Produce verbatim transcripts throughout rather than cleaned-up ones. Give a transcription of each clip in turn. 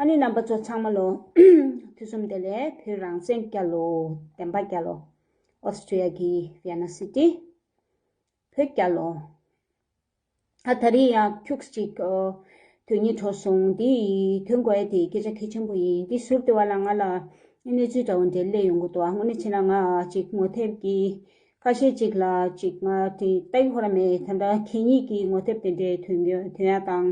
ཨ་ནི་རྣམ་པ་ཚོ་ཚང་མ་ལོ། དུས་གསུམ་བདེ་ལེགས། བོད་རང་བཙན་རྒྱལ་ལོ། བདེན་པ་རྒྱལ་ལོ། ཨོ་སི་ཀྲི་ཡ་གི་ཝི་ཡེན་ན་སི་ཊི། བོད་རྒྱལ་ལོ། ཨ་ད་རེས་ཡང་ཁྱུག་ཅིག་ཨོ། དོན་སྙིང་འཕྲོག་སོང་། འདི་ཐོན་དགོས་ཡ་དེ་སྐད་ཆ་གལ་ཆེན་པོ་ཡིན། འདི་ཟུར་དེ་བ་ལ་ང་ལ་གནས་ཚུལ་འདྲ་བོ་འདྲ་སླེབས་ཡོང་གི་འདུག་ཨ་དངོས་གནས་བྱས་ན་ང་ཅིག་ངོ་དེབ་ཀྱི་ཁ་ཤས་ཅིག་ལ་ཅིག་ང་དེ་ལྟ་གི་ཧོ་ར་མེད། ད་ལྟ་གད་སྙིགས་ཀྱི་ངོ་དེབ་དེ་འདྲའི་ཐོན་ཡོད། ཐོན་ཡ་དང་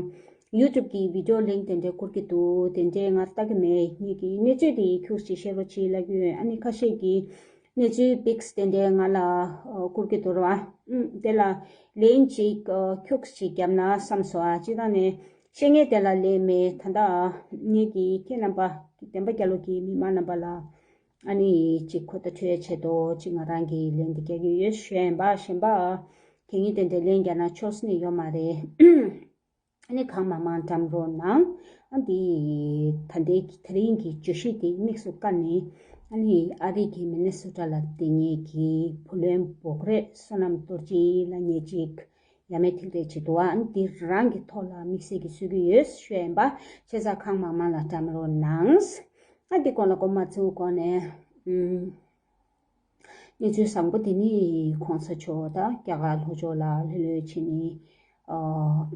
ཡུ་ཊུབ་ཀྱི་བི་ཌི་ཡོ་ལིང་ཀི་དེ་འདྲའི་བསྐུར་གྱི་འདུག་དེ་འདྲའི་ང་ལྟ་གི་མེད། ངེད་ཀྱི་གནས་ཚུལ་དེ་ཁྱུག་ཅིག་བཤད་རོགས་བྱེད་ལབ་ཀྱི་ཡོད། ཨ་ནི་ཁ་ཤས་ཀྱིས་གནས་ཚུལ་པིག་སི་དེ་འདྲའི་ང་ལ་ཨ་བསྐུར་གྱི་འདུག་ར་བ། ཨུམ། དེ་ལ་ལན་ཅིག་ཨ་ཁྱུག་ཅིག་བརྒྱབ་ན་བསམ་སོང་། ཨ་སྤྱིར་བཏང་ནས་བཤད་མཁན་དེ་ལ་ལན་མེད། ད་ལྟ་ངེད་ཀྱི་ཁྱེད་རྣམ་པ་བདེན་པ་རྒྱལ་ལོ་གི་མི་མང་རྣམ་པ་ལ་ཨ་ནི་ཅིག་གོ་བརྡ་འཕྲོད་ཡ་ཆེད་དུ་ཅིག་ང་རང་གིས་ལན་འདི་རྒྱག་གི་ཡོད། ཞུ་ཡ་ཡིན་པ། གཞན་པ་གད་སྙིགས་དེ་འདྲའི་ལན་རྒྱག་ན་ཆོག་ས་ནི་ཡོད་མ་རེད། ཨ་ནི་གང་མང་མང་བཀྲམ་རོགས་གནང་། ཨ་འདི་ད་ལྟའི་ད་རིང་གི་བརྗོད་གཞི་དེ་དམིགས་སུ་བཀར་ནས། ཨ་ནི་ཨ་རི་གི་མི་ནི་སོ་ཊ་ལ་བསྡད་མཁན་གྱི་བུ་ལོན་བོགས་རེས་བསོད་ནམས་རྡོ་རྗེ་ལབ་མཁན་ཅིག་ཡ་མེད་ཐིག་རེ་བྱེད་འདུག་ཨ་ནི་འདི་རང་གི་ཐོག་ལ་དམིགས་བསལ་གྱི་གསུང་གི་ཡོད་ཞུ་ཡ་ཡིན་པ། བྱས་ཙང་གང་མང་མང་ལ་བཀྲམ་རོགས་གནང་། ཨ་འདི་གོང་ལ་མགོ་མ་ཚུགས་གོང་ནས། ཨུམ། གནས་ཚུལ་བཟང་པོ་དེ་ནི་གོང་ས་མཆོག་དང་རྒྱ་གར་ལྷོ་ཕྱོགས་ལ་ལྷོད་ལྷོད་བྱས་ནས་ཨ་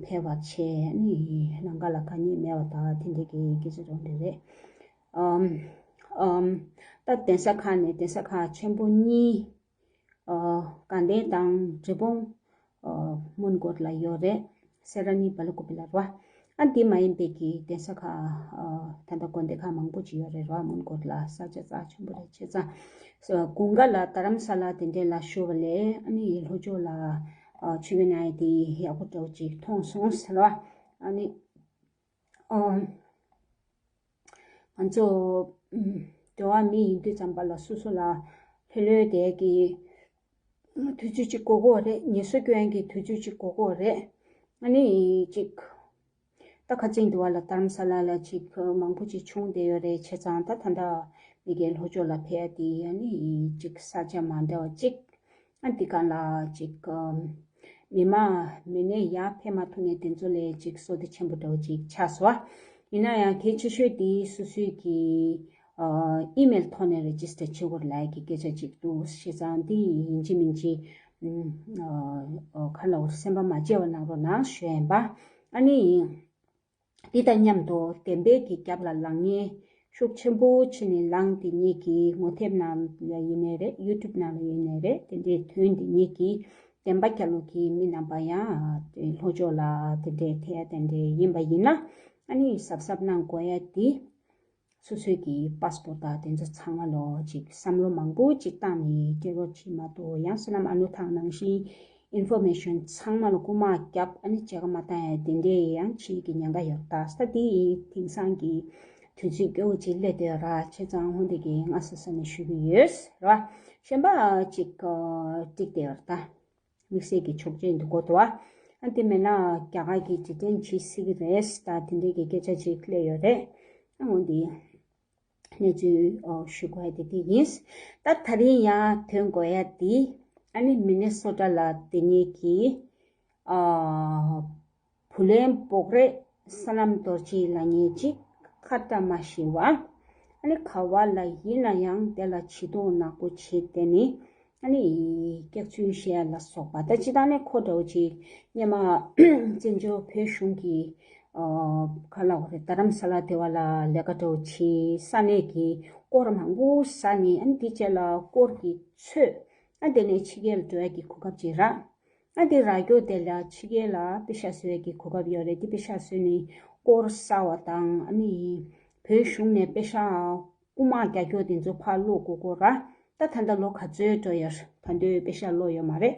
ཕེབས་པ་བྱས་ནས་ལམ་ཁ་ལ་དཀའ་ངལ་མེད་པ་དང་དེ་འདྲ་གི་སྐད་ཆ་རང་རེད་རེད། ཨམ། ཨམ། ད་གདན་ས་ཁག་ནས་གདན་ས་ཁག་ཆེན་པོ་གཉིས། ཨ་དགའ་ལྡན་དང་འབྲས་སྤུངས། ཨ་མོན་གྷོ་ལ་ཡོད་རེད། སེ་ར་ནི་སྦེལ་ཀོབ་ལ་རེད་བ། ཨ་འདི་མ་ཡིན་པའི་གི་གདན་ས་ཁག་ཨ་ད་ལྟ་དགོན་སྡེ་ཁག་མང་པོ་ཅིག་ཡོད་རེད་རེད་བ། མོན་གྷོ་ལ་ས་ཆ་རྩ་ཆེན་པོ་རེད། བྱས་ཙང་ས་དགུན་ཁ་ལ་རྡ་རམ་ས་ལ་དེ་འདྲ་ལ་བཞུགས་པ་ལས་ཨ་ནི་ལྷོ་ཕྱོགས་ལ་ཨ་ཆོས་གོས་གནང་ཡ་དེ་ཡག་པོ་འདྲ་བོ་ཅིག་མཐོང་སོང་ཟེར་བ། ཨ་ནི་ཨ། ང་ཚོ་ཨུམ། འབྲེལ་བ་མི་ཡིན་དུས་ཙམ་པ་ལ་སོ་སོ་ལ་ལྷོད་ལྷོད་བསྡད་ཀྱི་དུས་ཚོད་ཅིག་དགོས་ཀྱི་རེད། ངལ་གསོ་སྐྱོན་གྱི་དུས་ཚོད་ཅིག་དགོས་ཀྱི་རེད། ཨ་ནི་ཅིག་ད་ཁ་ཚིག་འདི་བ་ལ་རྡ་རམ་ས་ལ་ལ་ཅིག་མང་པོ་ཅིག་བྱུང་བསྡད་ཡོད་རེད། བྱས་ཙང་ད་ད་ལྟ་མི་རྒན་ལྷོ་ཕྱོགས་ལ་ཕེབས་ཏེ་ཨ་ནི་ཅིག་ས་ཆ་མ་འདྲ་བ་ཅིག་ཨ་འདི་ག་ལ་ཅིག་ཨམ། མི་མང་མི་སྣ་ཡར་ཕེབས་མ་ཐུབ་མཁན་དེ་ཚོ་ལས་ཅིག་བསོད་བདེ་ཆེན་པོ་འདྲ་བོ་ཅིག་ཆགས་སོང་། ཡིན་ན་ཡང་གལ་ཆེ་ཤོས་དེ་སོ་སོའི་གི་ཨ་ཨི་མེལ་ཐོག་ནས་རེ་ཇི་སི་ཊར་བྱེད་དགོས་ལབ་ཀྱི་སྐད་ཆ་ཅིག་འདུག་བྱས་ཙང་འདི་ཡིན་གཅིག་མིན་གཅིག་ཨ་ཨ་ག་ལ་འོ་སེམས་པ་མ་བརྗེད་པ་གནང་རོགས་གནང་ཞུ་ཡ་ཡིན་པ། ཨ་ནི། འདི་དང་མཉམ་དུ་བདེན་པའི་གི་རྒྱབ་ལ་ལངས་མཁན་ཤུགས་ཆེན་པོ་བྱས་ནས་ལངས་དེ་ཉིད་ཀྱི་ངོ་དེབ་ནང་ལ་ཡིན་ནའི་རེད། ཡུ་ཊུབ་ནང་ལ་ཡིན་ནའི་རེད། དེ་འདྲའི་དོན་དེ་ཉིད་ཀྱི་བདེན་པ་རྒྱལ་ལོ་གི་མི་རྣམ་པ་ཡང་ལྷོ་ཕྱོགས་ལ་དེ་འདྲའི་ཐད་དེ་འདྲའི་ཡིན་པ་ཡིན་ན་ཨ་ནི་གཟབ་གཟབ་གནང་དགོས་ཡ་དེ། སོ་སོའི་གི་པཱ་སི་པོར་ཊི་དང་དེ་ཚོ་ཚང་མ་ལོ་ཅིག་བསམ་བློ་མང་པོ་ཅིག་བཏང་ནས་སྤྲད་རོགས་བྱེད་མ་གཏོགས། ཡང་བསོད་ནམས་ཨ་ནུ་ཐང་ནང་བཞིན་ཨིན་ཕོར་མེ་ཤོན་ཚང་མ་ལ་རྐུ་མ་རྒྱབ་ཨ་ནི་མཇལ་ཁ་མ་བཏང་ཡ་དེ་འདྲའི་ཡང་བྱེད་ཀྱི་ཉེན་ཁ་ཡོད། ད་ས་དེ་དེང་སང་གི་དུས་ཚོད་སྐྱོ་བོ་ཅིག་སླེབས་བསྡད་ཡོད་ར། བྱས་ཙང་ཧོན་དེ་གི་ང་སོ་སོ་ནས་ཞུ་གི་ཡོད་ར། གཞན་པ་ཅིག་འགྲིག་བསྡད་ཡོད་ར་ད། དམིགས་བསལ་གྱི་ཆོག་མཆན་འདི་དགོས་འདུག་བ། ཨ་དེ་མེད་ན་རྒྱ་གར་གྱི་འབྲི་འདྲེན་བྱེད་སྲིད་ཀྱི་རེད་ད། དེ་འདྲའི་གི་སྐད་ཆ་ཅིག་སླེབས་ཡོད་རེད། ཨ་འོ་འདི་གནས་ཚུལ་ཨོ་ཞུ་དགོས་ཡ་དེ་དེ་ཡིན། ད་ད་རིང་ཡང་ཐོན་དགོས་ཡ་དེ་ཨ་ནི་མི་ནི་སོ་ཊ་ལ་དེ་ཉིད་ཀྱི་ཨ་བུ་ལོན་བོགས་རེས་བསོད་ནམས་རྡོ་རྗེ་ལབ་མཁན་ཅིག་ཁ་བཀྲ་མ་ཤིས་པ། ཨ་ནི་ག་བ་ལ་ཡིན་ན་ཡང་དེ་ལ་བྱི་དོར་ནག་པོ་བྱས་དེ་ནི་ཨ་ནི་སྐྱག་རྫུན་བཤད་ལ་སོགས་པ། ད་སྤྱིར་བཏང་ནས་ཁོ་འདྲ་བོ་ཅིག་སྔོན་མ་བཙན་བྱོལ་བོད་གཞུང་གི་ཨ་ག་ལབ་དགོས་རེད། རྡ་རམ་ས་ལ་དེ་བ་ལ་ལས་ཀ་འདྲ་བོ་བྱས། ས་གནས་ཀྱི་སྐོར་མང་པོ་ཟ་ནས་ཨ་ནི་དེ་རྗེས་ལ་སྐོར་གྱི་ཚོད་ཨ་དེ་ནས་ཕྱི་རྒྱལ་འགྲོ་ཡ་གི་གོ་སྐབས་ཅིག་རག་ཨ་དེ་རག་རྒྱུ་དེ་ལ་ཕྱི་རྒྱལ་ལ་པེ་ཤག་བཟོ་ཡས་ཀྱི་གོ་སྐབས་ཡོད་རེད། དེ་པེ་ཤག་བཟོས་ནས་སྐོར་ཟ་བ་དང་ཨ་ནི་བོད་གཞུང་ནས་པེ་ཤག་རྐུ་མ་རྒྱག་རྒྱུ་དེ་ཚོ་ཕར་སློག་དགོས་དགོས་ར། ད་ད་ལྟ་ལོ་ག་ཚོད་འགྲོ་ཡོད། ད་དུང་པེ་ཤག་སློག་ཡོད་མ་རེད།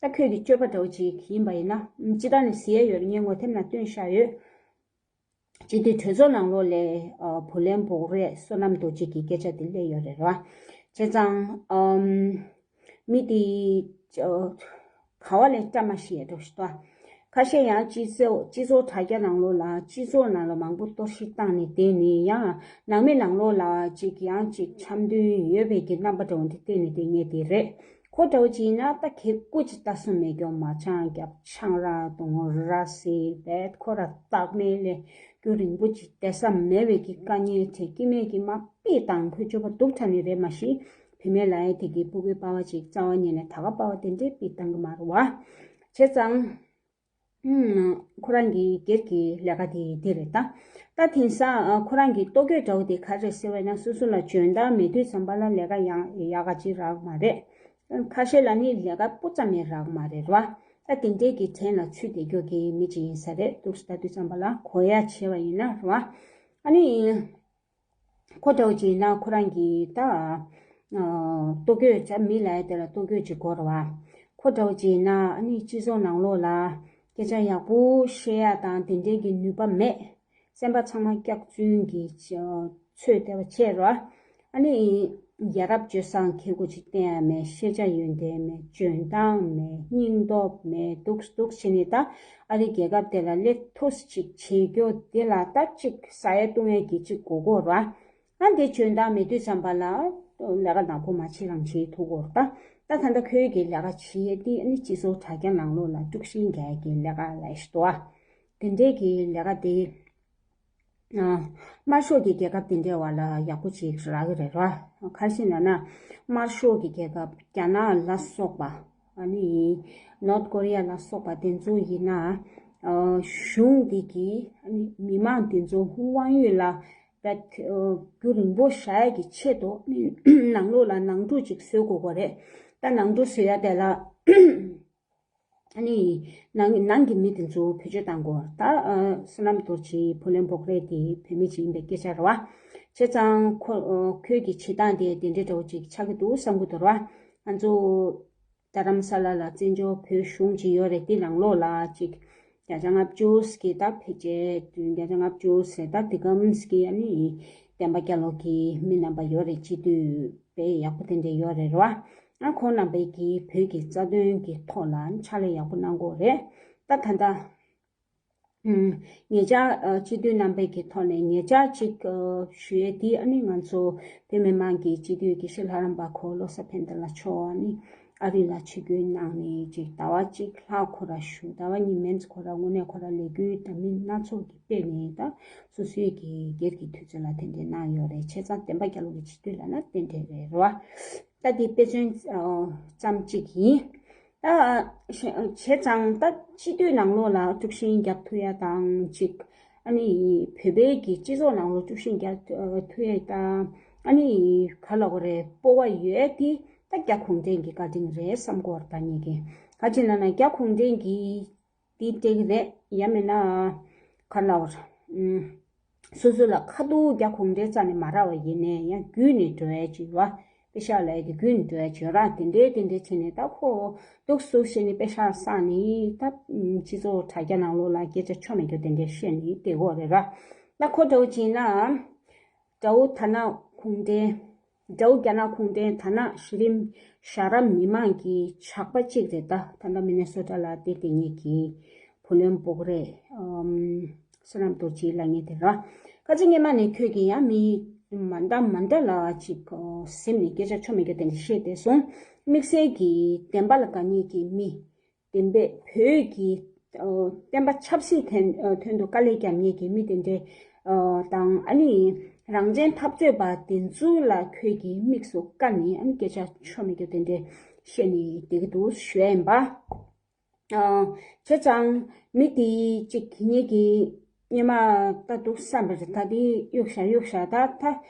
ད་ཁྱོད་ཀྱི་སྤྱོད་པ་འདྲ་བོ་ཅིག་ཡིན་པ་ཡིན་ན་སྤྱིར་བཏང་ནས་ཟེར་ཡས་ཡོད་རེད། ངས་ངོ་དེབ་ནང་བཏོན་བཞག་ཡོད། སྤྱི་འཐུས་གྲོས་ཚོགས་ནང་ལོགས་ལ་ཨ་བུ་ལོན་བོགས་རེས་བསོད་ནམས་རྡོ་རྗེ་གི་སྐད་ཆ་དེ་སླེབས་ཡོད་རེད་ར། བྱས་ཙང་ཨམ་མི་དེ་ཨ་ག་བ་ལས་བཀྲ་མ་ཤིས་ཡ་འགྲོ་ཞིག་ཏོ། ཁ་ཤས་ཡང་སྤྱི་ཚོགས་སྤྱི་ཚོགས་དྲ་རྒྱ་ནང་ལོགས་ལ་སྤྱི་ཚོགས་ནང་ལ་མང་པོ་གཏོར་བཤིག་བཏང་ནས་བསྡད་ནས་ཡང་ནང་མི་ནང་ལོགས་ལ་ཅིག་ཡང་ཅིག་འཆམ་མཐུན་ཡོད་པའི་གི་རྣམ་པ་འདྲ་བོ་འདི་བསྟན་ནས་བསྡད་མཁན་དེ་རེད། ཁོ་འདྲ་བོ་ཅིག་ཡིན་ན་ད་གད་སྐུ་ཅིག་ལྟ་སྲུང་མེད་རྒྱུ་མ་ཆང་རྒྱབ་ཆང་རག་གཏོང་ར་སི་བེད་ཁོ་ར་སྟག་མའི་ལས་ རྒྱུན་རིང་པོ་ཅིག་བསྡད་ས་མེད་པའི་གི་དཀའ་ངལ་དེ་སྐྱེ་དམན་གྱིས་མར་དཔེ་བཏང་། ཁོའི་སྤྱོད་པ་སྡུག་དྲགས་ནི་རེད་མ་གཞི། བུད་མེད་ལབ་ཡ་དེ་གི་ཕྲུ་གུའི་པ་ཕ་ཅིག་རྩ་བ་ཉིད་ནས་ད་ག་པ་ཕ་དེ་འདྲའི་དཔེ་བཏང་གི་མ་རེད་བ། བྱས་ཙང་། ཨུམ། ཁོ་རང་གི་སྒེར་གྱི་ལས་ཀ་དེ་འདི་རེད་ད། ད་དེང་སང་ཨ་ཁོ་རང་གི་ལྟོ་གོས་འདྲ་བོ་དེ་ག་རེ་རེད་ཟེར་བས་ན། སོ་སོ་ལ་འཇོན་ཐང་མེད་དུས་ཙམ་པ་ལ་ལས་ཀ་ཡང་ཡག་ག་ཅིག་རག་མ་རེད། ཁ་ཤས་ལ་ནི་ལས་ཀ་སྤུ་ཙམ་ཡང་རག་མ་རེད་ར། ད་དེ་འདྲའི་གི་བྲན་ལ་ཚུད་བསྡད་རྒྱུ་གི་མི་ཅིག་ཡིན་ས་རེད། འདུག་སེ་ལྟ་དུས་ཙམ་པ་ལ་གོ་ཡ་བྱས་པ་ཡིན་ན་ར། ཨ་ནི། ཁོ་འདྲ་བོ་ཅིག་ཡིན་ན་ཁོ་རང་གི་ད། ཨ། ལྟོ་གོས་ཅིག་མི་ལབ་ཡ་དེ་ལ་ལྟོ་གོས་ཅིག་དགོས་རེད་བ། ཁོ་འདྲ་བོ་ཅིག་ཡིན་ན་ཨ་ནི་སྤྱི་ཚོགས་ནང་ལོགས་ལ་སྐད་ཆ་ཡག་པོ་བཤད་ཡ་དང་དེ་འདྲའི་གི་ནུས་པ་མེད། སེམས་པ་ཚང་མ་སྐྱག་རྫུན་གྱི་ཚོད་བསྡད་པ་བྱས་རེད་བ། ཨ་ནི་ཡ་རབས་སྤྱོད་བཟང་ཁེ་གོ་ཅིག་བསྟན་ཡ་མེད། ཤེས་བྱ་ཡོན་ཏན་མེད། འཇོན་ཐང་མེད། སྙིང་སྟོབས་མེད། འདུག་འདུག་བྱས་ནས་ད་ཨ་རི་རྒྱལ་ཁབ་དེ་ལ་སླེབས་ཐུབ་ཅིག་བྱེད་རྒྱུ་དེ་ལ་ད་ཅིག་ཟ་ཡ་བཏུང་ཡ་གི་ཅིག་དགོས་ཀྱི་ཡོད་རེད་བ། ཨ་འདི་འཇོན་ཐང་མེད་དུས་ཙམ་པ་ལ་ལས་ཀ་ནག་པོ་མ་བྱེད་རང་བྱེད་ཐུབ་ཀྱི་ཡོད་རེད་ད། ད་ད་ལྟ་ཁོའི་གི་ལས་ཀ་བྱེད་ཡས་དེ་ཨ་ནི་སྤྱི་ཚོགས་དྲ་རྒྱ་ནང་ལོགས་ལ་དཀྲུག་ཤིང་རྒྱག་ཡས་ཀྱི་ལས་ཀ་ལབ་ཡས་ཞིག་འདུག་ཨ། དེ་འདྲའི་གི་ལས་ཀ་དེ། ཨ། དམར་ཤོག་གི་རྒྱལ་ཁབ་དེ་འདྲའི་བར་ལ་ཡག་པོ་ཅིག་རག་གི་རེད་ར། ག་རེ་ཟེར་ན་ན། དམར་ཤོག་གི་རྒྱལ་ཁབ་རྒྱ་ནག་ལ་སོགས་པ། ཨ་ནི། North Korea ལ་སོགས་པ་དེ་ཚོ་ཡིན་ན། ཨ། གཞུང་འདི་གིས་ཨ་ནི་མི་མང་དེ་ཚོ་དབང་ཡོད་ལ། ད། ཨ། རྒྱུན་རིང་པོ་བཞག་ཡ་གི་ཆེད་དུ་ནང་ལོགས་ལ་ནང་འཁྲུག་ཅིག་བཟོ་དགོས་ཀྱི་རེད། ད་ནང་འཁྲུག་བཟོ་ཡ་དེ་ལ། ཨ་ནི། ནང་ནང་གི་མི་དེ་ཚོ་བེད་སྤྱོད་བཏང་དགོས། ད། ཨ། སོ་ནམ་རྡོ་རྗེ་བུ་ལོན་བོག་རེ་དེ་བོད་མི་ཅིག་ཡིན་པའི་སྐད་ཆ་རེད་བ། བྱས་ཙང་ཁོ། ཨ། ཁོའི་གི་བྱེད་སྟངས་དེ་དེ་འདྲའི་འདྲ་བོ་ཅིག་ཆགས་ཀྱི་འདུག་བསམ་གྱི་འདུག་ར། ང་ཚོ་རྡ་རམ་ས་ལ་ལ་བཙན་བྱོལ་བོད་གཞུང་ཅིག་ཡོད་རེད། དེ་ནང་ལོགས་ལ་ཅིག་བརྒྱ་ཆ་ལྔ་བཅུ་ཞིག་གི་ད་ཕལ་ཆེར་བརྒྱ་ཆ་ལྔ་བཅུ་ཟེར་ད་དེ་གམ་ཞིག་གི་ཨ་ནི་བསྟན་པ་རྒྱ་ལོ་གི་མི་རྣམ་པ་ཡོད་རེད། སྤྱི་འཐུས་དཔེ་ཡག་པོ་དེ་འདྲ་ཡོད་རེད་ར། ཨ། ཁོང་རྣམ་པས་ཀྱིས་བོད་ཀྱི་རྩ་དོན་གྱི་ཐོག་ལ་ཕྱག་ལས་ཡག་པོ་གནང་དགོས་རེད། ད་ད་ལྟ། ཨུམ། ཉེ་ཆར། ཨ། སྤྱི་འཐུས་རྣམ་པའི་གི་ཐོག་ནས་ཉེ་ཆར་ཅིག་ཨ། ཞུ་ཡས་དེ་ཨ་ནི་ང་ཚོ་བོད་མི་མང་གི་སྤྱི་འཐུས་དགེ་བཤེས་ལྷ་རམས་པ་ཁོ་བློ་བཟང་ཕན་བདེ་ལགས་མཆོག་ཨ་ནི་ཨ་རི་ལ་ཆིབས་བསྒྱུར་གནང་ནས་ཅིག་ཟླ་བ་གཅིག་ལྷག་ཁོ་ར་བཞུགས། ཟླ་བ་གཉིས་མིན་ཙམ་ཁོ་ར་དངོས་གནས་ཁོ་ར་ལས་འགུལ་འདྲ་མིན་སྣ་ཚོགས་ཀྱི་སྤེལ་ནས་ད་སོ་སོའི་གི་སྒེར་གྱི་དུས་ཚོད་ལ་དེ་འདྲ་གནང་ཡོད་རེད། བྱས་ཙང་བསྟན་པ་རྒྱ་ལོ་གི་སྤྱི་འཐུས་ལབ་ན་དེ་འདྲ་རེད་ར། ད་དེ་དཔེ་མཚོན་ཙམ་གཅིག་ཡིན། ད་བྱས་ཙང་ད་སྤྱི་འཐུས་ནང་ལོགས་ལ་དཀྲུག་ཤིང་རྒྱག་ཐུབ་ཡ་དང་གཅིག་ཨ་ནི་བོད་པའི་གི་སྤྱི་ཚོགས་ནང་ལོགས་དཀྲུག་ཤིང་རྒྱག་ཐུབ་ཡ་དང་ཨ་ནི་ག་ལབ་དགོས་རེད། སྤོབས་པ་ཡོད་ཡ་དེ་ད་རྒྱ་གུང་ཁྲན་གྱི་བཀའ་དྲིན་རེད་བསམ་གྱི་ཡོད་རེད། ད་ངེད་ཀྱིས་ག་ཅི་ན་ན་རྒྱ་གུང་ཁྲན་གྱི་དེ་སྤྲད་ཀྱི་རེད། ཡང་མིན་ན་ག་ལབ་དགོས་རེད། སོ་སོ་ལ་ཁ་ཐུག་རྒྱ་གུང་ཁྲན་རྩ་ནས་མ་རག་པ་ཡིན་ནའི་ཡང་བརྒྱུད་ནས་འགྲོ་ཡ་ཅིག་ཡོད་པ། པེ་ཤག་ལབ་ཡ་དེ་བརྒྱུད་ནས་འགྲོ་ཡ་ཅིག་ཡོད་ར། དེ་འདྲའི་དེ་འདྲའི་བྱས་ནས་ད་ཁོ་འདུག་སེ་བཤད་ནས་པེ་ཤག་བསགས་ནས་ད་སྤྱི་ཚོགས་དྲ་རྒྱ་ནང་ལོགས་ལ་སྐད་ཆ་ཆོ་མེད་རྒྱུ་དེ་འདྲའི་བཤད་ནས་བསྡད་ཀྱི་ཡོད་རེད་ར། ད་ཁོ་འདྲ་བོ་བྱས་ན། དགྲ་བོ་དར་ནག་གུང་ཁྲན། དགྲ་བོ་རྒྱ་ནག་གུང་ཁྲན། དར་ནག་གཞི་རིམ་ཞྭ་ར་མི་མང་གི་ཇག་པ་གཅིག་རེད། ད་ད་ལྟ་མི་ནེ་སོ་ཊ་ལ་བསྡད་དེ་ངེད་ཀྱི་བུ་ལོན་བོག་རེ། ཨམ། བསོད་ནམས་རྡོ་རྗེ་ལབ་མཁན་དེ་ར། ཁ་ཅིག་སྔོན་མ་ནས་ཁོས་ཀྱིས་ཡང་མི་མ་འདྲ་མ་འདྲ་ལ་ཅིག་ཟེར་ནས་སྐད་ཆ་ཆོ་མེད་རྒྱུ་དེ་འདྲ་བཤད་བསྡད་སོང་། དམིགས་བསལ་གྱིས་བདེན་པ་ལ་དགའ་མཁན་གྱི་མི། བདེན་པའི་བོད་ཀྱི་ཨ་བསྟན་པ་ཆབ་སྲིད་དོན་དོན་དུ་དཀའ་ལས་རྒྱབ་མཁན་གྱི་མི་དེ་འདྲའི་ཨ་དང་ཨ་ནི་རང་བཙན་འཐབ་རྩོད་པ་དེ་ཚོ་ལ་ཁོས་ཀྱིས་དམིགས་སུ་བཀར་ནས་ཨ་ནི་སྐད་ཆ་ཆོ་མེད་རྒྱུ་དེ་འདྲ་བཤད་ནས་བསྡད་ཀྱི་འདུག་ཞུ་ཡ་ཡིན་པ། ཨ་བྱས་ཙང་མི་དེ་གཅིག་ངེད་ཀྱི་སྔོན་མ་ལྟ་འདུག་བསམ་པ་རེད། ད་དེ་གཡུག་བཞག་གཡུག་བཞག་ད་ད་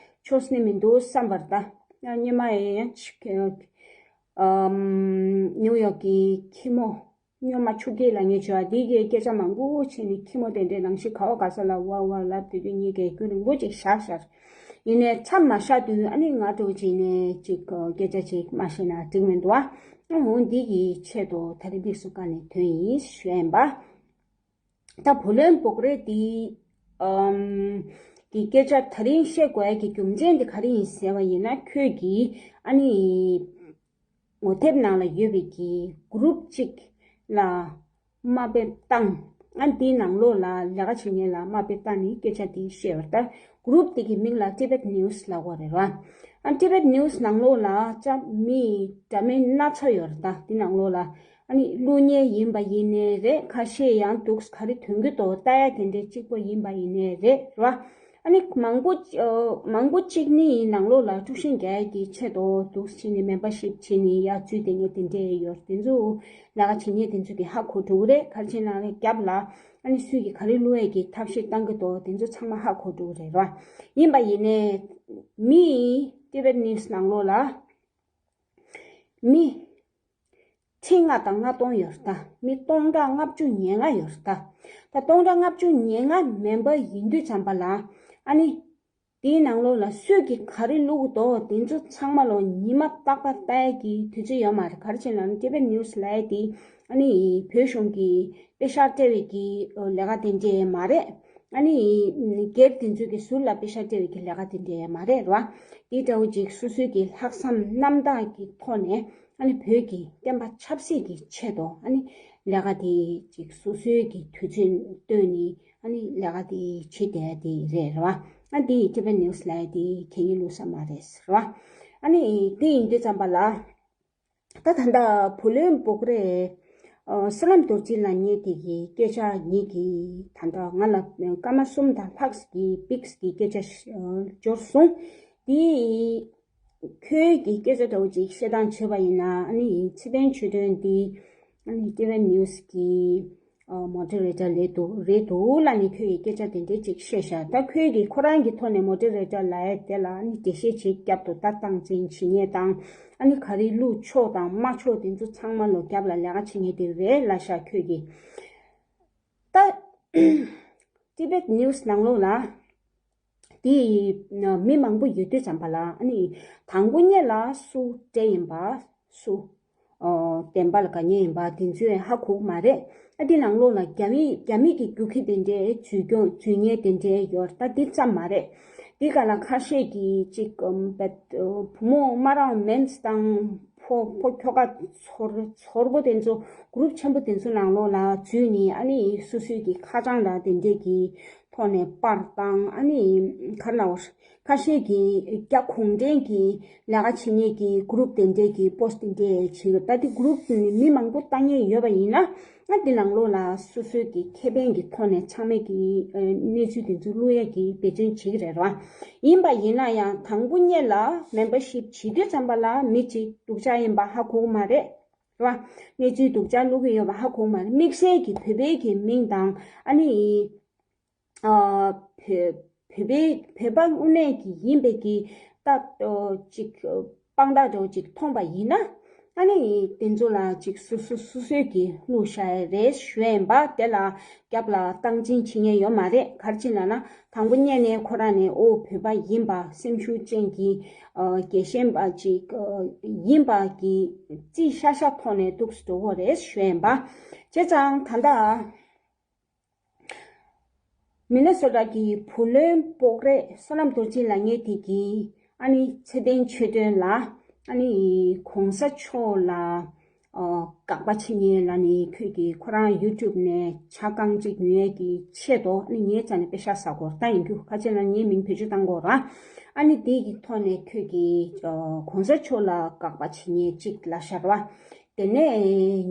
ཆོག་ནི་མི་འདུག་བསམ་པ་རེད། ད་སྔོན་མ་ཡང་ཅིག་ཨམ། ནིའུ་ཡོག་གི་ཁྱི་མོ་སྨྱོན་མ་ཆུ་སྐྱེས་ལབ་མཁན་བྱུང་བ་འདི་གིས་སྐད་ཆ་མང་པོ་བྱས་ནས་ཁྱི་མོ་དེ་འདྲའི་ནང་བཞིན་ག་བ་ག་ས་ལ་ཝ་ཝ་ལབ་དུས་དུས་ངེད་ཀྱིས་རྒྱུན་རིང་པོ་ཅིག་བཞག་བཞག་ཡིན་ནའི་མཚམས་མ་བཞག་དུས་ཨ་ནི་ང་འདྲ་བོ་བྱས་ནས་ཅིག་སྐད་ཆ་ཅིག་མ་བཤད་ན་འགྲིག་མི་འདུག་བ། ཨ་འོ་འདི་གི་ཆེད་དུ་ད་རེས་དམིགས་སུ་བཀར་ནས་ཐོན་ཡིན་ཞུ་ཡ་ཡིན་པ། ད་བུ་ལོན་བོག་རེ་དེ་ཨམ་གི་སྐད་ཆ་ད་རིང་བཤད་དགོས་ཡ་གི་རྒྱུ་མཚན་དེ་ག་རེ་ཡིན་ཟེར་བ་ཡིན་ན། ཁོས་ཀྱིས་ཨ་ནི་ངོ་དེབ་ནང་ལ་ཡོད་པའི་གི་གུ་རུབ་གཅིག་ལ་དམའ་འབེབས་བཏང་། ཨ་དེའི་ནང་ལོགས་ལ་ལས་ཀ་བྱེད་མཁན་ལ་དམའ་འབེབས་བཏང་ནས་སྐད་ཆ་དེ་བཤད་པ་རེད། ད་གུ་རུབ་དེ་གི་མིང་ལ་Tibet News ལབ་ཀྱི་ཡོད་རེད་བ། ཨ་Tibet News ནང་ལོགས་ལ་ཅ་མི་འདྲ་མིན་སྣ་ཚོགས་ཡོད་རེད། ད་དེ་ནང་ལོགས་ལ་ ཨ་ནི་བླུག་མཁན་ཡིན་པ་ཡིན་ནའི་རེད། ཁ་ཤས་ཡང་འདུག་ག་རེ་དོན་གྱི་འདུག་ལྟ་ཡ་དེ་འདྲའི་གཅིག་པོ་ཡིན་པ་ཡིན་ནའི་རེད། རེད་བ། ཨ་ནི་མང་པོ་ཨ་མང་པོ་གཅིག་ནི་ནང་ལོགས་ལ་དཀྲུག་ཤིང་རྒྱག་ཡ་གི་ཆེད་དུ་འདུག་བྱས་ནས་མེམ་བར་ཤིབ་བྱས་ནས་ཡར་འཛུལ་བསྡད་མཁན་དེ་འདྲས་ཡོད། དེ་ཚོ་ལས་ཀ་བྱེད་མཁན་དེ་ཚོ་གིས་ཧ་གོ་འགྲོ་གི་རེད། ག་རེ་བྱས་ན་རྒྱབ་ལ་ཨ་ནི་སུས་ཀྱིས་ག་རེ་བླུག་ཡ་གི་ཐབས་ཤེས་བཏང་གི་འདུག་དེ་ཚོ་ཚང་མ་ཧ་གོ་འགྲོ་གི་རེད་བ། ཡིན་པ་ཡིན་ནའི་མི་Tibet News ནང་ལོགས་ལ་མི་ཁྲི་ལྔ་དང་ལྔ་སྟོང་ཡོད་རེད་ད། མི་སྟོང་ཕྲག་ལྔ་བཅུ་ཉེར་ལྔ་ཡོད་རེད་ད། ད་སྟོང་ཕྲག་ལྔ་བཅུ་ཉེར་ལྔ་མེམ་བར་ཡིན་དུས་ཙམ་པ་ལ་ཨ་ནི་དེའི་ནང་ལོགས་ལ་སུས་ཀྱིས་ག་རེ་བླུག་གི་འདུག་དེ་ཚོ་ཚང་མ་ལོ་ཉི་མ་རྟག་པར་ལྟ་ཡ་གི་དུས་ཚོད་ཡོད་མ་རེད། ག་རེ་བྱས་ན་Tibet News ལབ་ཡ་དེ་ཨ་ནི་བོད་གཞུང་གི་པེ་ཤག་སྤྲད་པའི་གི་ལས་ཀ་དེ་འདྲས་མ་རེད། ཨ་ནི་སྒེར་དེ་ཚོ་གི་ཟུར་ལ་པེ་ཤག་སྤྲད་པའི་གི་ལས་ཀ་དེ་འདྲས་མ་རེད་ར། དེ་འདྲ་བོ་ཅིག་སོ་སོའི་གི་ལྷག་བསམ་རྣམ་དག་གི་ཐོག་ནས་ཨ་ནི་བོད་ཀྱི་བསྟན་པ་ཆབ་སྲིད་ཀྱི་ཆེད་དུ་ཨ་ནི་ལས་ཀ་དེ་ཅིག་སོ་སོའི་གི་དུས་ཚོད་བཏོན་ནས་ཨ་ནི་ལས་ཀ་དེ་བྱེད་བསྡད་དེ་རེད་ར། ཨ་དེ་Tibet News ལབ་ཡ་དེ་གད་སྙིགས་བླུག་ས་མ་རེད་ར། ཨ་ནི་དེ་ཡིན་དུས་ཙམ་པ་ལ། ད་ད་ལྟ་བུ་ལོན་བོག་རེ། ཨ་བསོད་ནམས་རྡོ་རྗེ་ལགས་ངེད་དེ་གི་སྐད་ཆ་ངེད་ཀྱི་ད་ལྟ་ང་ལ་སྐར་མ་གསུམ་དང་ལྷག་ཙམ་གྱི་བིགས་ཀྱི་སྐད་ཆ་ཨ་འབྱོར་སོང་། དེ་ཁྱོད་ཀྱི་སྐད་ཆ་འདྲ་བོ་ཅིག་བཤད་སྟངས་བྱས་པ་ཡིན་ན་ཨ་ནི་ཚེ་བརྟན་ཆོས་སྒྲོན་འདི་ཨ་ནི་Tibet News གི་ཨ་Moderator ལས་འདུག་རེད་འདུག་ལབ་ནས་ཁྱོད་ཀྱི་སྐད་ཆ་དེ་འདྲས་ཅིག་བཤད་ཤག་ད་ཁྱོད་ཀྱིས་ཁོ་རང་གི་ཐོག་ནས་Moderator ལབ་ཡ་དེ་ལ་ཨ་ནི་འགྲེལ་བཤད་བྱེད་རྒྱབ་ཏུ་ད་སྟངས་འཛིན་བྱེད་མཁན་དང་ཨ་ནི་ག་རེ་བླུག་ཆོག་དང་མ་ཆོག་དེ་ཚོ་ཚང་མ་ལོ་རྒྱབ་ལ་ལས་ཀ་བྱེད་མཁན་དེ་རེད་ལབ་ཤག་ཁྱོད་ཀྱིས། ད་Tibet News ནང་ལོགས་ལ། དེ་མི་མང་པོ་ཡོད་དུས་ཙམ་པ་ལ་ཨ་ནི་དང་པོ་ཉིད་ལ་སུ་སྤྲད་ཡིན་པ་སུ་ཨོ་བདེན་པ་ལ་དགའ་ཉེ་ཡིན་པ་དེ་ཚོས་ཧ་གོ་གི་མ་རེད། ཨ་དེ་ནང་ལོགས་ལ་རྒྱ་མི་རྒྱ་མི་གི་རྒྱུག་ཁྱི་དེ་འདྲའི་འཛུལ་སྐྱོང་འཛུལ་ཉེན་དེ་འདྲའི་ཡོད་ད་དེ་ཙམ་མ་རེད། དེ་ག་ལ་ཁ་ཤས་ཀྱིས་ཅིག་བུ་མོ་སྨ་ར་མེན་དང་ཕོ་ཕོ་ཁྱོ་ག་ཚོར་ཚོར་པོ་དེ་ཚོ་གུ་རུབ་ཆེན་པོ་དེ་ཚོ་ནང་ལོགས་ལ་འཛུལ་ནས་ཨ་ནི་སོ་སོའི་གི་ཁ་བྱང་དང་དེ་འདྲའི་གི་ཐོག་ནས་པར་བཏང་ཨ་ནི་ག་རེ་ལབ་དགོས་རེད། ཁ་ཤས་ཀྱིས་རྒྱ་གུང་ཁྲན་གྱི་ལས་ཀ་བྱེད་མཁན་གྱི་གུ་རུབ་དེ་འདྲས་ཀྱི་པོ་སི་ཊི་དེ་འདྲས་བྱེད་ཀྱི་ད་དེ་གུ་རུབ་ནི་མི་མང་པོ་ལྟ་མཁན་ཡོད་པ་ཡིན་ན་ང་དེ་ནང་ལོགས་ལ་སོ་སོའི་གི་ཁེ་ཕན་གྱི་ཐོག་ནས་ཚང་མས་ཀྱི་གནས་ཚུལ་དེ་ཚོ་བླུག་ཡས་ཀྱི་འབད་བརྩོན་བྱེད་ཀྱི་རེད་ར། ཡིན་པ་ཡིན་ན་ཡང་དང་པོ་ཉིད་ལ་མེམ་བར་ཤིབ་བྱེད་དུས་ཙམ་པ་ལ་མི་གཅིག་སྡུག་ཅག་ཡིན་པ་ཧ་གོ་གི་མ་རེད་ར། གནས་ཚུལ་སྡུག་ཅག་བླུག་གི་ཡོད་པ་ཧ་གོ་གི་མ་རེད། དམིགས་བསལ་གྱི་བོད་པའི་གི་མིང་དང་ཨ་ནི། ཨ་བོད་བོད་པའི་བོད་པ་དངོས་གནས་ཀྱི་ཡིན་པའི་གི་ད་ཨ་ཅིག་དཔང་རྟགས་འདྲ་བོ་ཅིག་མཐོང་པ་ཡིན་ན་ཨ་ནི་དེ་ཚོ་ལ་ཅིག་སོ་སོ་སོ་སོའི་གི་བླུགས་བཞག་ཡ་རེད་ཞུ་ཡ་ཡིན་པ་དེ་ལ་རྒྱབ་ལ་སྟངས་འཛིན་བྱེད་མཁན་ཡོད་མ་རེད། ག་རེ་བྱས་ན་ན་དང་པོ་ཉིད་ནས་ཁོ་རང་ནས་ཨོ་བོད་པ་ཡིན་པ་སེམས་ཤུགས་ཅན་གྱི་ཨ་རྒྱལ་ཞེན་པ་ཅིག་ཨ་ཡིན་པ་གི་རྩིས་ཤ་ཤ་ཐོག་ནས་འདུག་སེ་འགྲོ་གི་རེད་ཞུ་ཡ་ཡིན་པ། བྱས་ཙང་ད་ལྟ། མི་ནི་སོ་ཊ་གི་བུ་ལོན་སྤོག་རེས་བསོད་ནམས་རྡོ་རྗེ་ལགས་ངེད་དེ་གི་ཨ་ནི་ཚེ་བརྟན་ཆོས་སྒྲོན་ལ་ཨ་ནི་གོང་ས་མཆོག་ལ་ཨ་དགག་པ་བྱེད་མཁན་ལ་ནི་ཁྱོད་ཀྱིས་ཁོ་རང་ཡུ་ཊུབ་ནས་ཆ་རྐང་གཅིག་ཉོ་ཡས་ཀྱི་ཆེད་དུ་ཨ་ནི་ངའི་རྩ་ནས་པེ་ཤག་ཟ་དགོས་ད་ཡིན་རྒྱུ་ཁ་ཆེ་ན་ངའི་མིང་བེད་སྤྱོད་བཏང་དགོས་ར། ཨ་ནི་དེ་གི་ཐོག་ནས་ཁྱོད་ཀྱིས་ཨ་གོང་ས་མཆོག་ལ་དགག་པ་བྱེད་མཁན་གཅིག་ལབ་ཤག་ར། དེ་ནས་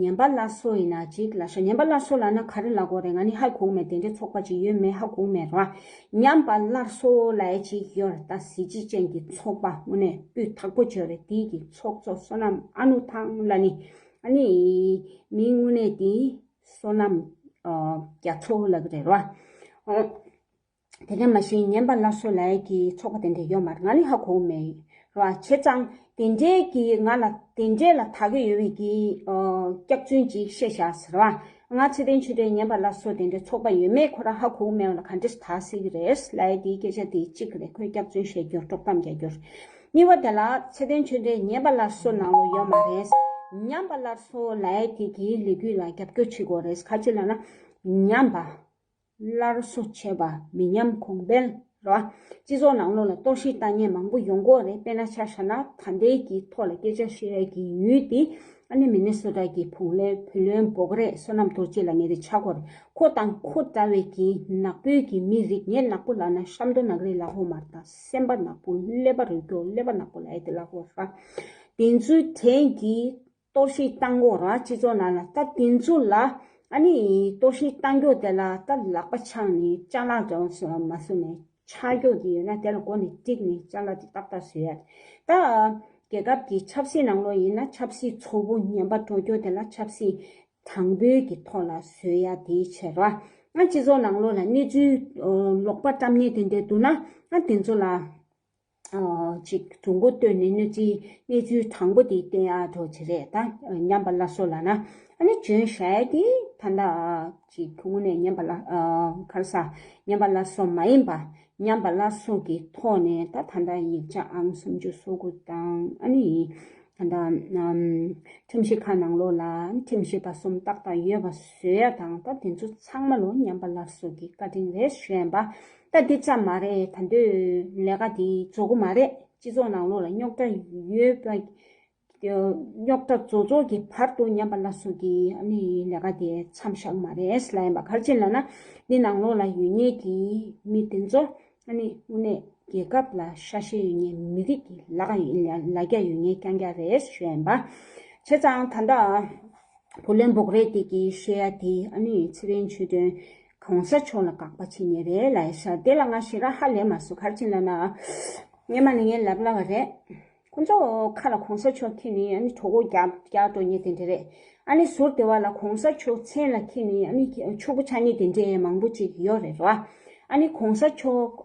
ཉན་པ་སླར་གསོ་ཡིན་ན་ཅིག་ལབ་ཤག་ཉན་པ་སླར་གསོ་ལབ་ན་ག་རེ་ལབ་དགོས་རེད། ང་ནི་ཧ་གོ་མེད། དེ་འདྲའི་ཚོགས་པ་ཅིག་ཡོད་མེད་ཧ་གོ་མེད་ར། ཉན་པ་སླར་གསོ་ལབ་ཡ་ཅིག་ཡོད་རེད། ད་གཟི་བརྗིད་ཅན་གྱི་ཚོགས་པ་དངོས་གནས་སྤུས་དག་པོ་ཅིག་ཡོད་རེད། དེའི་གི་ཚོགས་གཙོ་བསོད་ནམས་ཨ་ནུ་ཐང་ལབ་ནི་ཨ་ནི་མིང་དངོས་གནས་དེ་བསོད་ནམས་ཨ་རྒྱ་མཚོ་ལབ་གི་རེད་ར། ཨ། དེ་ག་མ་གཞི་ཉན་པ་སླར་གསོ་ལབ་ཡས་ཀྱི་ཚོགས་པ་དེ་འདྲ་ཡོད་མ་རེད། ང་ནི་ཧ་གོ་མེད་ར། བྱས་ཙང་དེ་འདྲའི་གི་ང་ལ་དེ་འདྲའི་ལ་དག་གི་ཡོད་པའི་གི་ཨ་སྐྱག་རྫུན་ཅིག་བཤད་བཞག་ཟེར་བ། ང་ཚེ་བརྟན་ཆོས་སྒྲོན་ཉན་པ་སླར་གསོ་དེ་འདྲའི་ཚོགས་པ་ཡོད་མེད་ཁོ་རང་ཧ་གོ་མེད་པ་ལ་ག་འདྲས་དག་སྲིད་ཀྱི་རེད་ལབ་ཡས་དེའི་སྐད་ཆ་དེ་གཅིག་རེད། ཁོས་སྐྱག་རྫུན་བཤད་རྒྱུ་དཀྲོག་གཏམ་རྒྱག་རྒྱུ་རེད། གཉིས་པ་དེ་ལ་ཚེ་བརྟན་ཆོས་སྒྲོན་ཉན་པ་སླར་གསོ་ནང་ལོགས་ཡོད་མ་རེད། ཉན་པ་སླར་གསོ་ལབ་ཡས་དེ་གི་ལས་འགུལ་ལ་རྒྱབ་སྐྱོར་བྱེད་དགོས་རེད། ག་ཅི་ལབ་ན་ཉན་པ། སླར་གསོ་བྱས་པ་མི་ཉམས་གོང་འཕེལ་རེད་བ། སྤྱི་ཚོགས་ནང་ལོགས་ལ་གཏོར་བཤིག་བཏང་མཁན་མང་པོ་ཡོང་གི་ཡོད་རེད། དཔེར་ན་ཆ་བཞག་ན་ད་ལྟའི་གི་ཐོག་ལ་སྐད་ཆ་བཤད་ཡས་ཀྱི་ཡུལ་དེ་ཨ་ནི་མི་ནི་སོ་ཊ་གི་བུ་ལོན་བུ་ལོན་སྤོག་རེས་བསོད་ནམས་རྡོ་རྗེ་ལབ་མཁན་དེ་ཆགས་ཀྱི་ཡོད་རེད། ཁོ་དང་ཁོ་འདྲ་བའི་གི་ནག་པོའི་གི་མི་རིགས་ངས་ནག་པོ་ལབ་ན་ཤ་མདོག་ནག་རིགས་ལབ་ཀྱི་ཡོད་མ་རེད། ད་སེམས་པ་ནག་པོ་ཀླད་པ་རུལ་སྐྱོ་ཀླད་པ་ནག་པོ་ལབ་ཡས་དེ་ལབ་ཀྱི་ཡོད་རེད་བ། དེ་ཚོའི་གྲས་ཀྱི་ གཏོར་བཤིག་བཏང་གོ་ར་སྤྱི་ཚོགས་ནང་ལ། ད་དེ་ཚོ་ལ་ཨ་ནི་གཏོར་བཤིག་བཏང་རྒྱུ་དེ་ལ་ད་ལག་པ་འཆང་ནས་ཅ་ལག་འདྲ་བོ་མ་བཟོས་ནས་ཆག་རྒྱུ་དེ་ཡོད་ན་དེ་ལ་མགོ་ནས་བསྒྲིགས་ནས་ཅ་ལག་དེ་ཏག་ཏག་བཟོས་ཡ། ད་རྒྱལ་ཁབ་ཀྱི་ཆབ་སྲིད་ནང་ལོགས་ཡིན་ན་ཆབ་སྲིད་ཚོགས་པ་ངན་པ་འགྲོ་རྒྱུ་དེ་ལ་ཆབ་སྲིད་དྲང་པོའི་གི་ཐོག་ལ་བཟོས་ཡ་དེའི་ཕྱིར་ར། ང་སྤྱི་ཚོགས་ནང་ལོགས་ལ་གནས་ཚུལ་ལོག་པ་བཀྲམ་མཁན་དེ་འདྲ་འདུག་ན་ང་དེ་ཚོ་ལ་ཅིག་གྲུང་པོ་བཏོན་ནས་གནས་ཚུལ་གནས་ཚུལ་དྲང་པོ་དེ་བསྟན་ཡ་འགྲོ་བྱེད་རེད། ད་ཉམས་པ་སླར་གསོ་ལ་ན་ཨ་ནི་བྱོན་བཞག་ཡ་དེ་ད་ལྟ་ཅིག་ཁོང་ནས་ཉམས་པ་སླར་ག་རེ་ཟ། ཉམས་པ་སླར་གསོ་མ་ཡིན་པ། ཉམས་པ་སླར་གསོ་གི་ཐོག་ནས་ད་ད་ལྟ་ཡིག་ཆ་ཨང་སུམ་ཅུ་སོ་དགུ་དང་ཨ་ནི་ད་ལྟ་ཁྲིམས་ཞིབ་ཁང་ནང་ལོགས་ལ་ཁྲིམས་ཞིབ་པ་གསུམ་ཏག་ཏག་ཡོད་པ་བཟོ་ཡ་དང་། ད་དེ་ཚོ་ཚང་མ་ལོ་ཉམས་པ་སླར་གསོ་གི་བཀའ་དྲིན་རེད་ཞུ་ཡ་ཡིན་པ། ད་འདི་ཙམ་མ་རེད། ད་དུང་ལས་ཀ་འདི་རྫོགས་གི་མ་རེད། སྤྱི་ཚོགས་ནང་ལོགས་ལ་རྙོག་དྲ་ཡོད་པ། རྙོག་དྲ་རྫོགས་རྫོགས་ཀྱི་བར་དུ་ཉམས་པ་སླར་གསོ་གི་ཨ་ནི་ལས་ཀ་དེ་མཚམས་བཞག་མ་རེད་ལབ་ཡིན་པ། ག་རེ་བྱས་ལབ་ན་འདི་ནང་ལོགས་ལ་ཡོད་མཁན་གྱི་མི་དེ་ཚོ་ཨ་ནི་དངོས་གནས་རྒྱལ་ཁབ་ལ་ཤ་ཞེན་ཡོད་མཁན་མི་རིགས་ཀྱི་ལ་ལ་རྒྱ་ཡོད་མཁན་རྐྱང་རྐྱང་རེད་ཞུ་ཡ་ཡིན་པ། བྱས་ཙང་ད་ལྟ་བུ་ལོན་འབོག་རེས་དེ་གི་བཤད་ཡ་དེ་ཨ་ནི་ཚེ་རིང་ཆོས་སྒྲོན་གོང་ས་མཆོག་ལ་དགག་པ་བྱེད་མཁན་རེད་ལབ་ཡ་ཤག་དེ་ལ་ང་ཞེ་དྲག་ཧ་ལས་མ་སོང་། ག་རེ་བྱས་ལབ་ན་སྔོན་མ་ནས་ངས་ལབ་ལབ་པ་རེད། ཁོང་ཚོ་ཁ་ལ་གོང་ས་མཆོག་འཁྱེར་ནས་ཨ་ནི་གྲོད་ཁོག་རྒྱག་རྒྱག་འགྲོ་མཁན་དེ་འདྲ་རེད། ཨ་ནི་ཟུར་དེ་པ་ལ་གོང་ས་མཆོག་མཚན་ལ་འཁྱེར་ནས་ཨ་ནི་ཕྱུག་པོ་ཆགས་མཁན་དེ་འདྲ་མང་པོ་ཅིག་ཡོད་རེད་ར། ཨ་ནི་གོང་ས་མཆོག་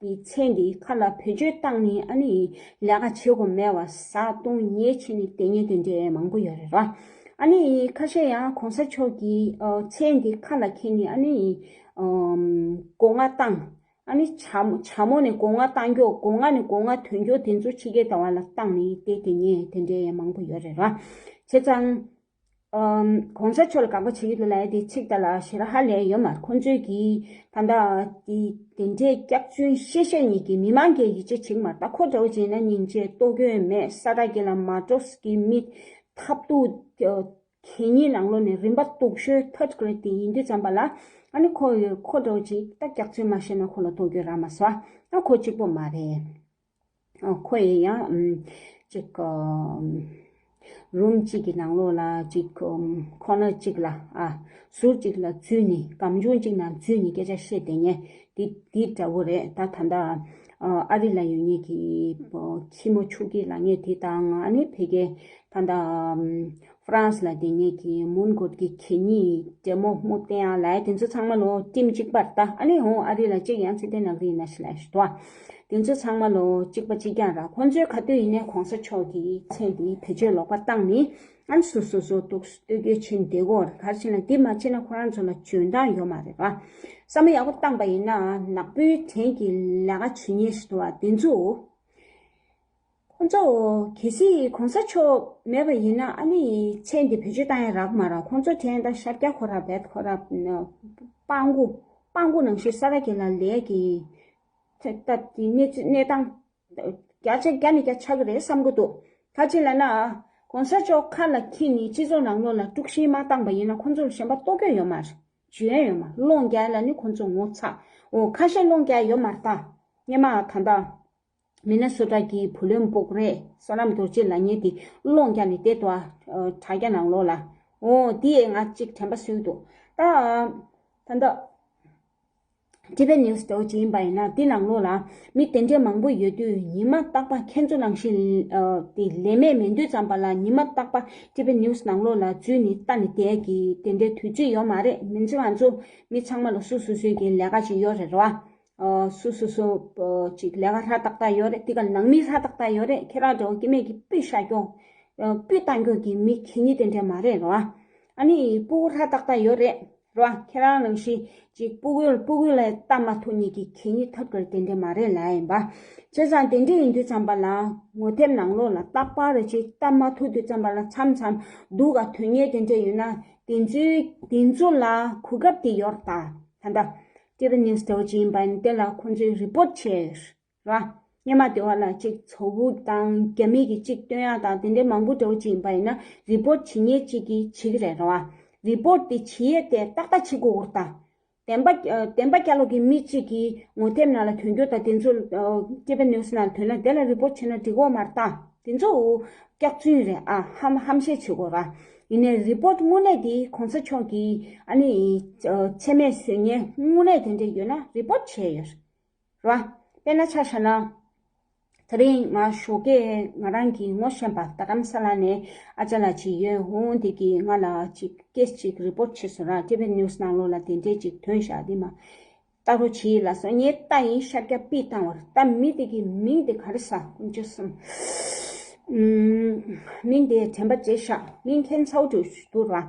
གི་མཚན་དེ་ཁ་ལ་བེད་སྤྱོད་བཏང་ནས་ཨ་ནི་ལས་ཀ་བྱེད་དགོས་མེད་པ་ཟ་བཏུང་ཉལ་བྱས་ནས་བསྡད་མཁན་དེ་འདྲ་མང་པོ་ཡོད་རེད་ར། ཨ་ནི་ཁ་ཤས་ཡང་གོང་ས་མཆོག་གི་མཚན་དེ་ཁ་ལ་འཁྱེར་ནས་ཨ་ནི་སྒོ་ང་བཏང་། ཨ་ནི་བྱ་མོ་བྱ་མོ་ནས་སྒོ་ང་བཏང་རྒྱུ། སྒོ་ང་ནས་སྒོ་ང་ཐོན་རྒྱུ་དེ་ཚོ་ཕྱི་རྒྱལ་དུ་བ་ལ་བཏང་ནས་བསྡད་དེ་ཉལ་དེ་འདྲའི་མང་པོ་ཡོད་རེད་ར། བྱས་ཙང་། ཨམ། གོང་ས་མཆོག་ལ་དགག་པ་བྱེད་ཀྱི་འདུག་ལབ་ཡ་དེ་ཚིག་དེ་ལ་ཞེ་དྲག་ཧ་ལས་ཡོད་མ་རེད། ཁོང་ཚོས་ཀྱིས་ད་ལྟ་དེ་དེ་འདྲའི་སྐྱག་རྫུན་བཤད་བཤད་ཉིད་ཀྱིས་མི་མང་གིས་ཡིད་ཆེས་བྱེད་ཀྱི་མ་རེད། ད་ཁོ་འདྲ་བོ་བྱས་ན་སྙིང་རྗེ་ལྟོ་གོས་མེད། ས་དགྲ་བརྒྱད་ལ་མ་འགྲོ་གི་མི་ཐབས་སྡུག་གད་སྙིགས་ནང་ལོགས་ནས་རིན་པ་སྡུག་ཤོས་ཐོད་དཀར་དེ་ཡིན་དུས་ཙམ་པ་ལ། ཨ་ནི་ཁོ་ཡོད་ཁོ་འདྲ་བོ་ཅིག་ད་སྐྱག་རྫུན་མ་བཤད་ན་ཁོ་ལ་ལྟོ་གོས་རག་མ་སོང་། ཨ་ཁོ་གཅིག་པོ་མ་རེད། ཨ་ཁོ་ཡི་ཡང་ཨམ་ཅིག་ཨམ་རུམ་གཅིག་གི་ནང་ལོགས་ལ་ཅིག་ཨམ་ཁོ་ན་གཅིག་ལ་ཨ་ཟུར་གཅིག་ལ་འཛུལ་ནས་སྒམ་ཆུང་གཅིག་ནང་འཛུལ་ནས་སྐད་ཆ་བཤད་བསྡད་མཁན་དེ་དེ་འདྲ་བོ་རེད། ད་ད་ལྟ་ཨ་ཨ་རི་ལ་ཡོད་མཁན་གྱི་ཁྱི་མོ་ཕྱུག་སྐྱིད་ལབ་མཁན་དེ་དང་། ཨ་ནི་ཕ་གི་ད་ལྟ་ཨམ་ཧྥ་རན་སི་ལ་བསྡད་མཁན་གྱི་མོན་གྷོ་གི་གད་སྙིགས་འདྲེ་མོ་སྨུག་སྟེང་ཡང་ལ་དེ་ཚོ་ཚང་མ་ལོ་ཊིམ་གཅིག་པ་རེད། ད་ཨ་ནི་འོང་ཨ་རི་ལ་གཅིག་ཡང་ཚེ་བརྟན་ནག་རི་ཡིན་ན་ཞིག་ལ་ཞིག་འདུག་དེ་ཚོ་ཚང་མ་ལོ་གཅིག་པ་གཅིག་རྐྱང་ར། ཁོང་ཚོའི་ག་དུས་ཡིན་ནའི་གོང་ས་མཆོག་གི་མཚན་དེ་བེད་སྤྱོད་ལོག་པ་བཏང་ནས་ཨ་ནི་སོ་སོ་སོ་འདུག་ལྟོ་གོས་ཕྱིན་བསྡད་ཀྱི་ཡོད་རེད། ག་རེ་བྱས་ན་དེ་མ་བྱས་ན་ཁོ་རང་ཚོ་ལ་འཇོན་ཐང་ཡོད་མ་རེད་པ། བསམ་བློ་ཡག་པོ་བཏང་པ་ཡིན་ན་ནག་པོའི་བྲན་གྱི་ལས་ཀ་བྱེད་མཁན་ཞིག་འདུག་པ། དེ་ཚོ་ཁོང་ཚོ་གལ་སྲིད་གོང་ས་མཆོག་མེད་པ་ཡིན་ན་ཨ་ནི་མཚན་འདི་བེད་སྤྱོད་བཏང་ཡ་རག་མ་རག་ཁོང་ཚོ་དྲན་ད་ཤར་རྒྱག་ཁོ་ར་བེད་ཁོ་ར་སྤང་གུ་སྤང་གུ་ནང་བཞིན་ས་ར་གི་ལ་ལས་ཀྱི་ད་ད་དེ་གནས་ཚུལ་གནས་སྟངས་བརྒྱ་ཆ་བརྒྱ་ནས་བརྒྱ་ཆགས་ཀྱི་རེད་བསམ་གི་འདུག་ག་ཅི་ལབ་ན་གོང་ས་མཆོག་ཁ་ལ་འཁྱེར་ནས་སྤྱི་ཚོགས་ནང་ལོགས་ལ་དཀྲུག་ཤིང་མ་བཏང་པ་ཡིན་ན་ཁོང་ཚོ་ལ་གཞན་པ་ལྟོ་གོས་ཡོད་མ་རེད། འཇོན་ཡོད་མ་སློང་རྒྱག་ལ་ནི་ཁོང་ཚོ་ངོ་ཚ། འོ་ཁ་ཤས་སློང་རྒྱག་ཡོད་མ་རེད་ད། སྔོན་མ་ད་ལྟ། མི་ན་སོ་ཊ་གི་བུ་ལོན་འབོག་རེས་བསོད་ནམས་རྡོ་རྗེ་ལབ་མཁན་དེ་སློང་རྒྱག་ནས་བསྡད་འདུག་ཨ། དྲ་རྒྱ་ནང་ལོགས་ལ། འོ་དེ་ཡས་ང་གཅིག་དྲན་པ་གསོས་འདུག་ད་ད་ལྟ་ཊི་བི་ནིའུ་སི་འདྲ་བོ་ཅིག་ཡིན་པ་ཡིན་ན་དེ་ནང་ལོགས་ལ་མི་དེ་འདྲས་མང་པོ་ཡོད་དུས་ཉི་མ་རྟག་པར་ཁྱེད་ཚོ་ནང་བཞིན་དེ་ལས་མེད་མེད་དུས་ཙམ་པ་ལ་ཉི་མ་རྟག་པར་ཊི་བི་ནིའུ་སི་ནང་ལོགས་ལ་འཛུལ་ནས་ལྟ་ནས་བསྡད་ཀྱི་དེ་འདྲའི་དུས་ཚོད་ཡོད་མ་རེད། མི་ཚེ་ང་ཚོ་མི་ཚང་མ་ལ་སོ་སོ་སོའི་གི་ལས་ཀ་ཅིག་ཡོད་རེད་རོ། སོ་སོ་སོ་ཅིག་ལས་ཀ་ཧྲ་ཏག་ཏག་ཡོད་རེད། དེ་ག་ནང་མི་ཧྲ་ཏག་ཏག་ཡོད་རེད། ཁྱེད་རང་འདྲ་བོ་སྐྱེ་དམན་གྱི་སྤུས་ཤ་སྐྱོང་སྤུས་བཏང་སྐྱོང་གི་མི་གད་སྙིགས་དེ་འདྲ་མ་རེད་རོ། ཨ་ནི་སྤུ་གུ་ཧྲ་ཏག་ཏག་ཡོད་རེད་རོ། ཁྱེད་རང་ནང་བཞིན་ཅིག་སྤུ་གུ་སྤུ་གུ་ལ་ལྟ་མ་ཐུབ་ནི་གི་གད་སྙིགས་ཐབས་ཀར་དེ་འདྲ་མ་རེད་ལ་ཡིན་པ། བྱས་ཙང་དེ་འདྲ་ཡིན་དུས་ཙམ་པ་ལ་ངོ་དེབ་ནང་ལོགས་ལ་རྟག་པར་ཅིག་ལྟ་མ་ཐུབ་དུས་ཙམ་པ་ལ་མཚམས་མཚམས་སྡུག་ག་དོན་གཉེར་དེ་འདྲ་ཡོད་ན་དེ་ཚོའི་དེ་ཚོ་ལ་གོ་སྐབས་དེ་ཡོད་རེད་ད། ད་ལྟ་ཊི་བི་ནིའུ་སི་འདྲ་བོ་ཅིག་ཡིན་པ་ཡིན་དེ་ལ་ཁོང་ཚོས་རི་པོར་ཊི་བྱས་ཡོད་རེད་བ། སྔོན་མ་དེ་བ་ལ་ཅིག་ཚོ་བུ་དང་རྒྱ་མི་གི་ཅིག་སྟོན་ཡག་དང་དེ་འདྲའི་མང་པོ་འདྲ་བོ་ཅིག་ཡིན་པ་ཡིན་ན་རི་པོར་ཊི་བྱེད་མཁན་ཅིག་གིས་བྱེད་ཀྱི་རེད་ར་བ། རི་པོར་ཊི་དེ་བྱེད་ཡས་དེ་ཏག་ཏག་བྱེད་དགོས་ཀྱི་རེད་ད། བདེན་པ་བདེན་པ་རྒྱལ་ལོ་གི་མི་གཅིག་གིས་ངོ་དེབ་ནང་ལ་ཐོན་རྒྱུ་དང་དེ་ཚོ་ཊི་བི་ནིའུ་སི་ནང་ལ་ཐོན་ན་དེ་ལ་རི་པོར་ཊི་བྱས་ན་འགྲིག་གི་མ་རེད་ད། དེ་ཚོ་སྐྱག་རྫུན་རེད། ཨ་ཧམ་ཧམ་བཤད་བྱེད་དགོས་ར། ཡིན་ནའི་རི་པོར་ཊི་དངོས་གནས་དེ་གོང་ས་མཆོག་གིས་ཨ་ནི་ཨ་མཚན་སྨད་བཟོས་མཁན་དངོས་གནས་དེ་འདྲ་ཡོད་ན་རི་པོར་ཊི་བྱས་ཡོད་རེད་བ། དཔེར་ན་ཆ་བཞག་ན། དེ་རིང་ང་ཞོགས་ཀས་ང་རང་གི་ངོ་ཤེས་པ་རྡ་རམ་ས་ལ་ནས་ཨ་ཅག་ལགས་ཅིག་ཡོད། འོང་དེ་གིས་ང་ལ་ཅིག་ཀེས་ཅིག་རི་པོར་ཊི་བྱས་སོང་ར། ཊི་བི་ནིའུ་སི་ནང་ལོགས་ལ་དེ་འདྲས་ཅིག་ཐོན་བཞག་དེ་མ། ལྟ་རོགས་བྱེད་ལབ་སོང་། ངས་ལྟ་ཡིན། ཤར་རྒྱག་པི་བཏང་བར་ལྟ། མི་དེ་གི་མིང་དེ་ག་རེ་ཟ། དཀོན་མཆོག་གསུམ། ཨུམ། མིང་དེ་དྲན་པ་བརྗེད་ཤག་མིང་མཁྱེན་ཚ་བོ་འདུག་ར།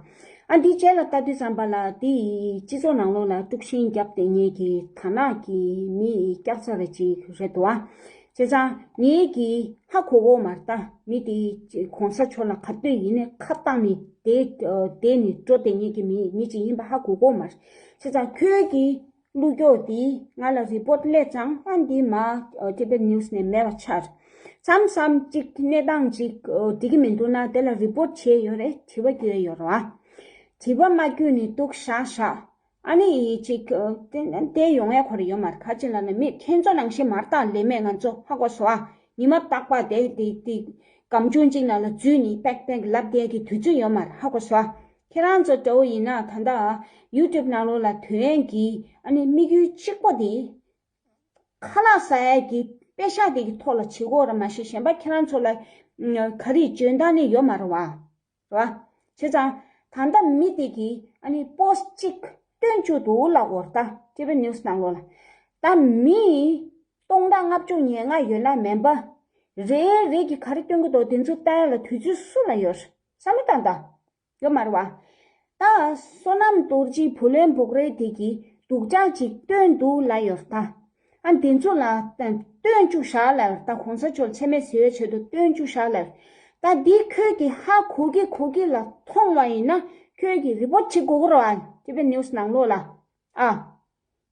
ཨ་འདི་རྗེས་ལ་ལྟ་དུས་ཙམ་པ་ལ་དེ་ཡི་སྤྱི་ཚོགས་ནང་ལོགས་ལ་དཀྲུག་ཤིང་བརྒྱབ་བསྡད་མཁན་གྱི་དར་ནག་གི་མི་ཡི་སྐྱག་རྫུན་རེ་ཅིག་རེད་འདུག་ཨ། བྱས་ཙང་ངས་ཀྱིས་ཧ་གོ་གོ་མ་རེད་ད། མི་དེ་གོང་ས་མཆོག་ལ་ག་དུས་ཡིན་ནའི་ཁ་བཏང་ནས་བསྡད་བསྡད་ནས་འགྲོ་བསྡད་མཁན་གྱི་མི་མི་ཅིག་ཡིན་པ་ཧ་གོ་གོ་མ་རེད། བྱས་ཙང་ཁྱོད་ཀྱིས། ཀླུ་སྐྱོག་འདིས་ང་ལ་རི་པོར་ཊི་སླེབས་ཙང་ཨ་འདི་མ་ཊི་བི་ནིའུ་སི་ནས་མེད་པ་ཆགས། མཚམས་མཚམས་ཅིག་གནས་སྟངས་ཅིག་འགྲིག་གི་མི་འདུག་ན་དེ་ལ་རི་པོར་ཊི་བྱས་ཡོད་རེད། དྲི་བ་བསྐྱལ་ཡོད་རེད་བ། དྲི་བ་མ་བསྐྱལ་ནས་འདུག་བཞག་བཞག་ཨ་ནི་ཡི་ཅིག་དེ་དེ་ཡོང་ཡ་ཁོ་རེ་ཡོད་མ་རེད། ག་ཅི་ལབ་ན་མི་ཁྱེད་ཚོ་ནང་བཞིན་མ་རེད་ད། ལས་མེད་ང་ཚོ་ཧ་གོ་སོང་ཨ། ཉི་མ་རྟག་པར་དེ་དེ་དེ་སྒམ་ཆུང་གཅིག་ནང་ལ་འཛུལ་ནས་པེག་པེག་ལབ་བསྡད་ཀྱི་དུས་ཚོད་ཡོད་མ་རེད། ཧ་གོ་སོང་ཨ། ཁྱེད་རང་ཚོ་འདྲ་བོ་ཡིན་ན་ད་ལྟ་ཡུ་ཊུབ་ནང་ལོགས་ལ་ཐོན་ཡས་ཀྱི་ཨ་ནི་དམིགས་ཡུལ་གཅིག་པོ་དེ་ཁ་ལག་ཟ་ཡས་ཀྱི་པེ་ཤག་དེ་གི་ཐོག་ལ་བྱེད་དགོས་ར་མ་གཞི་གཞན་པ་ཁྱེད་རང་ཚོ་ལ་ག་རེ་འཇོན་ཐང་ནི་ཡོད་མ་རེད་བ། རེད་བ། བྱས་ཙང་ད་ལྟ་མི་དེ་གིས་ཨ་ནི་པོ་སི་ཊི་གཅིག་བཏོན་བཅུག་འདུག་ལབ་དགོས་རེད་ད། ཊི་བི་ནིའུ་སི་ནང་ལོགས་ལ། ད་མི་སྟོང་ཕྲག་ལྔ་བཅུ་ཉེར་ལྔ་ཡོད་ན་མེམ་བར་རེ་རེ་གིས་ག་རེ་སྟོན་གྱི་འདུག་དེ་ཚོ་ལྟ་ཡ་ལ་དུས་ཚོད་སུ་ལ་ཡོད་རེད། བསམ་བློ་བཏང་དང་། ཡོད་མ་རེད་བ། ད་བསོད་ནམས་རྡོ་རྗེ་བུ་ལོན་འབོག་རེས་དེ་གིས་སྡུག་ཅག་ཅིག་བཏོན་འདུག་ལབ་ཡོད་རེད་ད། ཨ་འདི་ཚོ་ལ་བཏོན་བཅུག་བཞག་ལབ་ཡོད་རེད་ད། གོང་ས་མཆོག་མཚན་སྨད་བཟོ་བའི་ཆེད་དུ་བཏོན་བཅུག་བཞག་ལབ་ཡོད་རེད་ད། འདི་ཁྱོད་ཀྱིས་ཧ་གོ་གི་གོ་གི་ལ་མཐོང་བ་ཡིན་ན་ཁྱོད་ཀྱིས་རི་པོར་ཊི་བྱེད་དགོས་ཀྱི་རེད་བ། ཊི་བི་ནིའུ་སི་ནང་ལོགས་ལ། ཨ།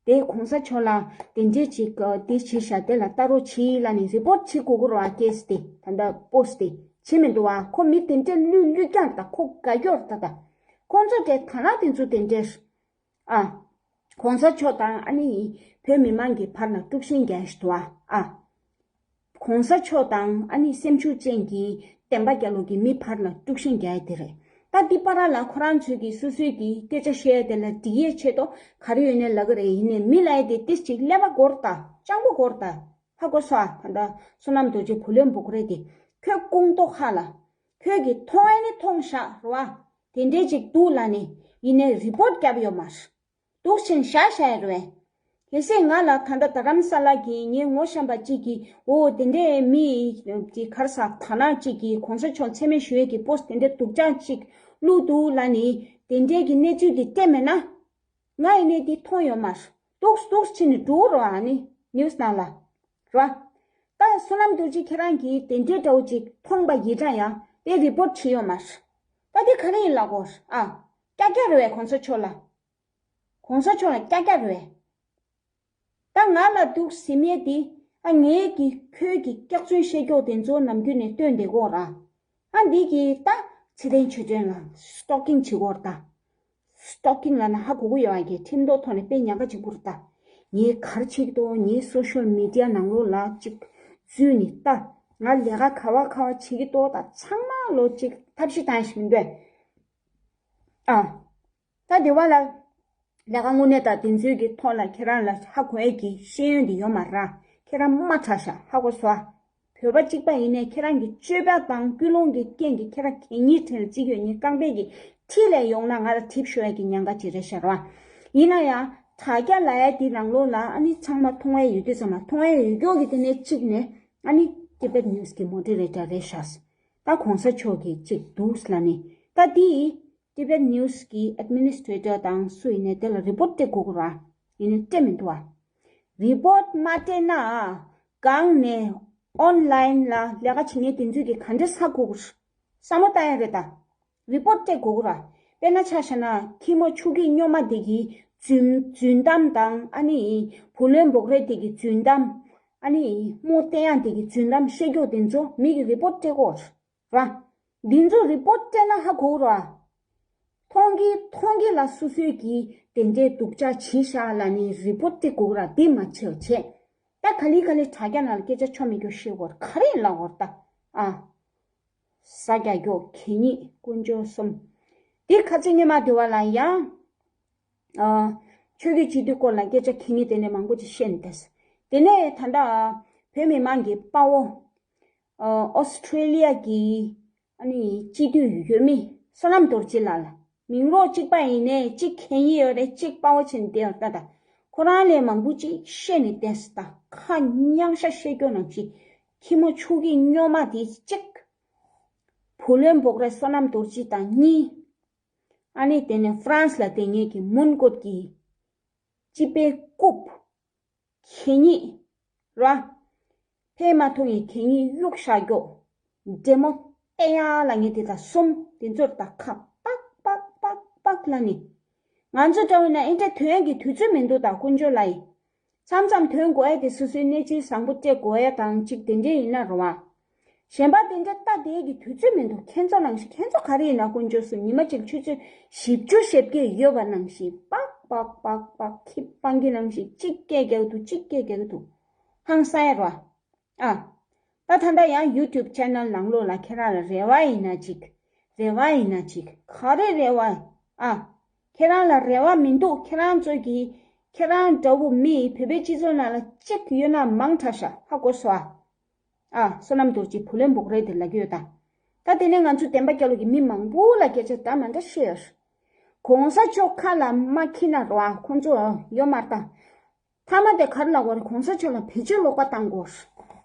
དེ་གོང་ས་མཆོག་ལ་དེ་འདྲས་ཅིག་དེ་བྱས་ཤག་དེ་ལ་ལྟ་རོགས་བྱེད་ལབ་ནས་རི་པོར་ཊི་བྱེད་དགོས་ཀྱི་རེད་བ། ཀེས་དེ་ད་ལྟ་པོ་སི་ཊི་དེ་བྱེད་མི་འདུག་བ། ཁོ་མི་དེ་འདྲས་བླུས་བླུས་རྐྱང་རེད་ད། ཁོ་དགའ་སྐྱོ་རེད་ད། ད་ཁོང་ཚོ་དེ་དར་ནག་དེ་ཚོ་དེ་འདྲས། ཨ། གོང་ས་མཆོག་དང་ཨ་ནི་བོད་མི་མང་གི་བར་ལ་དཀྲུག་ཤིང་རྒྱག་ཞིག་འདུག་བ། ཨ། གོང་ས་མཆོག་དང་ཨ་ནི་སེམས་ཤུགས་ཅན་གྱི་བསྟན་པ་རྒྱལ་ལོ་གི་མི་བར་ལ་དཀྲུག་ཤིང་རྒྱག་ཡ་དེ་རེད། ད་འདི་པར་ལ་ཁོ་རང་ཚོས་ཀྱི་སོ་སོའི་གི་སྐད་ཆ་བཤད་ཡ་དེ་ལ་འགྲིག་ཡས་ཆེད་དུ་ག་རེ་ཡོད་ནས་ལབ་གི་རེད། ཡིན་ནའི་མི་ལབ་ཡ་དེ་ཏིས་ཅིག་ཀླད་པ་སྒོར་ད། སྤྱང་པོ་སྒོར་ད། ཧ་གོ་སོང་ཨ། ད་ལྟ་བསོད་ནམས་རྡོ་རྗེ་བུ་ལོན་འབོག་རེས་དེ་ཁྱོད་ཀོང་ཏོག་ཁ་ལ། ཁྱོད་ཀྱི་མཐོང་ཡ་ནི་མཐོང་བཞག་རེད་བ། དེ་འདྲས་ཅིག་འདུག་ལབ་ནས་ཡིན་ནའི་རི་པོར་ཊི་བརྒྱབ་ཡོད་མ་རེད། འདུག་ཕྱིན་བཞག་བཞག་ཡོད་རེད། གལ་སྲིད་ང་ལ་ད་ལྟ་རྡ་རམ་ས་ལ་གི་ངའི་ངོ་ཤེས་པ་གཅིག་གིས་འོ་དེ་འདྲའི་མི་གི་ག་རེ་ཟ་དར་ནག་གཅིག་གིས་གོང་ས་མཆོག་མཚན་སྨད་ཞུ་ཡས་ཀྱི་པོ་སི་ཊི་དེ་འདྲའི་སྡུག་ཅག་ཅིག་བླུགས་འདུག་ལབ་ནས་དེ་འདྲའི་གི་གནས་ཚུལ་དེ་སྤྲད་མེད་ན། ང་ཡིན་ནའི་དེ་མཐོང་ཡོད་མ་རེད། འདུག་འདུག་ཕྱིན་ནས་འགྲོ་རོགས་ཨ་ནི་ནིའུ་སི་ནང་ལ། རེད་བ། ད་བསོད་ནམས་རྡོ་རྗེ་ཁྱེད་རང་གིས་དེ་འདྲའི་འདྲ་བོ་ཅིག་མཐོང་པ་ཡིན་ཙང་ཡང་དེ་རི་པོར་ཊི་བྱས་ཡོད་མ་རེད། ད་དེ་ག་རེ་ཡིན་ལབ་དགོས་ཨ། ཀྱག་ཀྱག་རེད་བས་གོང་ས་མཆོག་ལ། གོང་ས་མཆོག་ལ་ཀྱག་ཀྱག་རེད་བས། ད་ང་ལ་འདུག་ཟེར་མཁན་དེ་ཨ་ངའི་གི་ཁྱོད་ཀྱི་སྐྱག་རྫུན་བཤད་ཀྱོག་དེ་ཚོ་ནམ་རྒྱུན་ནས་སྟོན་བསྡད་ཀྱོག་ར། ཨ་འདི་གི་ད་ཚེ་བརྟན་ཆོས་སྒྲོན་ལ་སི་ཊོག་ཀིང་བྱེད་ཀྱོག་ར་ད། སི་ཊོག་ཀིང་ལབ་ན་ཧ་གོ་གི་ཡོད་ཨ། གི་ཁྲིམས་ཐོག་ཐོག་ནས་དཔེ་ཉག་ག་གཅིག་པུ་ར་ད། ངས་ག་རེ་བྱེད་ཀྱི་འདུག་ངའི་སོ་ཤལ་མི་ཌི་ཡ་ནང་ལོགས་ལ་གཅིག་འཛུལ་ནས་ལྟ། ང་ལས་ཀ་ག་བ་ག་བ་བྱེད་ཀྱི་འདུག་ད་ཚང་མ་ལོ་གཅིག་ཐབས་ཤེས་བཏང་ཞིག་མི་འདུག་ཨ། ད་དེ་བ་ལ་ལས་ཀ་དངོས་གནས་དང་དེ་ཚོའི་གི་ཐོག་ལ་ཁྱེད་རང་ལ་ཧ་གོ་ཡས་ཀྱི་ཤེས་ཡོན་དེ་ཡོད་མ་རེད། ཁྱེད་རང་མ་དྲག་ཤག་ཧ་གོ་སོང་ཨ། བོད་པ་གཅིག་པ་ཡིན་ནའི་ཁྱེད་རང་གི་སྤྱོད་པ་དང་ཀུན་སློང་གི་རྐྱེན་གྱིས་ཁྱེད་རང་གད་སྙིགས་ཁྲིར་བརྩི་གི་ཡོད། ངས་རྐང་པས་ཀྱི་ཁྲིད་ལས་ཡོང་ན་ང་ལ་གྲིབ་ཤོར་ཡས་ཀྱི་ཉེན་ཁ་ཅིག་རེད་ཤག་ར། ཡིན་ན་ཡང་དྲ་རྒྱ་ལབ་ཡས་དེ་ནང་ལོགས་ལ་ཨ་ནི་ཚང་མ་མཐོང་ཡས་ཡོད་དུས་ཙམ་ལ་མཐོང་ཡས་ཡོད་ཀྱོག་གི་དེ་ནས་གཅིག་ནས་ཨ་ནི་ཊི་བེཊ་ནིའུ་སི་གི་མོ་ཌི་རེ་ཊར་རེད་ཤག་ད་གོང་ས་མཆོག་གིས་གཅིག་འདུག་ལབ་ནས་ད་དེ་ཊི་བེཊ་ནིའུ་སི་གི་ཨེཌ་མི་ནི་སི་ཊྲེ་ཊར་དང་སུ་ཡིན་ནའི་དེ་ལ་རི་པོར་ཊི་སྤྲད་དགོས་ཀྱི་རེད། ཡིན་ནའི་སྤྲད་མི་འདུག་བ། རི་པོར་ཊི་མ་སྤྲད་ན་གང་ནས་ཨོན་ལའིན་ལ་ལས་ཀ་བྱེད་མཁན་དེ་ཚོས་ཀྱིས་ག་འདྲས་ཧ་གོ་གི་རེད། བསམ་བློ་བཏང་ཡ་རེད་ད། རི་པོར་ཊི་སྤྲད་དགོས་ཀྱི་རེད། དཔེར་ན་ཆ་བཞག་ན་ཁྱི་མོ་ཆུ་སྐྱེས་སྨྱོན་མ་དེ་གི་རྫུན་རྫུན་གཏམ་དང་ཨ་ནི་བུ་ལོན་འབོག་རེས་དེ་གི་རྫུན་གཏམ། ཨ་ནི་རྨོ་བསྟན་ཡག་དེ་གི་རྫུན་གཏམ་བཤད་ཀྱོག་དེ་ཚོ་མི་གི་རི་པོར་ཊི་སྤྲད་དགོས་རེད། ར། འདི་ཚོ་རི་པོར་ཊི་སྤྲད་ན་ཧ་གོ་ར། མཐོང་གི་མཐོང་གི་ལ་སོ་སོའི་གི་དེ་འདྲའི་སྡུག་ཅག་བྱས་ཤག་ལབ་ནས་རི་པོར་ཊི་སྤྲད་དགོས་ར། འདི་མ་བྱེད་བྱེད། ད་ག་ལེ་ག་ལེ་དྲ་རྒྱ་ནང་ལ་སྐད་ཆ་ཆོ་མེད་ཀྱོག་བཤད་དགོས་ར། ག་རེ་ཡིན་ལབ་དགོས་ར་ད། ཨ། ཟ་རྒྱག་རྒྱོ་གད་སྙིགས་དཀོན་མཆོག་གསུམ། དེ་ཁ་ཚིག་སྔོན་མ་དེ་བ་ལ་ཡང་། ཨ། ཆོས་བརྒྱུད་སྤྱི་འཐུས་སྐོར་ལ་སྐད་ཆ་གད་སྙིགས་དེ་ནས་མང་པོ་ཅིག་བཤད་ནས་བསྡད། དེ་ནས་ད་ལྟ་བོད་མི་མང་གི་དཔའ་བོ། ཨ། ཨོ་སི་ཁྲེ་ལི་ཡ་གི་ཨ་ནི་སྤྱི་འཐུས་འོས་མི་བསོད་ནམས་རྡོ་རྗེ་ལགས་ལ། མིང་རོགས་གཅིག་པ་ཡིན་ནའི་གཅིག་གད་སྙིགས་ཡོད་རེད། གཅིག་དཔའ་བོ་བྱས་ནས་བསྡད་ཡོད་ད། ད་ཁོ་རང་ལས་མང་པོ་ཅིག་བཤད་ནས་བསྡད་ད། ཁ་གཉག་ཤ་བཤད་རྒྱོ་ནང་བཞིན། ཁྱི་མོ་ཕྱུགས་ཀྱི་སྨྱོན་མ་དེ་གཅིག་བུ་ལོན་འབོག་རེས་བསོད་ནམས་རྡོ་རྗེ་དང་གཉིས། ཨ་ནི་དེ་ནས་ཧྥ་རན་སི་ལ་བསྡད་མཁན་གྱི་མོན་གྷོ་གི་སྤྱི་པའི་རྐུབ། གད་སྙིགས་ར། ཕལ་མ་ཐུག་ཡི་གད་སྙིགས་གཡུག་བཞག་རྒྱོ། འདྲེ་མོ་ཏེ་ཡ་ལ་ངེ་དེ་དང་གསུམ་དེ་ཚོར་ད་ཁ་པག་པག་པག་པག་ལ་ནི། ང་ཚོ་འདྲ་བོ་ན་ཨེ་འདྲ་དོན་གྱི་དུས་ཚོད་མི་འདུག་ད་དཀོན་མཆོག་ལ་ཡི། མཚམས་མཚམས་དོན་གོ་ཡ་དེ་སོ་སོའི་གནས་ཚུལ་བཟང་པོ་སྤྲད་དགོས་ཡ་དང་གཅིག་དེ་འདྲས་ཡིན་ན་རུང་བ། གཞན་པ་དེ་འདྲ་ལྟ་དེ་གི་དུས་ཚོད་མི་འདུག་ཁྱེད་ཚོ་ནང་བཞིན་ཁྱེད་ཚོ་ག་རེ་ཡིན་ན་དཀོན་མཆོག་གསུམ། ཉི་མ་གཅིག་ཆུ་ཚོད་བཞི་བཅུ་ཞེ་བརྒྱད་ཡོད་པ་ནང་བཞིན་པག་པག་པག་པག་ཁྱི་སྤང་གི་ནང་བཞིན་གཅིག་སྐད་རྒྱག་གི་འདུག་གཅིག་སྐད་རྒྱག་གི་འདུག་ཧང་སང་ཡ་ར། ཨ། ད་ད་ལྟ་ཡང་ཡུ་ཊུབ་ཆེ་ནལ་ནང་ལོགས་ལ་ཁྱེད་རང་ལ་རེ་བ་ཡིན་ན་གཅིག་རེ་བ་ཡིན་ན་གཅིག་ག་རེ་རེ་བ། ཨ། ཁྱེད་རང་ལ་རེ་བ་མི་འདུག་ཁྱེད་རང་ཚོ་གི་ཁྱེད་རང་འདྲ་བོ་མི་བོད་པའི་སྤྱི་ཚོགས་ནང་ལ་གཅིག་ཡོད་ན་མང་དྲགས་ཤག་ཧ་གོ་སོང་ཨ། ཨ། བསོད་ནམས་རྡོ་རྗེ་བུ་ལོན་འབོག་རེས་དེ་ལབ་ཀྱི་ཡོད་ད། ད་དེ་ནས་ང་ཚོ་བདེན་པ་རྒྱལ་ལོ་གི་མི་མང་པོ་ལ་སྐད་ཆ་ད་མ་འདྲ་བཤད་ཡོད། གོང་ས་མཆོག་ཁ་ལ་མ་འཁྱེར་ན་རོ་ཨ་ཁོང་ཚོ་ཡོད་མ་རེད་ད། མཐའ་མ་དེ་ག་རེ་ལབ་དགོས་རེད། གོང་ས་མཆོག་ལ་བེད་སྤྱོད་ལོག་པ་བཏང་དགོས།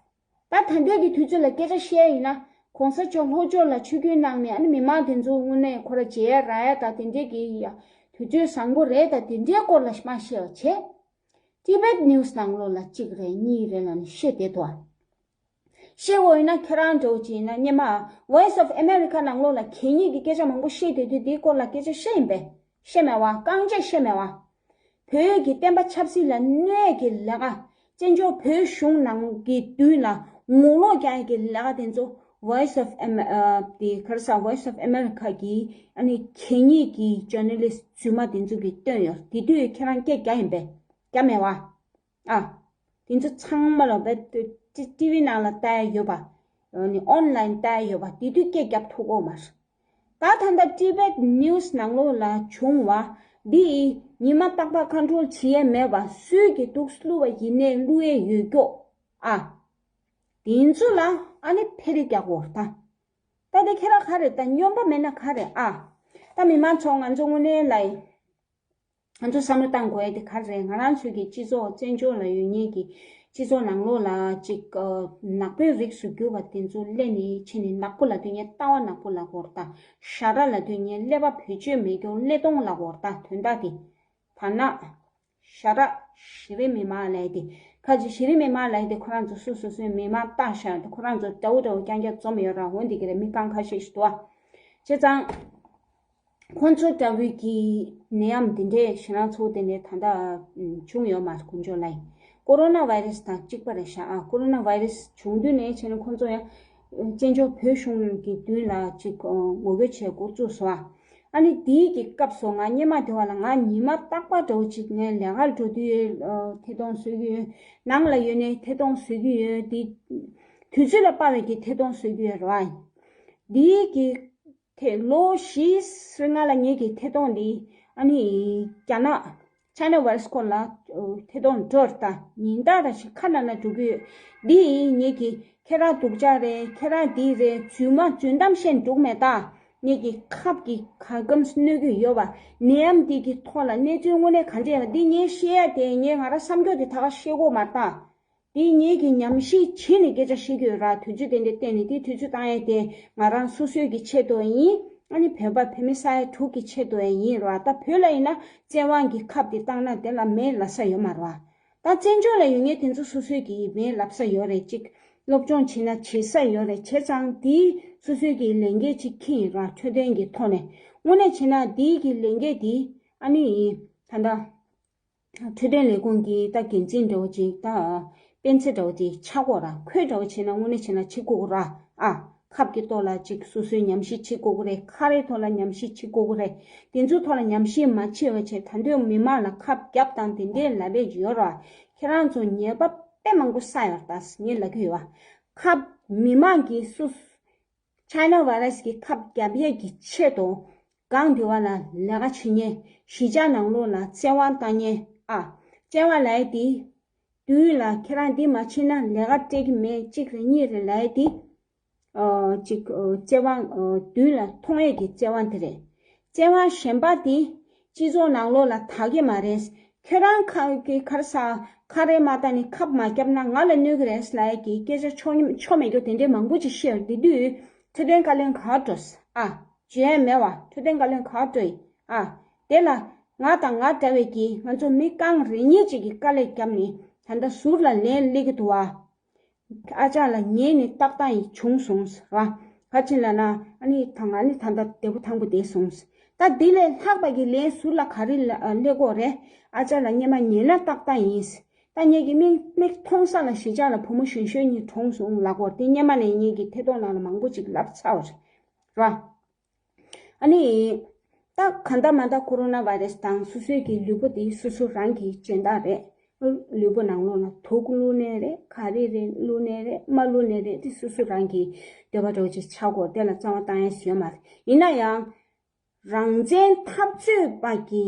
ད་ད་ལྟའི་གི་དུས་ཚོད་ལ་སྐད་ཆ་བཤད་ཡིན་ན་གོང་ས་མཆོག་ལྷོ་ཕྱོགས་ལ་ཆིབས་བསྒྱུར་གནང་ནས་ཨ་ནི་མི་མང་དེ་ཚོ་དངོས་གནས་ཁོ་ར་མཇལ་རག་ཡ་ད་དེ་འདྲས་ཀྱི་ཡ་དུས་ཚོད་བཟང་པོ་རེད་ད་དེ་འདྲའི་སྐོར་ལ་མ་བཤད་པ་བྱས། Tibet News་ནང་ལོགས་ལ་གཅིག་རེད་གཉིས་རེད་ལབ་ནས་བཤད་བསྡད་འདུག་ཨ། ཤེས་འོས་ན་ཁྱེད་རང་འདྲ་བོ་ཅིག་ཡིན་ན་སྔོན་མ་Voice of America་ནང་ལོགས་ལ་གད་སྙིགས་ཀྱི་སྐད་ཆ་མང་པོ་བཤད་བསྡད་དུས་དེའི་སྐོར་ལ་སྐད་ཆ་བཤད་ཡིན་པས། བཤད་མེད་བ། རྐང་རྗེས་བཤད་མེད་བ། བོད་ཀྱི་བསྟན་པ་ཆབ་སྲིད་ལ་གནོད་ཀྱི་ལས་ཀ་བཙན་བྱོལ་བོད་གཞུང་ནང་གི་མདུན་ལ་ངོ་ལོག་རྒྱག་ཡ་གི་ལས་ཀ་དེ་ཚོ་Voice of Am- ཨ་དེ་ག་རེ་ཟ་Voice of America་གི་ཨ་ནི་གད་སྙིགས་ཀྱི་journalist་རྫུན་མ་དེ་ཚོ་གིས་བཏོན་ཡོད། དེ་དུས་ཁྱེད་རང་སྐད་རྒྱག་ཡིན་པས། རྒྱག་མེད་བ། ཨ། དེ་ཚོ་ཚང་མ་ལ་བེད་ཊི་ཝི་ནང་ལ་ལྟ་ཡ་ཡོད་པ། ཨ་ནི་ཨོན་ལའིན་ལྟ་ཡ་ཡོད་པ་དེ་དུས་སྐད་རྒྱབ་ཐུབ་ཀྱི་ཡོད་མ་རེད། ད་ད་ལྟ་Tibet News་ནང་ལོགས་ལ་བྱུང་བ་འདི་ཉི་མ་རྟག་པར་ཁོན་ཊོལ་བྱེད་ཡས་མེད་པ་སུས་ཀྱིས་འདུག་བླུགས་པ་ཡིན་ནའི་བླུགས་ཡས་ཡོད་ཀྱོག་ཨ། དེ་ཚོ་ལ་ཨ་ནི་ཕེ་རེ་རྒྱག་དགོས་རེད་ད། ད་དེ་ཁྱེད་རང་ག་རེ་ད་སྨྱོན་པ་མེད་ན་ག་རེ་ཨ། ད་མི་མང་ཚོ་ང་ཚོ་དངོས་གནས་ལ་ང་ཚོ་བསམ་བློ་བཏང་དགོས་ཡ་དེ་ག་རེ་རེད། ང་རང་ཚོའི་གི་སྤྱི་ཚོགས་བཙན་བྱོལ་ལ་ཡོད་མཁན་གྱི་སྤྱི་ཚོགས་ནང་ལོགས་ལ་ཅིག་ཨ་ནག་པོའི་རིགས་སུ་གྱུར་པ་དེ་ཚོ་སླེབས་ནས་ཕྱིན་ནས་ནག་པོ་ལབ་དུས་ངས་ལྟ་བ་ནག་པོ་ལབ་དགོས་རེད་ད། ཞ་ར་ལབ་དུས་ངས་ཀླད་པ་བེད་སྤྱོད་མེད་རྒྱུ་ཀླད་སྟོང་ལབ་དགོས་རེད་ད། དོན་དག་དེ་བར་ན་ཞ་ར་གཞི་རིམ་མི་མང་ལབ་ཡ་དེ་ཁ་ཅིག་གཞི་རིམ་མི་མང་ལབ་ཡ་དེ་ཁོ་རང་ཚོ་སོ་སོ་སོའི་མི་མང་བཏགས་བཞག་དེ་ཁོ་རང་ཚོ་འདྲ་བོ་འདྲ་བོ་རྐྱང་རྐྱང་འཛོམས་ཡོད་ར། འོན་ཏེ་གི་རེད་མི་རྐང་ཁ་ཤས་ཤིག་འདུག་ཨ། བྱས་ཙང་། ཁོང་ཚོ་འདྲ་བོའི་གི་ནད་ཡམས་འདི་འདྲའི་ཞེད་སྣང་ཚ་བོ་དེ་འདྲའི་ད་ལྟ་བྱུང་ཡོད་མ་རེད་དཀོན་མཆོག་ལ། ཀོ་རོ་ན་བྷའི་རེ་སི་དང་གཅིག་པ་རེད་ཤག་ཨ་ཀོ་རོ་ན་བྷའི་རེ་སི་བྱུང་དུས་ནས་བྱས་ནས་ཁོང་ཚོ་ཡང་བཙན་བྱོལ་བོད་གཞུང་གི་མདུན་ལ་ཅིག་ངོ་རྒོལ་བྱེད་འགོ་བཙུགས་སོང་ཨ། ཨ་ནི་དེའི་གི་སྐབས་སུ་ང་སྔོན་མ་དེ་བ་ལ་ང་ཉི་མ་རྟག་པར་འདྲ་བོ་ཅིག་ངས་ལས་ཀར་འགྲོ་དུས་ཐད་གཏོང་བཟོ་གི་ཡོད། ནང་ལ་ཡོད་ནས་ཐད་གཏོང་བཟོ་གི་ཡོད། དེ་དུས་ཚོད་ལ་དཔག་པའི་གི་ཐད་གཏོང་བཟོ་གི་ཡོད་རེད་བ། དེའི་གི་ཐད་ལོ་བཞི་ཙམ་སྔ་ལ་ངེད་ཀྱི་ཐད་གཏོང་འདི་ཨ་ནི་རྒྱ་ནག་ཆའི་ན་བྷའི་རེ་སི་སྐོར་ལ་ཐད་གཏོང་འགྲོ་རེད་ད། ཉིན་ལྟར་ར་ཞིག་ཁ་ན་ན་འགྲོ་གི་ཡོད། འདི་ཡིན་ངེད་ཀྱི་ཁྱེད་རང་སྡུག་ཅག་རེད། ཁྱེད་རང་འདི་རེད། རྫུན་མ་རྫུན་གཏམ་བཤད་འདུག་མེད་ད། ངེད་ཀྱི་ཁབ་ཀྱི་ག་གམ་གནོད་ཀྱི་ཡོད་པ། ནད་ཡམས་འདི་གི་ཐོག་ལ་གནས་ཚུལ་དངོས་གནས་ག་འདྲ་ཡོད་པ་འདི་ངས་བཤད་ཡ་དེ་ངས་ང་རང་བསམ་སྐྱོ་དེ་ད་ག་བཤད་དགོས་མ་རེད་ད། དེ་ངེད་ཀྱི་ཉམས་ཞིབ་བྱས་ནས་སྐད་ཆ་བཤད་ཀྱི་ཡོད་ར། དུས་ཚོད་དེ་འདྲ་བལྟས་ནས་དེ་དུས་ཚོད་བཏང་ཡས་དེ་ང་རང་སོ་སོའི་གི་ཆེད་དུ་ཡིན། ཨ་ནི་བོད་པ་བོད་མི་ས་ཡ་དྲུག་གི་ཆེད་དུ་ཡིན་ར། ད་བོད་ལ་ཡིན་ན་བཙན་དབང་གི་ཁབ་དེ་བཏང་ན་དེ་ལ་མེད་ལབ་ས་ཡོད་མ་རེད་བ། ད་བཙན་བྱོལ་ལ་ཡོད་མཁན་དེ་ཚོ་སོ་སོའི་གི་མེད་ལབ་ས་ཡོད་རེད། ཅིག་སློབ་སྦྱོང་བྱེད་ན་བྱེད་ས་ཡོད་རེད། བྱས་ཙང་དེ་སོ་སོའི་གི་ལས་འགན་ཅིག་འཁྱེར་ཡིན་ར། འཕྲོད་བསྟེན་གི་ཐོག་ནས་དངོས་གནས་བྱས་ན་དེ་གི་ལས་འགན་དེ་ཨ་ནི་ད་ལྟ། འཕྲོད་བསྟེན་ལས་ཁུངས་ཀྱི་ད་འགན་འཛིན་འདྲ་བོ་ཅིག་ད་སྤེན་ཚེ་འདྲ་བོ་ཅིག་ཆགས་དགོས་ར། ཁོས་འདྲ་བོ་བྱས་ན་དངོས་གནས་བྱས་ན་བྱེད་དགོས་ཀྱི་ར། ཨ་ཁབ་ཀྱི་ཐོག་ལ་ཅིག་སོ་སོའི་ཉམས་ཞིབ་བྱེད་དགོས་ཀྱི་རེད། ཁ་རའི་ཐོག་ལ་ཉམས་ཞིབ་བྱེད་དགོས་ཀྱི་རེད། དེ་ཚོའི་ཐོག་ལ་ཉམས་ཞིབ་མ་བྱས་པ་བྱས་ད་དུང་མི་མང་ལ་ཁབ་རྒྱབ་དང་དེ་འདྲའི་ལབ་པའི་ཡོད་ར། ཁྱེད་རང་ཚོ་ཉེས་པ་དཔེ་མང་པོ་བསགས་ཡོད་ར། ད་ངས་ལབ་ཀྱི་ཡོད་བ། ཁབ་མི་མང་གིས་སུ། ཆའི་ན་བྷ་ར་སི་གི་ཁབ་བརྒྱབ་ཡས་ཀྱི་ཆེད་དུ། གང་དེ་བ་ལ་ལས་ཀ་བྱེད་མཁན་གཞིས་ཆགས་ནང་ལོགས་ལ་བཙན་དབང་བཏང་མཁན། ཨ། བཙན་དབང་ལབ་ཡས་དེ། དུས་ལ་ཁྱེད་རང་འདི་མ་བྱེད་ན་ལས་ཀ་སྤྲད་ཀྱི་མེད་གཅིག་རེད་གཉིས་རེད་ལབ་ཡས་དེ། ཨ། གཅིག་ཨ། བཙན་དབང་། ཨ། དུས་ལ་མཐོང་ཡས་ཀྱི་བཙན་དབང་དེ་རེད། བཙན་དབང་གཞན་པ་དེ་སྤྱི་ཚོགས་ནང་ལོགས་ལ་དག་གི་མ་རེད། ཁྱོད་རང་ཁ་གི་ཁར་ས་ཁ་རེ་མ་བཏང་ནས་ཁབ་མ་བརྒྱབ་ན་ང་ལ་གནོད་ཀྱི་རེད་ལབ་ཡས་ཀྱི་སྐད་ཆ་ཆོ་ཆོ་མེད་རྒྱུ་དེ་འདྲའི་མང་པོ་ཅིག་བཤད་ཡོད། དེ་དུས་འཕྲོད་བསྟེན་བཀའ་བློན་ག་པར་འགྲོ། ཨ། བརྗོད་ཡས་མེད་བ། འཕྲོད་བསྟེན་བཀའ་བློན་ག་པར་འགྲོ་ཡིན། ཨ། དེ་ལ་ང་དང་ང་འདྲ་བའི་གི་ང་ཚོ་མི་རྐང་རེ་གཉིས་ཅིག་གི་དཀའ་ལས་བརྒྱབ་ནས་ད་ལྟ་ཟུར་ལ་ལན་སླེབས་ཀྱི་འདུག་བ། ཨ་ཅག་ལ་ཉན་ནས་ཏག་ཏག་ཡིན་བྱུང་སོང་ཟེར་བ། ག་ཅི་ལབ་ན་ཨ་ནི་ད་ང་ནི་ད་ལྟ་བདེ་པོ་ཐང་པོ་བསྡད་སོང་ཟེར། ད་འདི་ལས་ལྷག་པ་གི་ལན་ཟུར་ལ་ག་རེ་ལ་སླེབས་ཀྱི་ཡོད་རེད། ཨ་ཅག་ལ་སྔོན་མ་ཉན་ན་ཏག་ཏག་ཡིན་ཟེར། ད་ངེད་ཀྱི་མིག་མིག་མཐོང་ས་ལ་གཞིས་ཆགས་ལ་བུ་མོ་གཞོན་གཞོན་གཉིས་གྲོངས་སོང་ལབ་ཀྱི་ཡོད་རེད། དེ་སྔོན་མ་ནས་ངེད་ཀྱི་ཐད་གཏོང་ནང་ལ་མང་པོ་ཅིག་ལབ་ཚར་བ་རེད། ར། ཨ་ནི། ད་གང་ལྟར་མ་ལྟར་ཁོ་རོ་ན་བྷ་རེ་སི་དང་སོ་སོའི་གི་ལུས་པོ་དེ་སོ་སོ་རང་གི་སྦྱིན་བདག་རེད། ལུས་པོ་ནང་ལོགས་ལ་དུག་བླུགས་ནའི་རེད། ག་རེ་རེད། བླུགས་ནའི་རེད། མ་བླུགས་ནའི་རེད། དེ་སོ་སོ་རང་གི་འདོད་པ་འདྲ་བོ་ཅིག་ཆགས་ཀྱི་ཡོད་རེད། དེ་ལ་རྩ་བ་བཏང་ཡས་ཡོད་མ་རེད། ཡིན་ན་ཡང་། རང་བཙན་འཐབ་རྩོད་པ་གི་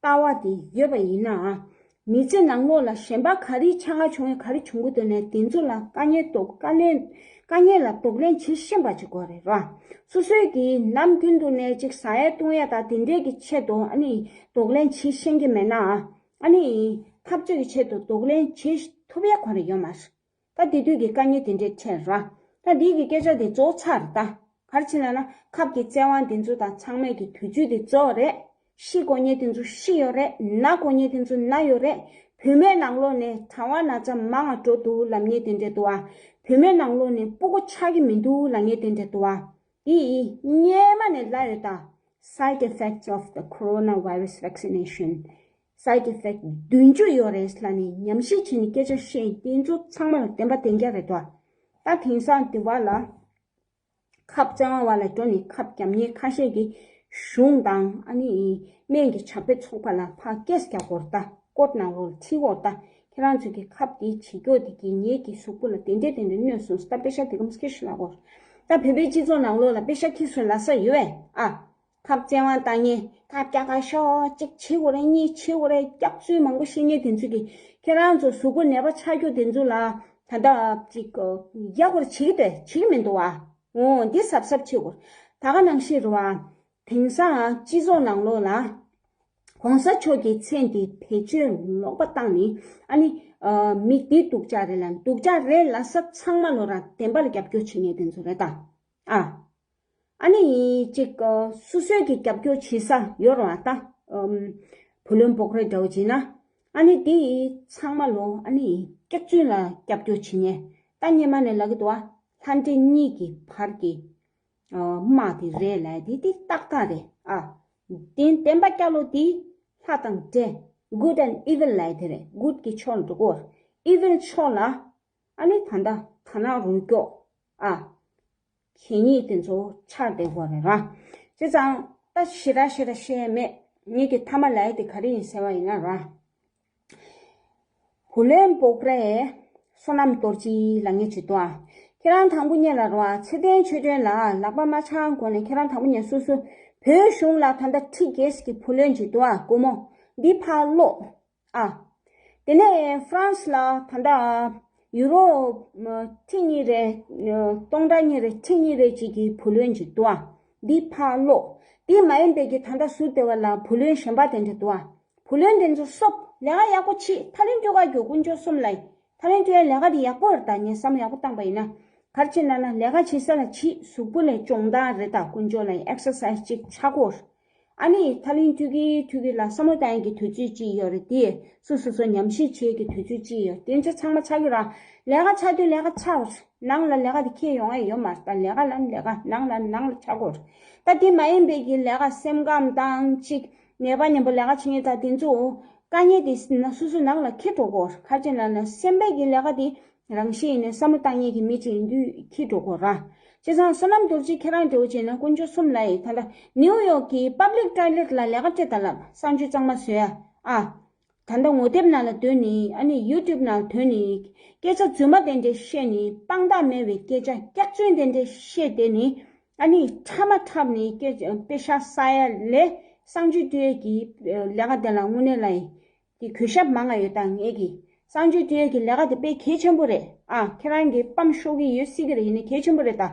ལྟ་བ་དེ་ཡོད་པ་ཡིན་ན། མི་ཚེ་ནང་ལོགས་ལ་གཞན་པ་ག་རེ་ཆག་སྣང་བྱུང་ཡོད། ག་རེ་བྱུང་གི་འདུག་ནས་དེ་ཚོ་ལ་དཀའ་ངལ་གདོང་དཀའ་ལས་དཀའ་ངལ་ལ་གདོང་ལེན་བྱེད་ཤེས་པ་ཅིག་དགོས་རེད་ར། སོ་སོའི་གི་ནམ་རྒྱུན་དུ་ནས་ཅིག་ཟ་ཡ་བཏུང་ཡ་དང་དེ་འདྲས་ཀྱི་ཆེད་དུ་ཨ་ནི་གདོང་ལེན་བྱེད་ཤེས་ཀྱི་མེད་ན། ཨ་ནི་འཐབ་རྩོད་ཀྱི་ཆེད་དུ་གདོང་ལེན་བྱེད་ཐུབ་ཡ་ག་རེ་ཡོད་མ་རེད། ད་དེ་དུས་ཀྱི་དཀའ་ངལ་དེ་འདྲས་འཕྲད་ར། ད་འདི་གི་སྐད་ཆ་དེ་རྫོགས་ཚར་ད། ག་རེ་བྱས་ན་ན་ཁབ་ཀྱི་བཙན་དབང་དེ་ཚོ་དང་ཚང་མས་ཀྱི་དུས་ཚོད་དེ་རྫོགས་རེད། ཤི་དགོས་མཁན་དེ་ཚོ་ཤི་ཡོད་རེད། ན་དགོས་མཁན་དེ་ཚོ་ན་ཡོད་རེད། བུད་མེད་ནང་ལོགས་ནས་གྲང་བ་ན་ཚ་མང་ང་འགྲོ་འདུག་ལབ་མཁན་དེ་འདྲས་འདུག་ཨ། བུད་མེད་ནང་ལོགས་ནས་སྤུ་གུ་ཆགས་ཀྱི་མི་འདུག་ལབ་མཁན་དེ་འདྲས་འདུག་ཨ། འདི་སྔོན་མ་ནས་ལབ་ཡོད་ད། Side effects of the coronavirus vaccination. Side effect བདུན་ཅུ་ཡོད་རེད་ལབ་ནས་ཉམས་ཞིབ་བྱས་ནས་སྐད་ཆ་བཤད་དེ་ཚོ་ཚང་མ་ལ་བདེན་པ་བདེན་རྐྱང་རེད་དོ། ད་དེང་སང་དེ་བ་ལ་ཁབ་བཙན་དབང་བ་ལ་འགྲོ་ནས་ཁབ་བརྒྱབ་མཁན་ཁ་ཤས་ཀྱིས་གཞུང་དང་ཨ་ནི་སྨན་གྱི་བྱ་བའི་ཚོགས་པ་ལ་ཕར་ཀེས་རྒྱག་དགོས་རེད་ད། ཀོར་ཊི་ནང་ལོགས་ལ་ཁྲིད་དགོས་རེད་ད། ཁྱེད་རང་ཚོས་ཀྱི་ཁབ་དེ་བྱེད་རྒྱུ་དེ་གིས་ངེད་ཀྱི་གཟུགས་པོ་ལ་དེ་འདྲས་དེ་འདྲས་གནོད་སོང་ཟེར་ད་པེ་ཤ་དེ་གམ་སྐད་ཤུ་ལ་གོ། ད་བོད་པའི་སྤྱི་ཚོགས་ནང་ལོགས་ལ་པེ་ཤ་ཁྱི་སུ་ལ་ས་ཡོད་བས་ཨ། ཁབ་བཙན་དབང་བཏང་མཁན་ཁབ་རྒྱག་ག་ཤོག་གཅིག་བྱེད་དགོས་རེད། གཉིས་བྱེད་དགོས་རེད། སྐྱག་རྫུན་མང་པོ་བཤད་མཁན་དེ་ཚོས་ཀྱི་ཁྱེད་རང་ཚོ་གཟུགས་པོ་ནད་པ་ཆགས་རྒྱུ་དེ་ཚོ་ལ་ད་ལྟ་ཅིག་ཡག་པོ་བྱེད་ཀྱི་འདུག་བྱེད་ཀྱི་མི་འདུག་ཨ། འོ་འདི་གཟབ་གཟབ་བྱེད་དགོས། ད་ག་ནང་བཞིན་རེད་བ། དེང་སང་སྤྱི་ཚོགས་ནང་ལོགས་ལ། གོང་ས་མཆོག་གི་མཚན་དེ་བེད་སྤྱོད་ལོག་པ་བཏང་ནས་ཨ་ནི། མི་འདི་སྡུག་ཅག་རེད་ལ་སྡུག་ཅག་རེད་ལབ་ས་ཚང་མ་ལོ་ར་བདེན་པ་ལ་རྒྱབ་སྐྱོར་བྱེད་མཁན་དེ་ཚོ་རེད་ད། ཨ། ཨ་ནི་ཅིག་སོ་སོའི་གི་རྒྱབ་སྐྱོར་བྱེད་ས་ཡོད་ར་ད། བུ་ལོན་བོགས་རེད་འདྲ་བོ་བྱེད་ན། ཨ་ནི་དེ་ཚང་མ་ལོ་ཨ་ནི་སྐྱག་རྫུན་ལ་རྒྱབ་སྐྱོར་བྱེད་མཁན་ད་སྔོན་མ་ནས་ལབ་ཀྱི་འདུག་བ། ལྷ་འདྲེ་གཉིས་ཀྱི་བར་གྱི། དམག་དེ་རེད་ལབ་དེ་དེ་ཏག་ཏག་རེད་ཨ། དེ་བདེན་པ་སྐྱ་ལོ་དེ་ལྷ་དང་འདྲེ། Good and evil ལབ་དེ་རེད། Good གི་ཕྱོགས་ལ་འགྲོ་གོ། Evil ཕྱོགས་ལ་ཨ་ནི་ད་ལྟ་ད་ནང་རུ་སྐྱོག་ཨ། གད་སྙིགས་དེ་ཚོ་ཆགས་བསྡད་གོ་རེད་ར། བྱས་ཙང་ད་ཞེ་དྲག་ཞེ་དྲག་བཤད་མེད། ངེད་ཀྱི་མཐའ་མ་ལབ་དེ་ག་རེ་ཡིན་ཟེར་བ་ཡིན་ན་ར། བུ་ལོན་བོགས་རེས། བསོད་ནམས་རྡོ་རྗེ་ལབ་མཁན་ཅིག་འདུག་ཨ། ཁྱེད་རང་དང་པོ་ཉིད་ལ་རོ་ཨ་ཚེ་བརྟན་ཆོས་སྒྲོན་ལ་ལག་པ་མ་འཆང་གོང་ནས་ཁྱེད་རང་དང་པོ་ཉིད་སོ་སོ་བོད་གཞུང་ལ་ད་ལྟ་ཁྲི་བརྒྱད་ཀྱི་བུ་ལོན་ཅིག་འདུག་ཨ། སྒོར་མོ་འདི་ཕར་སློག་ཨ། དེ་ནས་ཧྥ་རན་སི་ལ་ད་ལྟ་ཡུ་རོ་ཁྲི་གཉིས་རེ་སྟོང་ཕྲག་གཉིས་རེ་ཁྲི་གཉིས་རེ་ཅིག་གི་བུ་ལོན་ཅིག་འདུག་ཨ། འདི་ཕར་སློག་འདི་མ་ཡིན་པའི་གི་ད་ལྟ་ཟུར་དེ་བ་ལ་བུ་ལོན་གཞན་པ་དེ་འདྲ་འདུག་ཨ། བུ་ལོན་དེ་ཚོ་སོབ་ལས་ཀ་ཡག་པོ་བྱེད། ཐ་ལན་སྤྲོད་ག་རྒྱུ་དཀོན་མཆོག་གསུམ་ལ་ཡིན། ཐ་ལན་སྤྲོད་ཡ་ལས་ཀ་དེ་ཡག་པོ་རེད་ད། ངས་བསམ་ཡག་པོ་བཏང་པ་ཡིན་ན། ག་རེ་བྱེད་ན་ན་ལས་ཀ་བྱེད་ས་ལ་བྱེད། གཟུགས་པོ་ལ་སྦྱོང་བརྡར་རེད་ད། དཀོན་མཆོག་ལ་ཡིན། ཨེག་སར་སའི་སི་ཅིག་བྱ་དགོས། ཨ་ནི་ཐ་ལན་སྤྲོད་ཀྱི་སྤྲོད་ཀྱི་ལ་བསམ་བློ་བཏང་ཡ་གི་དུས་ཚོད་ཅིག་ཡོད་རེད་དེ། སོ་སོ་སོ་ཉམས་ཞིབ་བྱེད་ཀྱི་དུས་ཚོད་ཅིག་ཡོད། དེ་ཚོ་ཚང་མ་ཚར་གི་ར། ལས་ཀ་ཚར་དུས་ལས་ཀ་ཚར་བ་རེད། ནང་ལ་ལས་ཀ་དེ་ཁྱེར་ཡོང་ཡ་ཡོད་མ་རེད་ད། ལས་ཀ་ལ་ནི་ལས་ཀ་ནང་ལ་ནང་ལ་ཆགས་དགོས་རེད། ད་དེ་མ་ཡིན་པའི་གི་ལས་ཀ་སེམས་ཁམས་དང་གཅིག་ནད་པ་མཉམ་པོ་ལས་ཀ་བྱེད་མཁན་ད་དེ་ཚོ་དཀའ་ངལ་དེ་ན་སོ་སོ་ནང་ལ་འཁྱེར་འགྲོ་དགོས་རེད། ག་རེ་བྱས་ན་ན་སེམས་པའི་གི་ལས་ཀ་དེ་རང་བཞིན་ཡིན་ནས་བསམ་བློ་བཏང་མཁན་གི་མི་གཅིག་ཡིན་དུས་འཁྱེར་འགྲོ་དགོས་ར། བྱས་ཙང་བསོད་ནམས་རྡོ་རྗེ་ཁྱེད་རང་འདྲ་བོ་བྱས་ན་དཀོན་མཆོག་གསུམ་ལ་ཡིན། ད་ལྟ་ནིའུ་ཡོག་གི་པབ་ལིག་ཊོའི་ལེཊ་ལ་ལས་ཀ་སྤྲད་ད་ལབ། གསང་སྤྱོད་གཙང་མ་བཟོ་ཡ་ཨ། ད་ལྟ་ངོ་དེབ་ནང་ལ་སྡོད་ནི་ཨ་ནི་ཡུ་ཊུབ་ནང་ལ་སྡོད་ནི་སྐད་ཆ་རྫུན་མ་དེ་འདྲས་བཤད་ནི་དཔང་རྟགས་མེད་པའི་སྐད་ཆ་སྐྱག་རྫུན་དེ་འདྲས་བཤད་དེ་ནི་ ཨ་ནི་ཕྲ་མ་འཁྲབ་ནས་སྐད་པེ་ཤག་ས་ཡ་ལས་གསང་སྤྱོད་སྤྲོད་ཡས་ཀྱི་ལས་ཀ་དེ་ལ་དངོས་གནས་ལ་ཡིན། དེ་གུས་ཞབས་མང་ང་ཡོད་ད་ངེད་ཀྱི་གསང་སྤྱོད་སྤྲོད་ཡས་ཀྱི་ལས་ཀ་དེ་དཔེ་གལ་ཆེན་པོ་རེད། ཨ་ཁྱེད་རང་གི་པམ་ཤོར་གི་ཡོད་སྲིད་ཀྱི་རེད། ཡིན་ནའི་གལ་ཆེན་པོ་རེད་ད།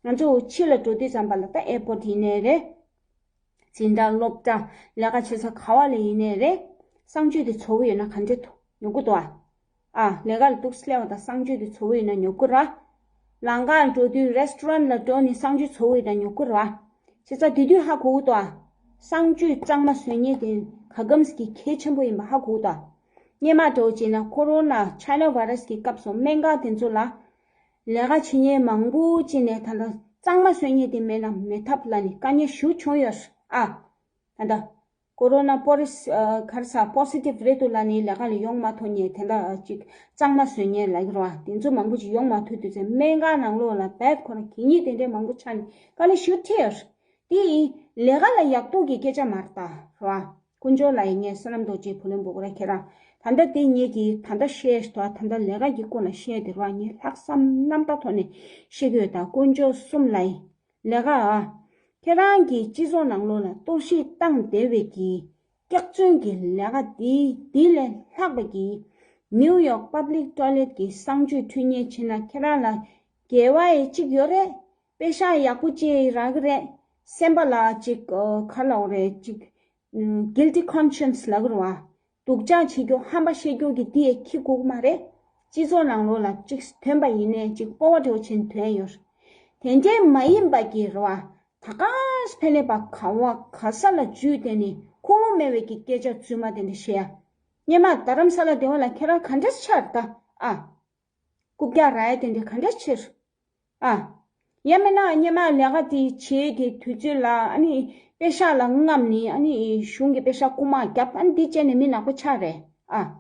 ང་ཚོ་ཕྱི་ལ་འགྲོ་དུས་ཙམ་པ་ལ་ད་ཨེར་པོར་ཊི་ཡིན་ནའི་རེད། འཛིན་གྲྭ་སློབ་གྲྭ་ལས་ཀ་བྱེད་ས་ག་བ་ལ་ཡིན་ནའི་རེད། གསང་སྤྱོད་དེ་ཚོར་གི་ཡོད་ན་ག་འདྲ་འདུག་ཉོབ་གི་འདུག་ཨ། ཨ་ལས་ཀ་ལ་འདུག་སླེབས་པ་དང་གསང་སྤྱོད་དེ་ཚོར་གི་ཡོད་ན་ཉོབ་གི་ར། ལམ་ཁ་ལ་འགྲོ་དུས་རེ་སི་ཊོ་རན་ཊི་ལ་འགྲོ་ནས་གསང་སྤྱོད་ཚོར་གི་ཡོད་ན་ཉོབ་གི་ར། བྱས་ཙང་དེ་དུས་ཧ་གོ་གི་འདུག་ཨ། གསང་སྤྱོད་གཙང་མ་བཟོ་མཁན་དེ་ག་གམ་གི་གལ་ཆེན་པོ་ཡིན་པ་ཧ་གོ་གི་འདུག་ཨ། སྔོན་མ་འདྲ་བོ་བྱས་ན་ཁོ་རོ་ན་ཆའི་ན་བྷའི་ར་སི་གི་སྐབས་སུ་སྨན་ཁང་དེ་ཚོ་ལ་ལས་ཀ་བྱེད་མཁན་མང་པོ་ཅིག་ནས་ད་ལྟ་གཙང་མ་བཟོ་མཁན་དེ་མེད་ན་མེད་ཐབས་ལ་ནི་དཀའ་ངལ་ཞེ་པོ་བྱུང་ཡོད་ཨ། ད་ལྟ་ཀོ་རོ་ན་པོ་རི་སི་ཨ་ག་རེ་ཟ་པོ་སི་ཊིབ་རེད་འདུག་ལབ་ནས་ལས་ཀ་ལ་ཡོང་མ་ཐུབ་མཁན་དེ་འདྲ་ཅིག་གཙང་མ་བཟོ་མཁན་ལབ་ཀྱི་རེད་བ། དེ་ཚོ་མང་པོ་ཅིག་ཡོང་མ་ཐུབ་དུས་ཚེ་སྨན་ཁང་ནང་ལོགས་ལ་བད་ཁོ་རང་གད་སྙིགས་དེ་འདྲའི་མང་པོ་ཆགས་ནས་དཀའ་ལས་ཞེ་པོ་འཕྲད་ཡོད། དེ་ཡིན་ལས་ཀ་ལ་ཡག་སྡུག་གི་སྐད་ཆ་མ་རེད་ད་རེད་བ། དཀོན་མཆོག་ལ་ཡིན་ངས་བསོད་ནམས་རྡོ་རྗེ་བུ་ལོན་འབོག་ར་ཁྱེད་རང་། ད་ལྟ་དེ་ངེད་ཀྱིས་ད་ལྟ་བཤད་ཞུ་ད་ད་ལྟ་ལས་ཀ་གི་སྐོར་ལ་བཤད་དེ་རེད་བ། ངས་ལྷག་བསམ་རྣམ་དག་ཐོག་ནས་བཤད་ཀྱི་ཡོད་ད། དཀོན་མཆོག་གསུམ་ལ་ཡིན། ལས་ཀ་ཨ། ཁྱེད་རང་གིས་སྤྱི་ཚོགས་ནང་ལོགས་ལ་གཏོར་བཤིག་བཏང་བསྡད་པའི་གི་སྐྱག་རྫུན་གྱི་ལས་ཀ་འདི་འདི་ལས་ལྷག་པ་གི་ནིའུ་ཡོག་པབ་ལིག་ཊོའི་ལེཊ་གི་གསང་སྤྱོད་འཕྲུལ་གཉེར་བྱེད་ན་ཁྱེད་རང་ལ་དགེ་བ་ཡི་གཅིག་ཡོད་རེད། པེ་ཤག་ཡག་པོ་སྤྲད་ཡི་རག་གི་རེད། སེམས་པ་ལ་ཅིག་ག་རེ་ལབ་དགོས་རེད། ཅིག་གིལ་ཊི་ཁོན་ཤེན་སི་ལབ་ཀྱི་རེད་བ། སྡུག་ཅག་བྱེད་རྒྱུ་ཧམ་པ་བཤད་རྒྱུ་གི་འདི་ཡི་ཁྱི་སྒུག་མ་རེད། སྤྱི་ཚོགས་ནང་ལོགས་ལ་ཅིག་ཐོན་པ་ཡིན་ནའི་ཅིག་སྤོབས་པ་འདྲ་བོ་བྱས་ནས་ཐོན་ཡོད། དེ་འདྲའི་མ་ཡིན་པ་གི་རེད་བ། ད་ག་ས་ཕེ་ནེ་པ་ག་བ་ག་ས་ལ་འཇུས་དེ་ནི་ཁུངས་ལུང་མེད་པའི་གི་སྐད་ཆ་རྫུན་མ་དེ་འདྲ་བཤད་ཡ། སྔོན་མ་རྡ་རམ་ས་ལ་སྡེ་བ་ལ་ཁྱེད་རང་ག་འདྲ་ཆགས་ད་ཨ། རྐུབ་བཀྱག་རག་ཡ་དེ་འདྲ་ག་འདྲ་ཆགས། ཨ། ཡང་མིན་ན་སྔོན་མ་ལས་ཀ་དེ་བྱེད་དེ་དུས་ཚོད་ལ་ཨ་ནི་པེ་ཤག་ལ་རྔམ་ནི་ཨ་ནི་གཞུང་གི་པེ་ཤག་རྐུ་མ་བརྒྱབ་ཨ་ནི་འདི་བྱས་ནས་མི་ནག་པོ་ཆགས་རེད་ཨ།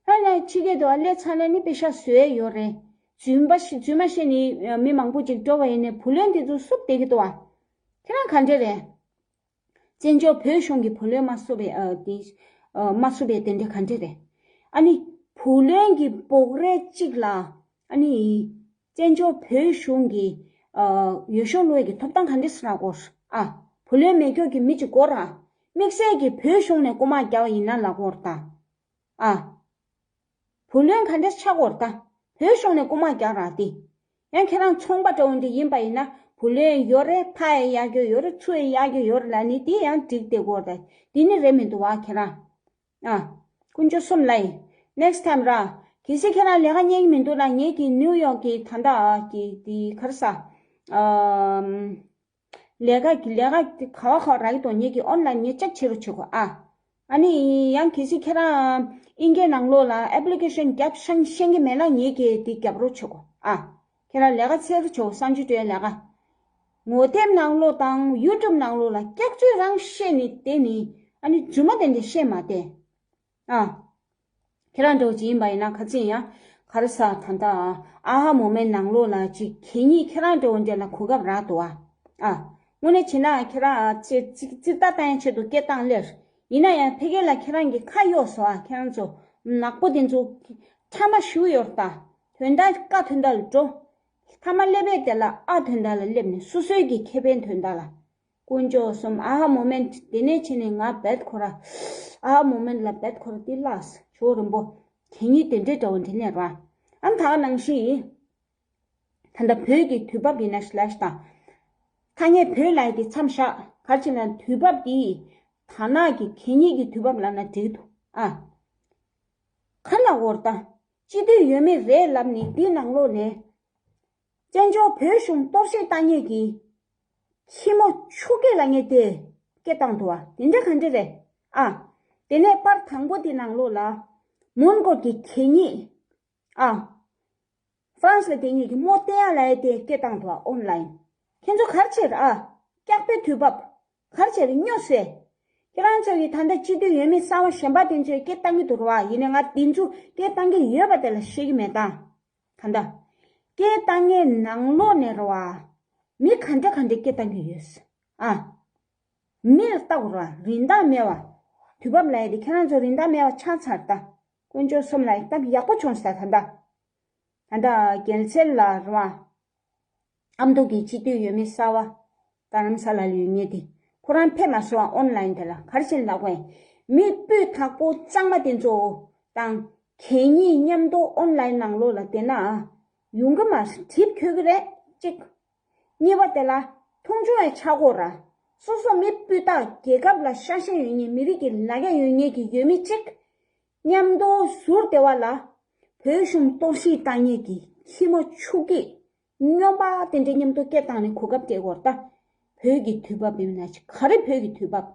ཨ་ནི་ཕྱི་རྒྱལ་དུ་ཨ་སླེབས་ཚར་ནས་ནི་པེ་ཤག་བཟོས་ཡོད་རེད། རྫུན་པ་ཞིག་རྫུན་མ་བཤད་ནི་མི་མང་པོ་ཅིག་འགྲོ་བ་ཡིན་ནའི་བུ་ལོན་དེ་ཚོ་བསུབ་བསྡད་ཀྱི་འདུག་ཨ། ཁྱེད་རང་ག་འདྲ་རེད། བཙན་བྱོལ་བོད་གཞུང་གི་བུ་ལོན་མ་བསུབ་པའི་ཨ་དེ་ཨ་མ་བསུབ་པའི་དེ་འདྲ་ག་འདྲ་རེད། ཨ་ནི་བུ་ལོན་གྱི་སྦོག་རས་གཅིག་ལ་ཨ་ནི་བཙན་བྱོལ་བོད་གཞུང་གི་ཨ་འོས་ཤོག་བླུག་ཡས་ཀྱི་ཐོབ་ཐང་ག་འདྲ་སེ་རག་གོ་ར། ཨ་བུ་ལོན་མེད་མཁན་གྱི་མི་གཅིག་གོ་ར། དམིགས་བསལ་གྱི་བོད་གཞུང་ནས་རྐུ་མ་བརྒྱབ་པ་ཡིན་ན་ལབ་གོ་ར་ད། ཨ། བུ་ལོན་ག་འདྲ་ཆགས་ཀྱི་ཡོད་རེད་ད། བོད་གཞུང་ནས་རྐུ་མ་རྒྱག་ར་དེ། ཡང་ཁྱེད་རང་ཚོང་པ་འདྲ་བོ་འདི་ཡིན་པ་ཡིན་ན་བུ་ལོན་ཡོད་རེད། ཕར་ཡ་གཡར་རྒྱུ་ཡོད་རེད། ཚུར་ཡ་གཡར་རྒྱུ་ཡོད་རེད་ལབ་ནི་དེ་ཡང་འགྲིག་བསྡད་ཀྱི་ཡོད་རེད་ད། དེ་ནི་རེད་མི་འདུག་བ་ཁྱེད་རང་། ཨ། དཀོན་མཆོག་གསུམ་ལ་ཡིན། ནེག་སི་ཊེམ་ར། གལ་སྲིད་ཁྱེད་རང་ལས་ཀ་རྙེད་ཀྱི་མི་འདུག་ན་ངེད་ཀྱི་ནིའུ་ཡོག་གི་ད་ལྟ་གི་དེ་ག་རེ་ཟ། ཨམ། ལས་ཀ་གི་ལས་ཀ་ག་བ་ག་བ་རག་གི་འདུག་ངེད་ཀྱི་ཨོན་ལན་ངས་ཅེག་བྱེད་རོགས་བྱེད་གོ་ཨ། ཨ་ནི་ཡང་གལ་སྲིད་ཁྱེད་རང་ཨིན་སྐད་ནང་ལོགས་ལ་ཨེབ་ལི་ཀེ་ཤན་རྒྱབ་ཤེས་ཤེས་ཀྱི་མེད་ན་ངེད་ཀྱིས་དེ་རྒྱབ་རོགས་བྱེད་གོ་ཨ། ཁྱེད་རང་ལས་ཀ་འཚོལ་རོགས་བྱེད་གོ་གསང་སྤྱོད་སྤྲོད་ཡ་ལས་ཀ། ངོ་དེབ་ནང་ལོགས་དང་ཡུ་ཊུབ་ནང་ལོགས་ལ་སྐྱག་རྫུན་རང་བཤད་ནི་དེ་ནི་ཨ་ནི་རྫུན་མ་དེ་འདྲ་བཤད་མ་བསྡད། ཨ། ཁྱེད་རང་འདྲ་བོ་ཅིག་ཡིན་པ་ཡིན་ན་ཁ་ཚིག་ཡང་ག་རེ་ཟ་ད་ལྟ་ཨ་ཧ་མོ་མེན་ནང་ལོགས་ལ་ཅིག་གད་སྙིགས་ཁྱེད་རང་འདྲ་བོ་འདྲ་ལ་གོ་སྐབས་རག་འདུག་ཨ། ཨ། དངོས་གནས་བྱས་ན་ཁྱེད་རང་ཙི་ཙི་ཙི་ལྟ་བཏང་ཡ་ཆེད་དུ་སྐད་བཏང་སླེབས། ཡིན་ན་ཡང་ཕ་གི་ལ་ཁྱེད་རང་གི་ཁ་གཡོགས་སོང་ཨ། ཁྱེད་རང་ཚོ་ནག་པོ་དེ་ཚོ་ཕྲ་མ་ཞུ་ཡོད་ད། དོན་དག་ཀ་དོན་དག་ལ་འགྲོ། མཐའ་མ་སླེབས་པའི་དེ་ལ་ཨ་དོན་དག་ལ་སླེབས་ནས་སོ་སོའི་གི་ཁེ་ཕན་དོན་དག་ལ། དཀོན་མཆོག་གསུམ། ཨ་ཧ་མོ་མེན་ཊི་དེ་ནས་ཕྱིན་ནས་ང་བད་ཁོ་ར། ཨ་ཧ་མོ་མེན་ཊི་ལ་བད་ཁོ་ར་དེ་ལགས་ཞོ་རིན་པོ། གད་སྙིགས་དེ་འདྲའི་འདྲ་བོ་འདི་ནས་ར། ཨ་ད་ག་ནང་བཞིན་ཡིན། ད་ལྟ་བོད་ཀྱི་དུས་བབ་ཡིན་ན་ཤི་ལ་ཤི་དང་། ཐ་སྙད་བོད་ལ་ཡི་དེ་མཚམས་བཞག་ག་རེ་བྱས་ན་དུས་བབ་འདི་ད་ནག་གི་གད་སྙིགས་ཀྱི་དུས་བབ་ལབ་ན་འགྲིག་འདུག་ཨ། ག་ལ་འོར་ད། སྤྱི་འཐུས་ཡོད་མེད་རེད་ལབ་ནས་འདི་ནང་ལོགས་ནས། བཙན་བྱོལ་བོད་གཞུང་གཏོར་བཤིག་བཏང་མཁན་གྱི་ཁྱི་མོ་ཆུ་སྐེད་ལ་ངས་དེ་སྐད་བཏང་འདུག་བ། དེ་འདྲ་ག་འདྲ་རེད་ཨ། དེ་ནས་པར་དང་པོ་དེ་ནང་ལོགས་ལ་མོན་གྷོ་གི་གད་སྙིགས་ཨ། ཧྥ་རན་སི་ལ་བསྡད་མཁན་གྱི་རྨོ་བསྟན་ཡག་ལབ་ཡ་དེ་སྐད་བཏང་འདུག་བ། ཨོན་ལན། ཁྱེད་ཚོ་ག་རེ་བྱེད་རེད་ཨ། སྐྱག་པའི་དུས་བབ། ག་རེ་བྱེད་རེད་སྨྱོ་སེ། ཁྱེད་རང་ཚོ་གི་ད་ལྟ་སྤྱི་འཐུས་འོས་མི་གསར་བ་གཞན་པ་དེ་ཚོས་སྐད་བཏང་གི་འདུག་རེད་བ། ཡིན་ནའི་ང་དེ་ཚོ་སྐད་བཏང་གི་ཡོད་པ་དེ་ལ་བཤད་ཀྱི་མེད་ད། ད་ལྟ། སྐད་བཏང་མཁན་ནང་ལོགས་ནས་རེད་བ། མི་ག་འདྲ་ག་འདྲ་སྐད་བཏང་གི་ཡོད། ཨ། མི་ལ་ལྟ་དགོས་རེད་བ། རིན་ཐང་མེད་བ། དུས་བབ་ལ་ཡ་དེ་ཁྱེད་རང་ཚོ་རིན་ཐང་མེད་བ་ཆགས་ཚར་ད། དཀོན་མཆོག་གསུམ་ལ་ཡ་སྟབས་ཡག་པོ་བྱུང་ས་ད་ལྟ། ད་ལྟ་རྒྱལ་སྤྱི་ལ་རེད་བ། ཨ་མདོ་གི་སྤྱི་འཐུས་འོས་མི་གསར་བ། རྡ་རམ་ས་ལ་ལ་ཡོད་མཁན་དེ། ཁོ་རང་ཕེབས་མ་སོང་ཨོན་ལན་དེ་ལ། ག་རེ་བྱས་ལབ་དགོས་ཡིན། མི་སྤུས་དག་པོ་གཙང་མ་དེ་ཚོ་དང་གད་སྙིགས་མཉམ་དུ་ཨོན་ལན་ནང་ལོགས་ལ་བསྡད་ན་ཡོང་གི་མ་རེད། གྲིབ་འཁོལ་གི་རེད་གཅིག་གཉིས་པ་དེ་ལ་མཐོང་ཆུང་ཡང་ཆགས་ཀྱི་ཡོད་རེད། སོ་སོ་མི་སྤུས་དག་རྒྱལ་ཁབ་ལ་ཤ་ཞེན་ཡོད་མཁན། མི་རིགས་ཀྱི་ལ་རྒྱ་ཡོད་མཁན་གྱི་འོས་མི་གཅིག་མཉམ་དུ་ཟུར་བདེ་བ་ལ་བོད་གཞུང་གཏོར་བཤིག་བཏང་མཁན་གྱི་ཁྱི་མོ་ཆུ་སྐྱེས་སྨྱོན་པ་དེ་འདྲ་མཉམ་དུ་སྐད་བཏང་ནས་གོ་སྐབས་སྤྲད་དགོས་རེད་ད། བོད་ཀྱི་དུས་བབ་ཡིན་ན་ཅི། ག་རེ་བོད་ཀྱི་དུས་བབ།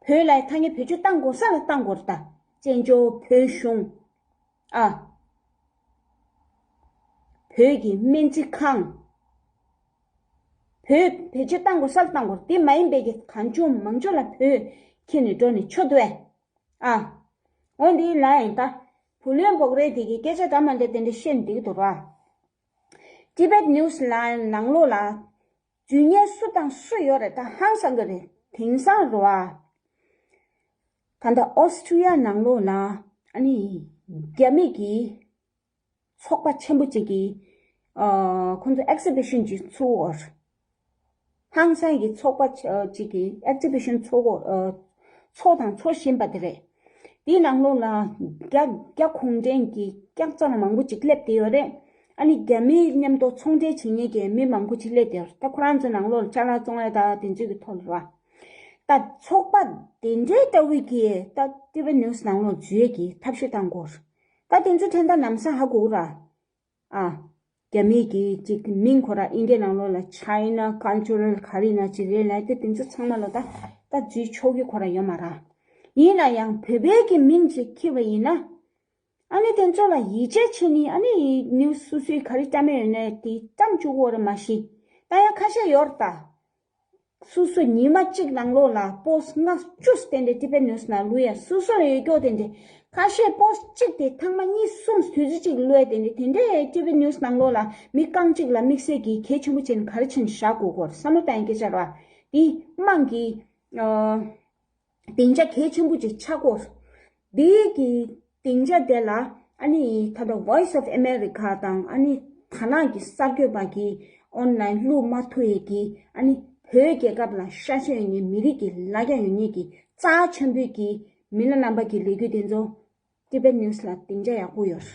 བོད་ལ་ཐ་སྙད་བེད་སྤྱོད་བཏང་དགོས་ས་ལ་བཏང་དགོས་རེད་ད། བཙན་བྱོལ་བོད་གཞུང་། ཨ། བོད་ཀྱི་སྨན་རྩིས་ཁང་། བོད་བེད་སྤྱོད་བཏང་དགོས་ས་ལ་བཏང་དགོས་རེད། དེ་མ་ཡིན་པའི་གི་གང་བྱུང་མང་བྱུང་ལ་བོད་ཁྱེར་ནས་འགྲོ་ནས་ཆོག་འདུག་ཨ། འོ་འདི་ལ་ཡིན་ད། བུ་ལོན་འབོག་རེས་དེ་གི་སྐད་ཆ་འདྲ་མ་འདྲ་དེ་འདྲ་བཤད་འདུག་འདུག་ར། Tibet News ལ་ནང་ལོགས་ལ་འཛུལ་མཁན་སུ་དང་སུ་ཡོད་རེད་ད། ཧང་སང་གི་རེད། དེང་སང་རེད་བ། ད་ལྟ་ཨོ་སི་ཀྲི་ཡ་ནང་ལོགས་ལ་ཨ་ནི་རྒྱ་མི་གི་ཚོགས་པ་ཆེན་པོ་གཅིག་གིས་ཨ་ཁོང་ཚོ་ཨེག་སི་བི་ཤན་ཅིག་ཚུགས་ཡོད། ཧང་སང་གི་ཚོགས་པ་ཆ་ཅིག་གིས་ཨེག་སི་བི་ཤན་ཚོགས་ཡོད། ཨ་ཚོགས་དང་ཚོགས་བཞིན་པ་དེ་རེད། དེའི་ནང་ལོགས་ལ་རྒྱ་རྒྱ་གུང་ཁྲན་གྱི་སྐྱག་རྫུན་མང་པོ་ཅིག་སླེབས་བསྡད་ཡོད་རེད། ཨ་ནི་རྒྱ་མིའི་མཉམ་དུ་ཚོང་འབྲེལ་བྱེད་མཁན་གྱི་མི་མང་པོ་ཅིག་སླེབས་བསྡད་ཡོད་རེད། ད་ཁོ་རང་ཚོའི་ནང་ལོགས་ལ་ཅ་ལག་བཙོང་ཡ་ད་དེ་ཚོའི་གི་ཐོག་ལ་རེད་བ། ད་ཚོགས་པ་དེ་འདྲའི་ལྟ་བུའི་གི་ད་ཏི་བེ་ནིའུ་སི་ནང་ལོགས་འཛུལ་ཡས་ཀྱི་ཐབས་ཤེས་བཏང་དགོས། ད་དེ་ཚོ་ཕྲན་ད་ལམ་སང་ཧ་གོ་གི་ར། ཨ། རྒྱ་མིའི་གི་ཅིག་མིང་ཁོ་ར་ཨིན་སྐད་ནང་ལོགས་ལ་China Cultural ག་རེ་ན་ཅིག་རེད་ལབ་དེ་དེ་ཚོ་ཚང་མ་ལ་ད་ད་འཛུལ་ཆོག་གི་ཁོ་ར་ཡོད་མ་ར། ཡིན་ན་ཡང་བོད་པའི་གི་མིང་ཅིག་འཁྱེར་བ་ཡིན་ན། ཨ་ནི་དེ་ཚོ་ལ་ཡིད་ཆེས་བྱེད་ནི་ཨ་ནི་ནིའུ་སི་སུ་སུའི་ག་རེ་བཀྲམ་ཡོད་ན་དེ་བཀྲམ་བཅུག་གོ་རེད་མ་གཞི། ད་ཡང་ཁ་ཤས་ཡོད་རེད་ད། སོ་སོ་ཉི་མ་གཅིག་ནང་ལོགས་ལ་པོ་སི་ལྔ་བཅུ་དེ་འདྲ་ཏི་བེ་ནིའུ་སི་ནང་བླུག་ཡ་སོ་སོ་ལ་ཡོད་སྐྱོ་དེ་འདྲ། ཁ་ཤས་པོ་སི་གཅིག་དེ་ཐེངས་མ་གཉིས་གསུམ་དུས་ཚོད་གཅིག་བླུག་ཡ་དེ་འདྲ་དེ་འདྲའི་ཏི་བེ་ནིའུ་སི་ནང་ལོགས་ལ་མི་རྐང་གཅིག་ལ་དམིགས་བསལ་གྱི་གལ་ཆེན་པོ་བྱས་ནས་ག་རེ་བྱས་ནས་བཞག་དགོས་སྐོར་བསམ་བློ་བཏང་ཡ་སྐད་ཆ་རེད་བ། དེ་དམངས་ཀྱི་སྡིངས་ཆ་གལ་ཆེན་པོ་ཅིག་ཆགས་སྐོར། འདིའི་གི་སྡིངས་ཆ་དེ་ལ་ཨ་ནི་ད་ལྟ་Voice of America དང་ཨ་ནི་དར་ནག་གི་གསར་འགོད་པ་གིས་ཨོན་ལན་བླུག་མ་ཐུབ་ཡས་ཀྱི་ཨ་ནི་བོད་རྒྱལ་ཁབ་ལ་ཤ་ཞེན་ཡོད་མཁན་མི་རིགས་ཀྱི་ལ་རྒྱ་ཡོད་མཁན་གྱི་རྩ་ཆེན་པོའི་གི་མི་སྣ་རྣམ་པ་གི་ལས་འགུལ་དེ་ཚོ་ཏི་བེ་ནིའུ་སི་ལ་སྡིངས་ཆ་ཡག་པོ་ཡོད་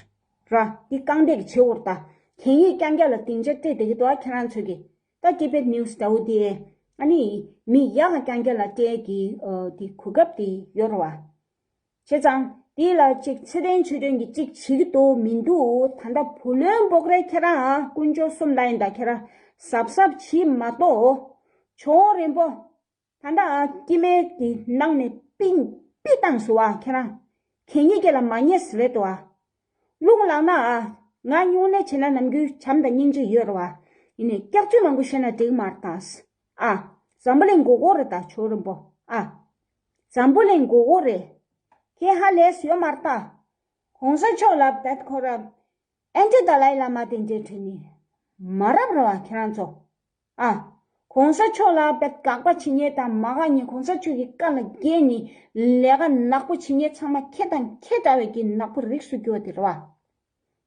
ར། འདི་རྐང་སྟེགས་ཀྱི་བྱེད་འོར་ད་གན་ཡིག་རྐྱང་རྐྱང་ལ་སྡིངས་ཆ་སྤྲད་བསྡད་ཀྱི་འདུག་ཨ། ཁྱེད་རང་ཚོ་གི་ད་ཏི་བེ་ནིའུ་སི་འདྲ་བོ་དེ་ཨ་ནི་མི་ཡག་ག་རྐྱང་རྐྱང་ལ་སྤྲད་ཀྱི་ཨ་དེ་གོ་སྐབས་དེ་ཡོད་ར་བ། བྱས་ཙང་དེ་ལ་ཅིག་ཚེ་བརྟན་ཆོས་སྒྲོན་གྱིས་ཅིག་བྱེད་ཀྱི་འདུག་མི་འདུག་ད་ལྟ་བུ་ལོན་འབོག་རེད་ཁྱེད་རང་ཨ། དཀོན་མཆོག་གསུམ་ལ་ཡིན་ད་ཁྱེད་རང་གཟབ་གཟབ་བྱེད་མ་གཏོགས་ཇོ་བོ་རིན་པོ། ད་ལྟ་ཨ་སྐྱེ་དམན་གྱི་ནང་ནས་པིན་པི་བཏང་སོང་ཨ། ཁྱེད་རང་གད་སྙིགས་སྐེ་ལ་མ་ཉེས་རེད་དོ་ཨ། རླུང་ལངས་ན་ཨ་ང་སྨྱུང་གནས་བྱེད་ན་ནམ་རྒྱུན་བྱམས་དང་སྙིང་རྗེ་ཡོད་རེད་བ། ཡིན་ནའི་སྐྱག་རྫུན་མང་པོ་བཤད་ན་འགྲིག་མ་རེད་ད། ཨ། འཛམ་བུ་གླིང་མགོ་སྐོར་རེད་ད་ཇོ་རིན་པོ། ཨ། འཛམ་བུ་གླིང་མགོ་སྐོར་རེད། ཁྱེད་ཧ་ལས་ཡོད་མ་རེད་ད། གོང་ས་མཆོག་ལ་བད་ཁོ་ར་ཨན་ཏི་ཏཱ་ལའི་བླ་མ་དེ་འདྲས་བྲིས་ནི་མ་རབས་རེད་བ་ཁྱེད་རང་ཚོ། ཨ། གོང་ས་མཆོག་ལ་བད་དགག་པ་བྱེད་མཁན་དང་མ་དགའ་མཁན་གོང་ས་མཆོག་གི་བཀའ་ལ་འགལ་ནི་ལས་ཀ་ནག་པོ་བྱེད་མཁན་ཚང་མ་ཁྱེད་དང་ཁྱེད་འདྲ་བའི་གི་ནག་པོ་རིགས་སུ་གྱུར་བ་དེ་རེད་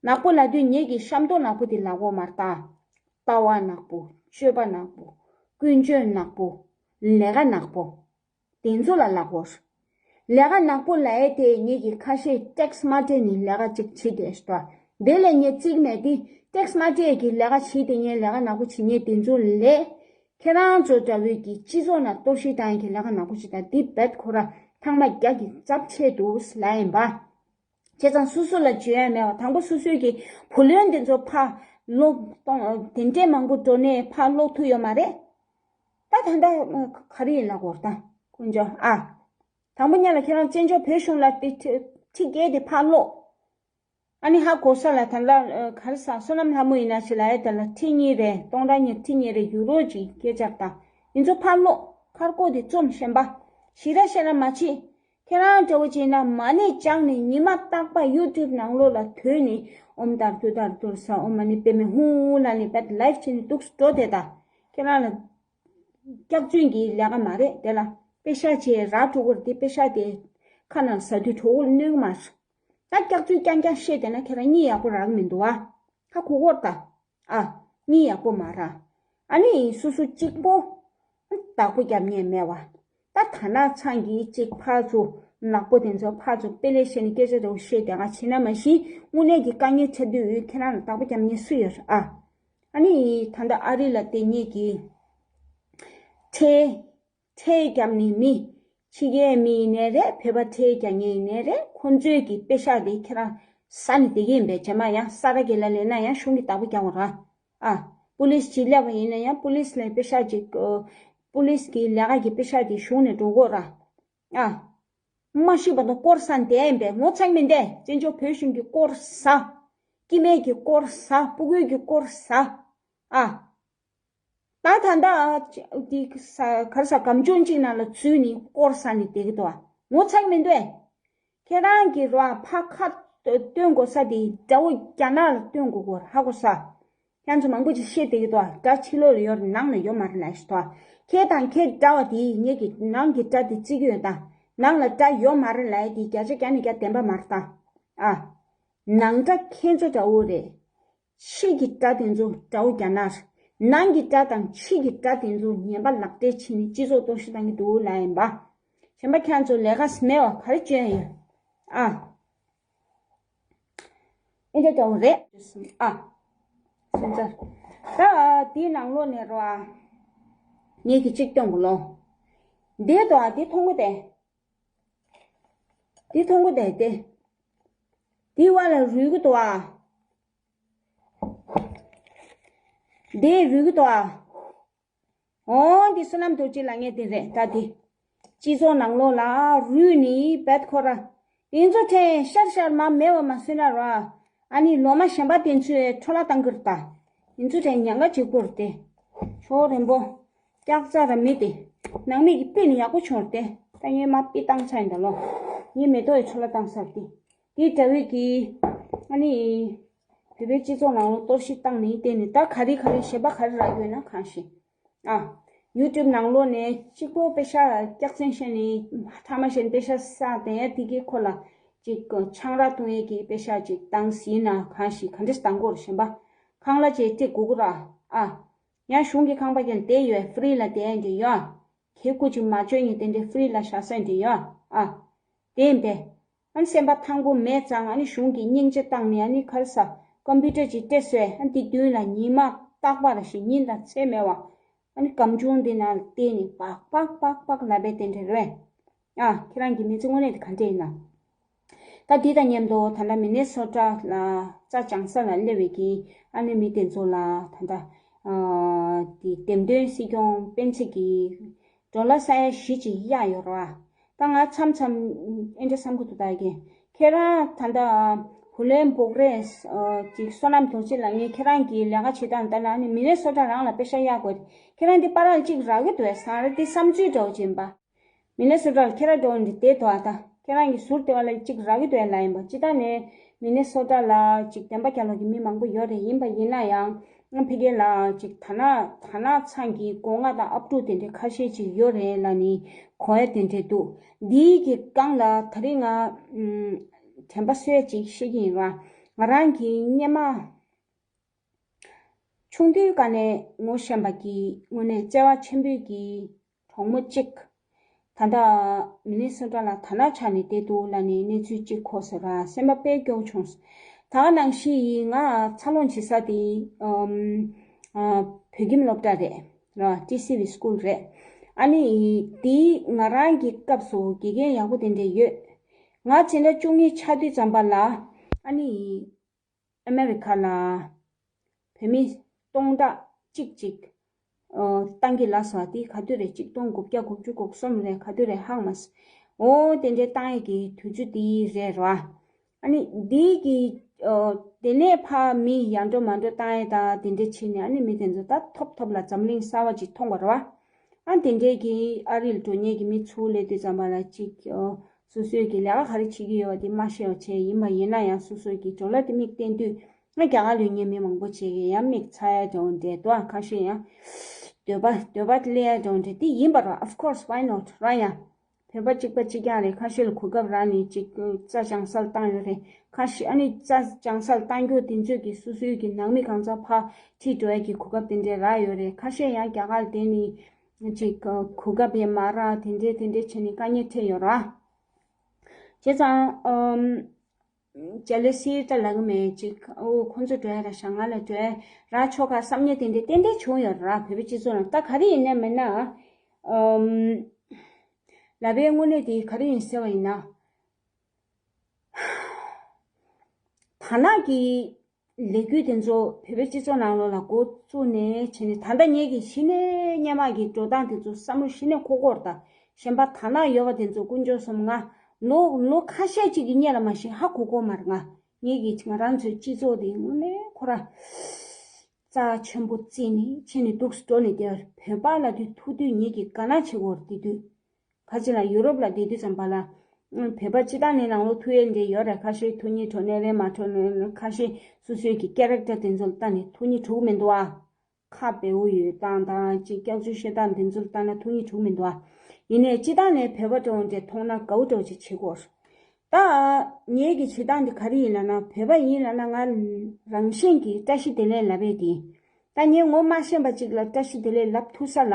བ། ནག་པོ་ལབ་དུས་ངེད་ཀྱི་ཤ་མདོག་ནག་པོ་དེ་ལབ་དགོས་མ་རེད་ད། ལྟ་བ་ནག་པོ། སྤྱོད་པ་ནག་པོ། ཀུན་སྤྱོད་ནག་པོ། ལས་ཀ་ནག་པོ། དེ་ཚོ་ལ་ལབ་དགོས། ལས་ཀ་ནག་པོ་ལབ་ཡས་དེ་ངེད་ཀྱི་ཁ་ཤས་ཊེག་སི་མ་སྤྲད་ནས་ལས་ཀ་ཅིག་བྱེད་བསྡད་ཤག་ད། དེ་ལས་ངས་རྩིས་མེད་དེ་ཊེག་སི་མ་སྤྲད་ཀྱི་ལས་ཀ་བྱེད་བསྡད་མཁན་ལས་ཀ་ནག་པོ་བྱེད་མཁན་དེ་ཚོ་ལས། ཁྱེད་རང་ཚོ་འདྲ་བོའི་གི་སྤྱི་ཚོགས་ནང་གཏོར་བཤིག་བཏང་ཡས་ཀྱི་ལས་ཀ་ནག་པོ་བྱེད་ད། འདི་རྦད་ཁོ་ར་ཐེངས་མ་བརྒྱ་གི་རྩ་ཆེ་འདུག་ལབ་ཡིན་པ། བྱས་ཙང་སོ་སོ་ལ་བརྗོད་ཡ་མེད་པ། དང་པོ་སོ་སོའི་གི་བུ་ལོན་དེ་ཚོ་ཕར་ལོག་གཏོང་། དེ་འདྲས་མང་པོ་འགྲོ་ནས་ཕར་ལོག་ཐུབ་ཡོད་མ་རེད། ད་ད་ལྟ་ག་རེ་ཡིན་ལབ་དགོས་རེད་ད། དཀོན་མཆོག་ཨ། དང་པོ་ཉིད་ལ་ཁྱེད་རང་བཙན་བྱོལ་བོད་གཞུང་ལ་དེ་ཁྲི་ཁྲི་བརྒྱད་དེ་ཕར་ལོག་ཨ་ནི་ཧ་གོ་ས་ལ་ད་ལ་ག་རེ་ཟ། བསོད་ནམས་ལྷ་མོ་ཡིན་ན་ཞིག་ལ་ཡ་དེ་ལ་ཁྲི་གཉིས་རེ་སྟོང་ཕྲག་གཉིས་ཁྲི་གཉིས་རེ་ཡུ་རོ་ཅིག་སྐད་ཆ་དང་ཡིན་ཚོ་ཕར་ལོག་མཁར་སྐོར་དེ་རྩོམ་ཤེས་པ། ཞེ་དྲག་བཤད་ན་མ་བྱེད། ཁྱེད་རང་འདྲ་བོ་བྱས་ན་མ་ཎི་བགྱང་ནས་ཉི་མ་རྟག་པར་ཡུ་ཊུབ་ནང་ལོགས་ལ་དོན་ནས་ཨོཾ་ཏཱ་རུ་ཏུ་ཏཱ་རུ་ཏུ་རུ་ས་ཨོཾ་མ་ཎི་པདྨེ་ཧཱུྃ་ལབ་ནས་བད་ལའིབ་བྱས་ནས་འདུག་སེ་འགྲོ་དེ་ད། ཁྱེད་རང་ལ་སྐྱག་རྫུན་གྱི་ལས་ཀ་མ་རེད་དེ་ལ། པེ་ཤ་བྱས་ར་འགྲོ་གི་རེད་དེ། པེ་ཤ་དེ་ཁ་ནང་ཟ་དུས་གྲོད་ཁོག་གནོད་གི་མ་རེད། ད་སྐྱག་རྫུན་རྐྱང་རྐྱང་བཤད་བསྡད་ན་ཁྱེད་རང་གཉིད་ཡག་པོ་རག་གི་མི་འདུག་ཨ། ཧ་གོ་གོ་ད། ཨ། གཉིད་ཡག་པོ་མ་རག་ཨ་ནི་སོ་སོ་གཅིག་པོ། བདག་པོ་རྒྱབ་མཁན་མེད་པ། ད་ད་ནག་ཚང་གིས་གཅིག་ཕར་ཚུར་ནག་པོ་དེ་ཚོ་ཕར་ཚུར་དཔེ་ལས་བཤད་ནས་སྐད་ཆ་འདྲ་བོ་བཤད་དེ་ག་བྱེད་ན་མ་གཞི་དངོས་གནས་ཀྱི་དཀའ་ངལ་འཕྲད་དུས་ཁྱེད་རང་ལ་བདག་པོ་རྒྱབ་མཁན་སུ་ཡོད་རེད་ཨ། ཨ་ནི་ད་ལྟ་ཨ་རི་ལ་བསྡད་མཁན་གྱི་ཁྲལ་ཁྲལ་རྒྱབ་ནི་མི། ཕྱི་རྒྱལ་མི་ཡིན་ནའི་རེད། བོད་པ་ཁྲལ་རྒྱག་མཁན་ཡིན་ནའི་རེད། ཁོང་ཚོའི་གི་པེ་ཤག་དེ་ཁྱེད་རང་ཟ་ནས་བསྡད་ཀྱི་ཡིན་པས། རྗེས་མ་ཡང་ས་ར་གི་ལ་ལེན་ན་ཡང་གཞུང་གི་བདག་པོ་རྒྱག་དགོས་ར། ཨ། པུ་ལིས་ཅིག་སླེབས་པ་ཡིན་ན་ཡང་པུ་ལིས་ལ་པེ་ཤག་ཅིག་ཨ། པུ་ལིས་ཀྱི་ལས་ཀ་གི་པེ་ཤག་དེ་གཞུང་ནས་འགྲོ་དགོས་ར། ཨ། མ་ཤི་བར་དུ་སྐོར་ཟ་བསྡད་ཡིན་པས། ངོ་ཚ་གི་མི་འདུག་བཙན་བྱོལ་བོད་གཞུང་གི་སྐོར་ཟ། སྐྱེ་དམན་གྱི་སྐོར་ཟ། ཕྲུ་གུའི་གི་སྐོར་ཟ། ཨ། ད་ད་ལྟ་འདི་ས་གར་ས་སྒམ་ཆུང་གཅིག་ནང་ལ་འཛུལ་ནས་སྐོར་ཟ་ནས་བསྡད་ཀྱི་འདུག་ངོ་ཚ་གི་མི་འདུག་ཨེ། ཁྱེད་རང་གི་རོ་ཨ་ཕ་ཁ་སྟོན་དགོས་ས་དེ་དགྲ་བོ་རྒྱ་ནག་ལ་སྟོན་དགོས་གོ་ཧ་གོ་ས། ཁྱེད་ཚོ་མང་པོ་ཅིག་བཤད་བསྡད་ཀྱི་འདུག་དགྲ་ཕྱི་ལོགས་ལ་ཡོད་རེད། ནང་ལ་ཡོད་མ་རེད་ལབ་ཤི་འདུག་ཁྱེད་དང་ཁྱེད་འདྲ་བ་དེ་ངེད་ཀྱི་ནང་གི་དགྲ་དེ་བརྩི་གི་ཡོད་ད། ནང་ལ་དགྲ་ཡོད་མ་རེད་ལབ་ཡ་དེ་བརྒྱ་ཆ་བརྒྱ་ནས་བརྒྱ་བདེན་པ་མ་རེད་ད། ཨ། ནང་དགྲ་ཁྱེད་ཚོ་འདྲ་བོ་རེད། ཕྱི་གི་དགྲ་དེ་ཚོ་དགྲ་བོ་རྒྱ་ནག་རེད། ནང་གི་དགྲ་དང་ཕྱི་གི་དགྲ་དེ་ཚོ་ངན་པ་ལག་འབྲེལ་བྱས་ནས་སྤྱི་ཚོགས་གཏོར་བཤིག་བཏང་གི་འདུག་ལབ་ཡིན་པ། གཞན་པ་ཁྱེད་ཚོ་ལས་ཀ་མེད་པ་ག་རེ་བྱས་ཡོད། ཨ། ཨེ་འདྲ་འདྲ་བོ་རེད། ཨ། སེམས་ཚར། ད་དེའི་ནང་ལོགས་ནས་རོ་ཨ། ངེད་ཀྱི་གཅིག་སྟོན་གོ་ལོ། འདི་དོ་ཨ་འདི་མཐོང་གོ་དེ། འདི་མཐོང་གོ་དེ་དེ། འདི་བ་ལ་རུལ་གོ་དོ་ཨ། འདི་རུལ་གོ་དོ་ཨ། འོ་འདི་བསོད་ནམས་རྡོ་རྗེ་ལབ་མཁན་དེ་རེད་ད་འདི། སྤྱི་ཚོགས་ནང་ལོགས་ལ་རུལ་ནི་བེད་ཁོ་ར། ཡིན་ཚོ་ཁྲེན་ཤར་ཤར་མ་མེད་བ་མ་སུན་ན་ར། ཨ་ནི་ལོ་མ་གཞན་པ་དེ་ཚོས་འཕྲོ་བརླག་བཏང་གི་རེད་ད། ཡིན་ཚོ་ཁྲེན་ཉང་ག་གཅིག་པོ་རེད་དེ། ཕྱོགས་རིང་པོ། སྐྱག་རྩ་ར་མི་དེ། ནང་མི་གི་པི་ནི་ཡག་པོ་བྱུང་རེད་དེ། ད་ངས་མ་པི་བཏང་ཚར་ཡིན་ད་ལོ། ངས་མེ་ཏོག་ཡི་འཕྲོ་བརླག་བཏང་ཚར་དེ། དེ་འདྲ་བའི་གི། ཨ་ནི། བོད་པའི་སྤྱི་ཚོགས་ནང་ལ་གཏོར་བཤིག་བཏང་ནས་བལྟས་ནས་ད་ག་རེ་ག་རེ་གཞན་པ་ག་རེ་རག་ཡོད་ན་གང་ཤེས། ཨ། ཡུ་ཊུབ་ནང་ལོགས་ནས་གཅིག་པོ་པེ་ཤ་སྐྱག་རྫུན་བཤད་ནས་ཐ་མ་བཤད་ནས་པེ་ཤ་བསགས་བསྡད་ཡ་དེ་གའི་ཁོ་ལ་ཅིག་ཆང་རག་བཏུང་ཡས་ཀྱི་པེ་ཤ་ཅིག་བཏང་ཟིན་ན་གང་ཤེས་ག་འདྲས་བཏང་དགོས་རེད་གཞན་པ། ཁང་གླ་ཅིག་སྤྲད་དགོས་ཀྱི་ར། ཨ། ཡང་གཞུང་གི་ཁང་པ་ཀྱང་བསྡད་ཡོད་ཧྥི་རི་ལ་བསྡད་ཡ་འདྲ་ཡོད། ཁེ་ཁུ་ཅིག་མ་བཅོས་ཉིན་དེ་འདྲའི་ཧྥི་རི་ལ་བཞག་ས་འདྲ་ཡོད། ཨ། དེ་ཡིན་པས། ཨ་ནི་སེམས་པ་ཐང་པོ་མེད་ཙང་ཨ་ནི་གཞུང་གིས་སྙིང་རྗེ་བཏང་ནས་ཨ་ནི་ག་རེ་ཟ། ཀམ་པུ་ཊར་ཅིག་སྤྲད་སོས་ཨ་ནི་དེ་མདུན་ལ་ཉི་མ་རྟག་པར་ཞིག་ཉིན་དང་མཚན་མེད་པ། ཨ་ནི་སྒམ་ཆུང་འདི་ནང་བལྟས་ནས་པག་པག་པག་པག་ལབ་པའི་དེ་འདྲ་རེད། ཨ་ཁྱེད་རང་གི་མི་ཚེ་དངོས་གནས་དེ་ག་འདྲ་ཡིན་ན། ད་འདི་དང་མཉམ་དུ་ད་ལྟ་མི་ནེ་སོ་ཊ་ལ་རྩྭ་སྦྱང་ས་ལ་སླེབས་པའི་གི་ཨ་ནི་མི་དེ་ཚོ་ལ་ད་ལྟ་ཨ་དེ་འདེམས་ཐོན་སྲིད་སྐྱོང་སྤེན་ཚེ་གི་ཌོ་ལར་ས་ཡ་བཞི་ཅིག་གཡར་ཡོད་རེད་བ། ད་ང་མཚམས་མཚམས་ཨེ་འདྲ་བསམ་གི་འདུག་ད་གི་ཁྱེད་རང་ད་ལྟ་བུ་ལོན་འབོག་རེས་ཅིག་བསོད་ནམས་རྡོ་རྗེ་ལགས་ངས་ཁྱེད་རང་གི་ལས་ཀ་བྱེད་སྟངས་ལྟར་ན་ཨ་ནི་མི་ནེ་སོ་ཊ་རང་ལ་པེ་ཤ་གཡར་དགོས་རེད། ཁྱེད་རང་འདི་པ་རང་གཅིག་རག་གི་འདུག་བས་ཟང་ར་འདི་བསམ་ཚུལ་འདྲ་བོ་ཅིག་ཡིན་པ། མི་ནེ་སོ་ཊ་ལ་ཁྱེད་རང་འགྲོ་འདི་བསྡད་དོ་ཨ་ད། ཁྱེད་རང་གི་ཟུར་དེ་བ་ལ་གཅིག་རག་གི་འདུག་ཨ་ལ་ཡིན་པ་སྤྱི་བཏང་ནས་མི་ནེ་སོ་ཊ་ལ་གཅིག་བདེན་པ་རྒྱལ་ལོ་གི་མི་མང་པོ་ཡོད་རེད། ཡིན་པ་ཡིན་ན་ཡང་ང་ཕ་གི་ལ་གཅིག་ད་ན་ད་ན་ཚང་གི་སྒོ་ང་དང་ཨབ་ཕྲུག་དེ་འདྲའི་ཁ་ཤས་ཅིག་ཡོད་རེད་ལ་ནི་གོ་ཡ་དེ་འདྲས་འདུག་འདིའི་གི་སྒང་ལ་ད་རིང་ང་དྲན་པ་གསོས་ཅིག་བཤད་ཀྱི་ཡིན་ར། ང་རང་གི་སྔོན་མ། ཆུང་དུས་སྒང་ནས་ངོ་ཤེས་པ་གི་དངོས་གནས་བརྩེ་བ་ཆེན་པོའི་གི་གྲོགས་མོ་གཅིག་ད་ལྟ་མི་ནི་སོ་ཊ་ལ་ད་ན་ཆགས་ནས་བསྡད་འདུག་ལབ་ནས་གནས་ཚུལ་གཅིག་གོ་སོང་ར། སེམས་པ་དཔེ་སྐྱོ་བྱུང་། ད་ག་ནང་བཞིན་ཡིན་ང་འཚར་ལོངས་བྱེད་ས་དེ་ཨམ་ཨ་བོད་ཁྱིམ་སློབ་གྲྭ་རེད་ར། ཊི་སི་ཝི་སྐུལ་རེད། ཨ་ནི་དེ་ང་རང་གི་སྐབས་སུ་དགེ་རྒན་ཡག་པོ་དེ་འདྲས་ཡོད། ང་སྤྱི་ཟླ་བཅུ་གཉིས་ཆགས་དུས་ཙམ་པ་ལ་ཨ་ནི། ཨ་མེ་རི་ཁ་ལ་བོད་མི་སྟོང་ཕྲག་གཅིག་ཅིག་ཨ་བཏང་གི་ལབ་སོང་། དེ་ག་དུས་རེད། ཆིག་སྟོང་དགུ་བརྒྱ་དགུ་བཅུ་གོ་གསུམ་རེད། ག་དུས་རེད་ཧ་གོ་མ་སོང་། འོ་དེ་འདྲའི་བཏང་ཡས་ཀྱི་དུས་ཚོད་དེ་རེད་ར། ཨ་ནི་དེ་གི་ཨ་དེ་ནས་ཕར་མི་ཡར་འགྲོ་མར་འགྲོ་བཏང་ཡས་དང་དེ་འདྲ་བྱས་ནས་ཨ་ནི་མི་དེ་ཚོ་ད་ཐོབ་ཐོབ་ལ་འཛམ་གླིང་གསར་བ་ཅིག་མཐོང་བ་རེད་བ། ཨ་དེ་འདྲའི་གི་ཨ་རི་ལ་འགྲོ་མཁན་གི་མི་ཚུར་སླེབས་དུས་ཙམ་པ་ལ་ཅིག་ཨ་སོ་སོའི་གི་ལས་ཀ་ག་རེ་བྱེད་ཀྱི་ཡོད་པ་དེ་མ་ཤེས་པ་བྱས། ཡིན་པ་ཡིན་ན་ཡང་སོ་སོའི་གི་ཌོ་ལར་དེ་མིག་བསྟན་དུས་ང་རྒྱ་གར་ལ་ཡོད་མཁན་མི་མང་པོ་བྱས་ཀྱི་ཡང་མིག་ཚ་ཡ་འདྲ་བོ་འདྲ་འདུག་ཨ་ཁ་ཤས་ཡང་འདོད་པ་འདོད་པ་སླེབས་ཡ་འདྲ་བོ་འདྲ་དེ་ཡིན་པ་རེད། Of course, why not? ར་ཡང་བོད་པ་གཅིག་པ་གཅིག་རྐྱང་རེད། ཁ་ཤས་ལ་གོ་སྐབས་རག་ནས་ཅིག་རྩྭ་སྦྱང་སར་བཏང་ཡོད་རེད། ཁ་ཤས་ཨ་ནི་རྩྭ་སྦྱང་སར་བཏང་རྒྱུ་དེ་ཚོས་ཀྱི་སོ་སོའི་གི་ནང་མི་གང་ཚང་ཕར་ཁྲིད་འགྲོ་ཡ་གི་གོ་སྐབས་དེ་འདྲས་རག་ཡོད་རེད། ཁ་ཤས་ཡང་རྒྱ་གར་ལ་བསྡད་ནས་ ཅིག་གོ་སྐབས་ཡང་མ་རག་དེ་འདྲས་དེ་འདྲས་བྱས་ནས་དཀའ་ངལ་འཕྲད་ཡོད་ར། བྱས་ཙང་ཨམ། ཇེ་ལ་སི་ལྟ་ལབ་གི་མེད་ཅིག་ཨོ་ཁོང་ཚོ་འགྲོ་ཡ་ར་ཤ་ང་ལ་འགྲོ་ཡ་ར་ཆོག་ག་བསམ་ཉེ་དེ་འདྲས་ཏན་ཏན་བྱུང་ཡོད་ར། བོད་པའི་སྤྱི་ཚོགས་ནང་ད་ག་རེ་ཡིན་ན་མིན་ན་ཨམ། ལབ་པའི་དངོས་གནས་དེ་ག་རེ་ཡིན་ཟེར་བ་ཡིན་ན། ཐ་ན་གི་ལས་འགུལ་དེ་ཚོ་བོད་པའི་སྤྱི་ཚོགས་ནང་ལོགས་ལ་འགོ་བཙུགས་ནས་བྱས་ནས་ད་ལྟ་ངེད་ཀྱི་གཞི་ནས་སྔོན་མ་གི་འགྲོ་སྟངས་དེ་ཚོ་བསམ་བློ་གཞི་ནས་འཁོར་གྱི་ཡོད་རེད་ད། གཞན་པ་དར་ནག་ཡོད་པ་དེ་ཚོ་དཀོན་མཆོག་གསུམ་ང་ལོ་ལོ་ཁ་ཤས་ཅིག་གི་སྔོན་ལ་མ་གཞི་ཧ་གོ་གི་མ་རེད། ང་ངེད་ཀྱི་ང་རང་ཚོའི་སྤྱི་ཚོགས་དེ་དངོས་གནས་ཁོ་ར་རྩ་ཆེན་པོ་བརྩིས་ནས་བྱས་ནས་འདུག་སེ་འགྲོ་ནས་བསྡད་པ་རེད། བོད་པ་ལབ་དུས་ཐུག་དུས་ངེད་ཀྱིས་དགའ་སྣང་བྱེད་ཀྱི་ཡོད་རེད་དེ་དུས། ཁ་ཅིག་ལ་ཡུ་རོབ་ལ་བསྡད་དུས་ཙམ་པ་ལ། ཨ་བོད་པ་སྤྱིར་བཏང་ནས་ནང་ལོགས་ཐུག་ཡས་འདྲ་ཡོད་རེད། ཁ་ཤས་ཐུགས་མཉེས་འགྲོ་ནས་རེད་མ་འགྲོ་ནས་ཁ་ཤས་སོ་སོའི་གི་ཀེ་རེག་ཊར་དེ་ཚོ་ལ་ལྟ་ནས་ཐུགས་མཉེས་འགྲོ་གི་མི་འདུག་ཨ། ཁ་བེའུ་ཡོད་སྟངས་དང་ཅིག་སྐྱག་རྫུན་བཤད་སྟངས་དེ་ཚོ་ལ་ལྟ་ན་ཐུགས་མཉེས་འགྲོ་གི་མི་འདུག་ཨ། ཡིན་ནའི་སྤྱིར་བཏང་ནས་བོད་པ་འདྲ་བོ་འདྲ་མཐོང་ན་དགའ་བོ་འདྲ་བོ་ཅིག་བྱེད་ཀྱི་ཡོད་རེད། ད་ངེད་ཀྱི་བྱེད་སྟངས་འདི་ག་རེ་ཡིན་ལབ་ན་བོད་པ་ཡིན་ལབ་ན་ང་རང་བཞིན་གྱིས་བཀྲ་ཤིས་བདེ་ལེགས་ལབ་པས་དེ། ད་ངས་ངོ་མ་ཤེས་པ་ཅིག་ལ་བཀྲ་ཤིས་བདེ་ལེགས་ལབ་ཐུབ་ས་ལ།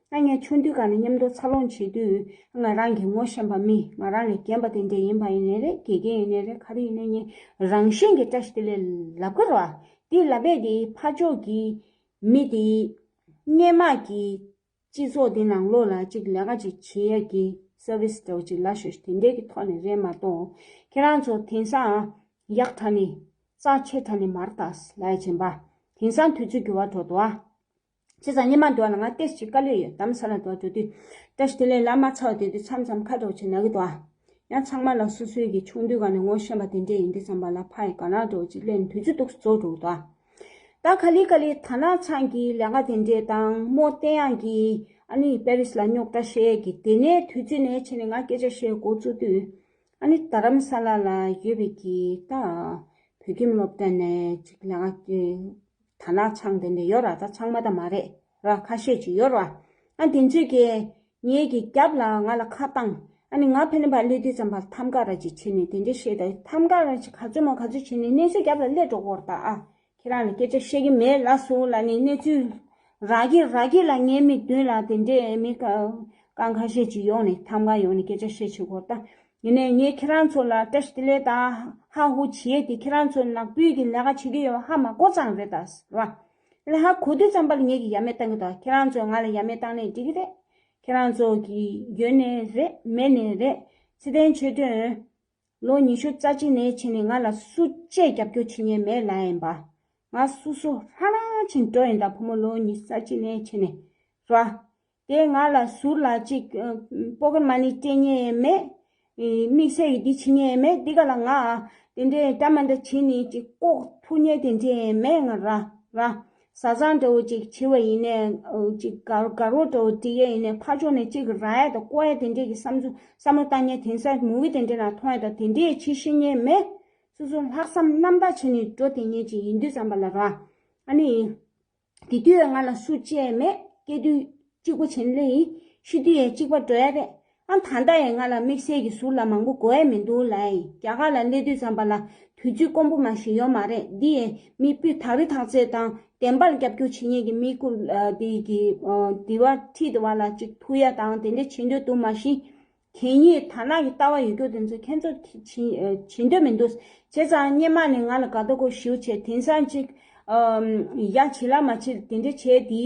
ད་ངས་ཆུང་དུས་སྒང་ནས་མཉམ་དུ་འཚར་ལོངས་བྱེད་དུས་ང་རང་གི་ངོ་ཤེས་པ་མི་ང་རང་ལས་རྒན་པ་དེ་འདྲས་ཡིན་པ་ཡིན་ནའི་རེད། དགེ་རྒན་ཡིན་ནའི་རེད། ག་རེ་ཡིན་ནའི་ངས་རང་བཞིན་གྱིས་བཀྲ་ཤིས་བདེ་ལེགས་ལབ་ཀྱི་རེད་བ། དེ་ལབ་པས་དེ་ཕར་ཕྱོགས་ཀྱི་མི་དེ་སྔོན་མ་གི་སྤྱི་ཚོགས་འདི་ནང་ལོགས་ལ་ཅིག་ལས་ཀ་ཅིག་བྱེད་ཡས་ཀྱི་སར་བིས་འདྲ་བོ་ཅིག་ལབ་ཤོག་དེ་འདྲས་ཀྱི་ཐོག་ནས་རེད་མ་གཏོགས། ཁྱེད་རང་ཚོ་དེང་སང་ཡག་དྲགས་ནས་རྩ་ཆེ་དྲགས་ནས་མ་རེད་ད་ལབ་ཡས་བྱས་པ། དེང་སང་དུས་ཚོད་འགྱུར་བ་འགྲོ་འདུག་ཨ། བྱས་ཙང་སྔོན་མ་འདུག་ཨ་ལ་ང་ཏོག་ཙམ་ཅིག་དཀའ་ལས་ཡོད། རྡ་རམ་ས་ལ་འདུག་ཨ་འགྲོ་དུས་བཀྲ་ཤིས་བདེ་ལེགས་ལབ་མ་ཚར་བ་དེ་དུས་མཚམས་མཚམས་ཁ་འདྲ་བོ་ཅིག་ན་གི་འདུག་ཨ། ཡང་ཚང་མ་ལ་སོ་སོའི་གི་ཆུང་དུས་སྒང་ནས་ངོ་ཤེས་པ་དེ་འདྲས་ཡིན་དུས་ཙམ་པ་ལ་ཕ་ཡི་དགའ་སྣང་འདྲ་བོ་ཅིག་སླེབས་ནས་དུས་ཚོད་འདུག་སེ་རྫོགས་འགྲོ་གི་འདུག་ཨ། ད་ག་ལེ་ག་ལེ་དར་ནག་ཚང་གི་ལས་ཀ་དེ་འདྲས་དང་རྨོ་བསྟན་དབྱངས་ཀྱིས་ཨ་ནི་པེ་རིས་ལ་རྙོག་དྲ་བཤད་ཀྱི་དེ་ནས་དུས་ཚོད་ནས་ཕྱིན་ནས་ང་སྐད་ཆ་བཤད་འགོ་བཙུགས་དུས། ཨ་ནི་རྡ་རམ་ས་ལ་ལ་ཡོད་པའི་གི་ད་བོད་ཁྱིམ་སློབ་གྲྭ་ནས་ཅིག་ལས་ཀ་དེ་དར་ནག་ཚང་དེ་འདྲས་ཡོད་ར། ད་ཚང་མ་ད་མ་རེད་ར། ཁ་ཤས་ཅིག་ཡོད་ར། ཨ་དེ་ཚོས་ཀྱིས་ངེད་ཀྱི་རྒྱབ་ལ་ང་ལ་ཁ་བཏང་། ཨ་ནི་ང་ཕ་ནི་ཕར་སླེབས་དུས་ཙམ་པ་ཐམ་ག་ར་ཅིག་བྱས་ནས་དེ་འདྲས་བཤད་ད། ཐམ་ག་ར་ཅིག་ག་ཚོད་མ་ག་ཚོད་བྱས་ནས་གནས་ཚུལ་རྒྱབ་ལ་སླེབས་འགྲོ་གི་ཡོད་རེད་ད། ཨ་ཁྱེད་རང་ལ་སྐད་ཆ་བཤད་ཀྱི་མེད་ལབ་སོང་ལབ་ནས་གནས་ཚུལ་རག་གི་རག་གི་ལ་ངའི་མིག་མདུན་ལ་དེ་འདྲས་མི་ཀ་རྐང་ཁ་ཤས་ཅིག་ཡོང་ནས་ཐམ་ག་ཡོང་ནས་སྐད་ཆ་བཤད་བྱེད་གི་ཡོད་རེད་ད། ཡིན་ནའི་ངས་ཁྱེད་རང་ཚོ་ལ་བཀྲ་ཤིས་བདེ་ལེགས་དང་ཧ་ཧུ་བྱེད་ཡས་དེ་ཁྱེད་རང་ཚོ་ནག་པོའི་གི་ལས་ཀ་བྱེད་ཀྱི་ཡོད་པ་ཧ་མ་གོ་ཙང་རེད་ད་ཟེར་བ། ལ་ཧ་གོ་དུས་ཙམ་པ་ལ་ངེད་ཀྱིས་ཡ་མེད་བཏང་གི་འདུག་ཁྱེད་རང་ཚོས་ང་ལ་ཡ་མེད་བཏང་ནའི་འགྲིག་གི་རེད། ཁྱེད་རང་ཚོ་གི་ཡོད་ནའི་རེད་མེད་ནའི་རེད། ཚེ་བརྟན་ཆོས་སྒྲོན་ལོ་ཉི་ཤུ་རྩ་གཅིག་ནས་ཕྱིན་ནས་ང་ལ་སུ་གཅིག་རྒྱབ་སྐྱོར་བྱེད་མཁན་མེད་ལབ་ཡིན་པ། ང་སོ་སོ་ཧ་རང་ཕྱིན་འགྲོ་ཡིན་ད། ཕོ་མོ་ལོ་ཉི་ཤུ་རྩ་གཅིག་ནས་ཕྱིན་ནས་ར། དེ་ང་ལ་ཟུར་ལ་ཅིག་པོ་ཀེཊ་མ་ནི་སྤྲད་མཁན་མེད། དམིགས་བསལ་གྱི་འདི་བྱེད་མཁན་མེད། འདི་ག་ལ་ང་དེ་འདྲའི་འདྲ་མ་འདྲ་བྱེད་ནས་ཅིག་ལྐོག་ཐུག་མཁན་དེ་འདྲའི་མེད། ང་ར་ར། བཟའ་ཚང་འདྲ་བོ་ཅིག་བྱེད་པ་ཡིན་ནའི་ཅིག་དགའ་དགའ་རོགས་འདྲ་བོ་སྒྲིག་ཡས་ཡིན་ནའི་ཕར་ཕྱོགས་ནས་ཅིག་རག་ཡས་དང་བཀོག་ཡས་དེ་འདྲས་ཀྱི་བསམ་ཚུལ་བསམ་བློ་བཏང་མཁན། དེང་སང་མུ་བི་དེ་འདྲས་ནང་མཐོང་ཡས་དང་དེ་འདྲས་བྱེད་ཤེས་མཁན་མེད། སོ་སོ་ལྷག་བསམ་རྣམ་དག་བྱས་ནས་འགྲོ་བསྡད་མཁན་ཅིག་ཡིན་དུས་ཙམ་པ་ལ་ར། ཨ་ནི། དེ་དུས་ང་ལ་སུ་གཅིག་མེད། སྐྱེས་དུས་གཅིག་པ་བྱས་ནས་སླེབས་ཡིན། ཤི་དུས་ཡང་གཅིག་པ་འགྲོ་ཡ་རེད། ཨ་ད་ལྟ་ཡང་ང་ལ་དམིགས་བསལ་གྱི་ཟུར་ལ་མང་པོ་དགོས་ཡ་མི་འདུག་ལབ་ཡིན། རྒྱ་གར་ལ་སླེབས་དུས་ཙམ་པ་ལ་དུས་ཚོད་དཀོན་པོ་མ་ཞིག་ཡོད་མ་རེད། འདི་ཡང་མི་སྤུས་དག་རི་ཐག་ཚད་དང་བདེན་པར་རྒྱབ་སྐྱོར་བྱེད་མཁན་གྱི་མི་སྐུ་དེ་གི་དེ་བ་ཁྲིད་དེ་བ་ལ་ཅིག་ཐུག་ཡ་དང་དེ་འདྲ་བྱེད་འདོད་འདུག་མ་གཞི། གད་སྙིགས་དར་ནག་གི་ལྟ་བ་ཡོད་རྒྱུ་དེ་ཚོ་ཁྱེད་ཚོ་བྱེད་བྱེད་འདོད་མི་འདུག་བྱས་ཙང་སྔོན་མ་ནས་ང་ལ་དགའ་ལྡོག་གོ་ཞེ་པོ་བྱས། དེང་སང་ཅིག་ཨམ་ཡ་བྱེད་ལ་མ་བྱེད་དེ་འདྲ་བྱས་དེ།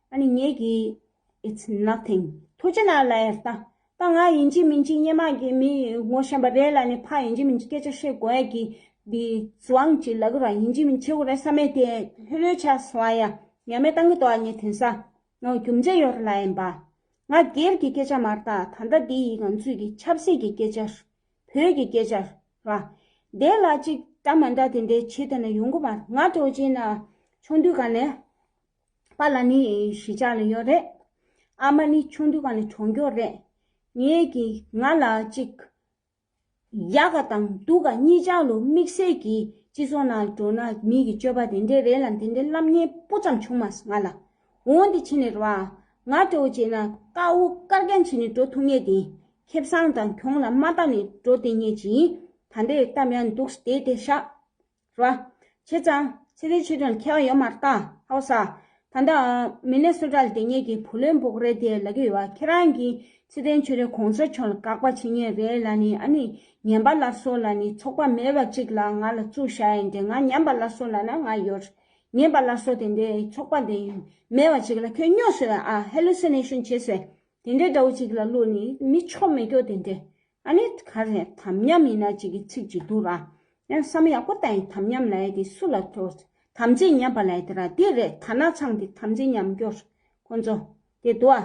ཨ་ནི་ངེད་ཀྱི་it's nothing ཐུགས་རྗེ་གནང་ལབ་ཡ་ད། ད་ང་ཡིན་གཅིག་མིན་གཅིག་སྔོན་མ་གི་མི་ངོ་ཤེས་པ་རེད་ལབ་ནས་ཕར་ཡིན་གཅིག་མིན་གཅིག་སྐད་ཆ་བཤད་དགོས་ཡ་གི་འདི་ཟུའང་ཅིག་ལབ་གི་ར། ཡིན་གཅིག་མིན་གཅིག་བྱེད་དགོས་རེད་བསམ་མེད་དེ་ལྷོད་ལྷོད་ཆགས་སོང་ཨ་ཡ། ཡ་མེད་བཏང་གི་འདུག་ཨ། ངས་དེང་སང་ང་རྒྱུ་མཚན་ཡོད་རེད་ལབ་ཡིན་པ། ང་སྒེར་གྱི་སྐད་ཆ་མ་རེད་ད། ད་ལྟ་འདི་ཡིས་ང་ཚོས་ཀྱི་ཆབ་སྲིད་ཀྱི་སྐད་ཆ། བོད་ཀྱི་སྐད་ཆ་ར། དེ་ལ་ཅིག་འདྲ་མ་འདྲ་དེ་འདྲའི་བྱེད་ཐུབ་ན་ཡོང་གི་མ་རེད། ང་འདྲ་བོ་ཅིག་ན་ཆུང་དུས་སྒང་ནས་པཱ་ལགས་ནི་གཞིས་ཆགས་ལ་ཡོད་རེད། ཨ་མ་ནི་ཆུང་དུས་སྒང་ནས་གྲོངས་ཀྱི་ཡོད་རེད། ངེད་ཀྱི་ང་ལ་ཅིག་ཡག་ག་དང་སྡུག་ག་གཉིས་ཆར་ལོ་དམིགས་བསལ་གྱི་སྤྱི་ཚོགས་ནང་འགྲོ་ན་མི་གི་སྤྱོད་པ་དེ་འདྲས་རེད་ལ་དེ་འདྲས་ལབ་མཁན་སྤུ་ཙམ་བྱུང་མ་སོང་ང་ལ། འོང་དེ་ཕྱིན་ནས་རེད་བ། ང་འདྲ་བོ་བྱས་ན་དཀར་པོ་དཀར་རྐྱང་བྱས་ནས་འགྲོ་ཐུབ་མཁན་དེ་ཁེ་བཟང་དང་གྱོང་ལ་མ་བལྟས་ནས་འགྲོ་བསྡད་མཁན་ཅིག་ཡིན། ད་འདྲས་གཏམ་ཡང་འདུག་སེ་བསྡད་བསྡད་ཤག་རེད་བ། བྱས་ཙང་ཚེ་རིང་ཆོས་སྒྲོན་ཁྱད་པར་ཡོད་མ་རེད་ད། ཧའོ་ས། ད་ལྟ་མི་ནེ་སོ་ཊ་ལ་བསྡད་མཁན་གྱི་བུ་ལོན་སྤོག་རེས་དེ་ལབ་ཀྱི་ཡོད་པ། ཁྱེད་རང་གིས་ཚེ་བརྟན་ཆོས་སྒྲོན་གོང་ས་མཆོག་ལ་དགག་པ་བྱེད་མཁན་རེད་ལབ་ནི། ཨ་ནི་ཉན་པ་སླར་གསོ་ལབ་ནི། ཚོགས་པ་མེད་པ་གཅིག་ལ་ང་ལ་བཙུགས་བཞག་ཡིན་ཏེ། ང་ཉན་པ་སླར་གསོ་ལབ་ན་ང་ཡོད། ཉན་པ་སླར་གསོ་དེ་འདྲའི་ཚོགས་པ་དེ་མེད་པ་ཅིག་ལ་ཁྱོད་སྨྱོ་ཟེར་བས། ཨ། ཧེ་ལུ་སི་ནེ་ཤན་བྱེད་ཟེར། དེ་འདྲའི་འདྲ་བོ་ཅིག་ལ་བླུགས་ནི་མི་ཆོ་མེད་སྐྱོ་དེ་འདྲ། ཨ་ནི་ག་རེ་དམ་ཉམས་ཡིན་ན་ཅིག་གི་ཚིག་ཅིག་འདུག་ར། ཡང་བསམ་ཡག་པོ་བཏང་ཡིན། དམ་ཉམས་ལབ་ཡ་དེ་སུ་ལ་ཐོ། དམ་ཚིག་ཉམས་པ་ལབ་ཡ་དེ་ར་དེ་རེད། ད་ན་ཚང་དེ་དམ་ཚིག་ཉམས་སྐྱོ་ཁོ་ཚོ་དེ་འདུག་ཨ།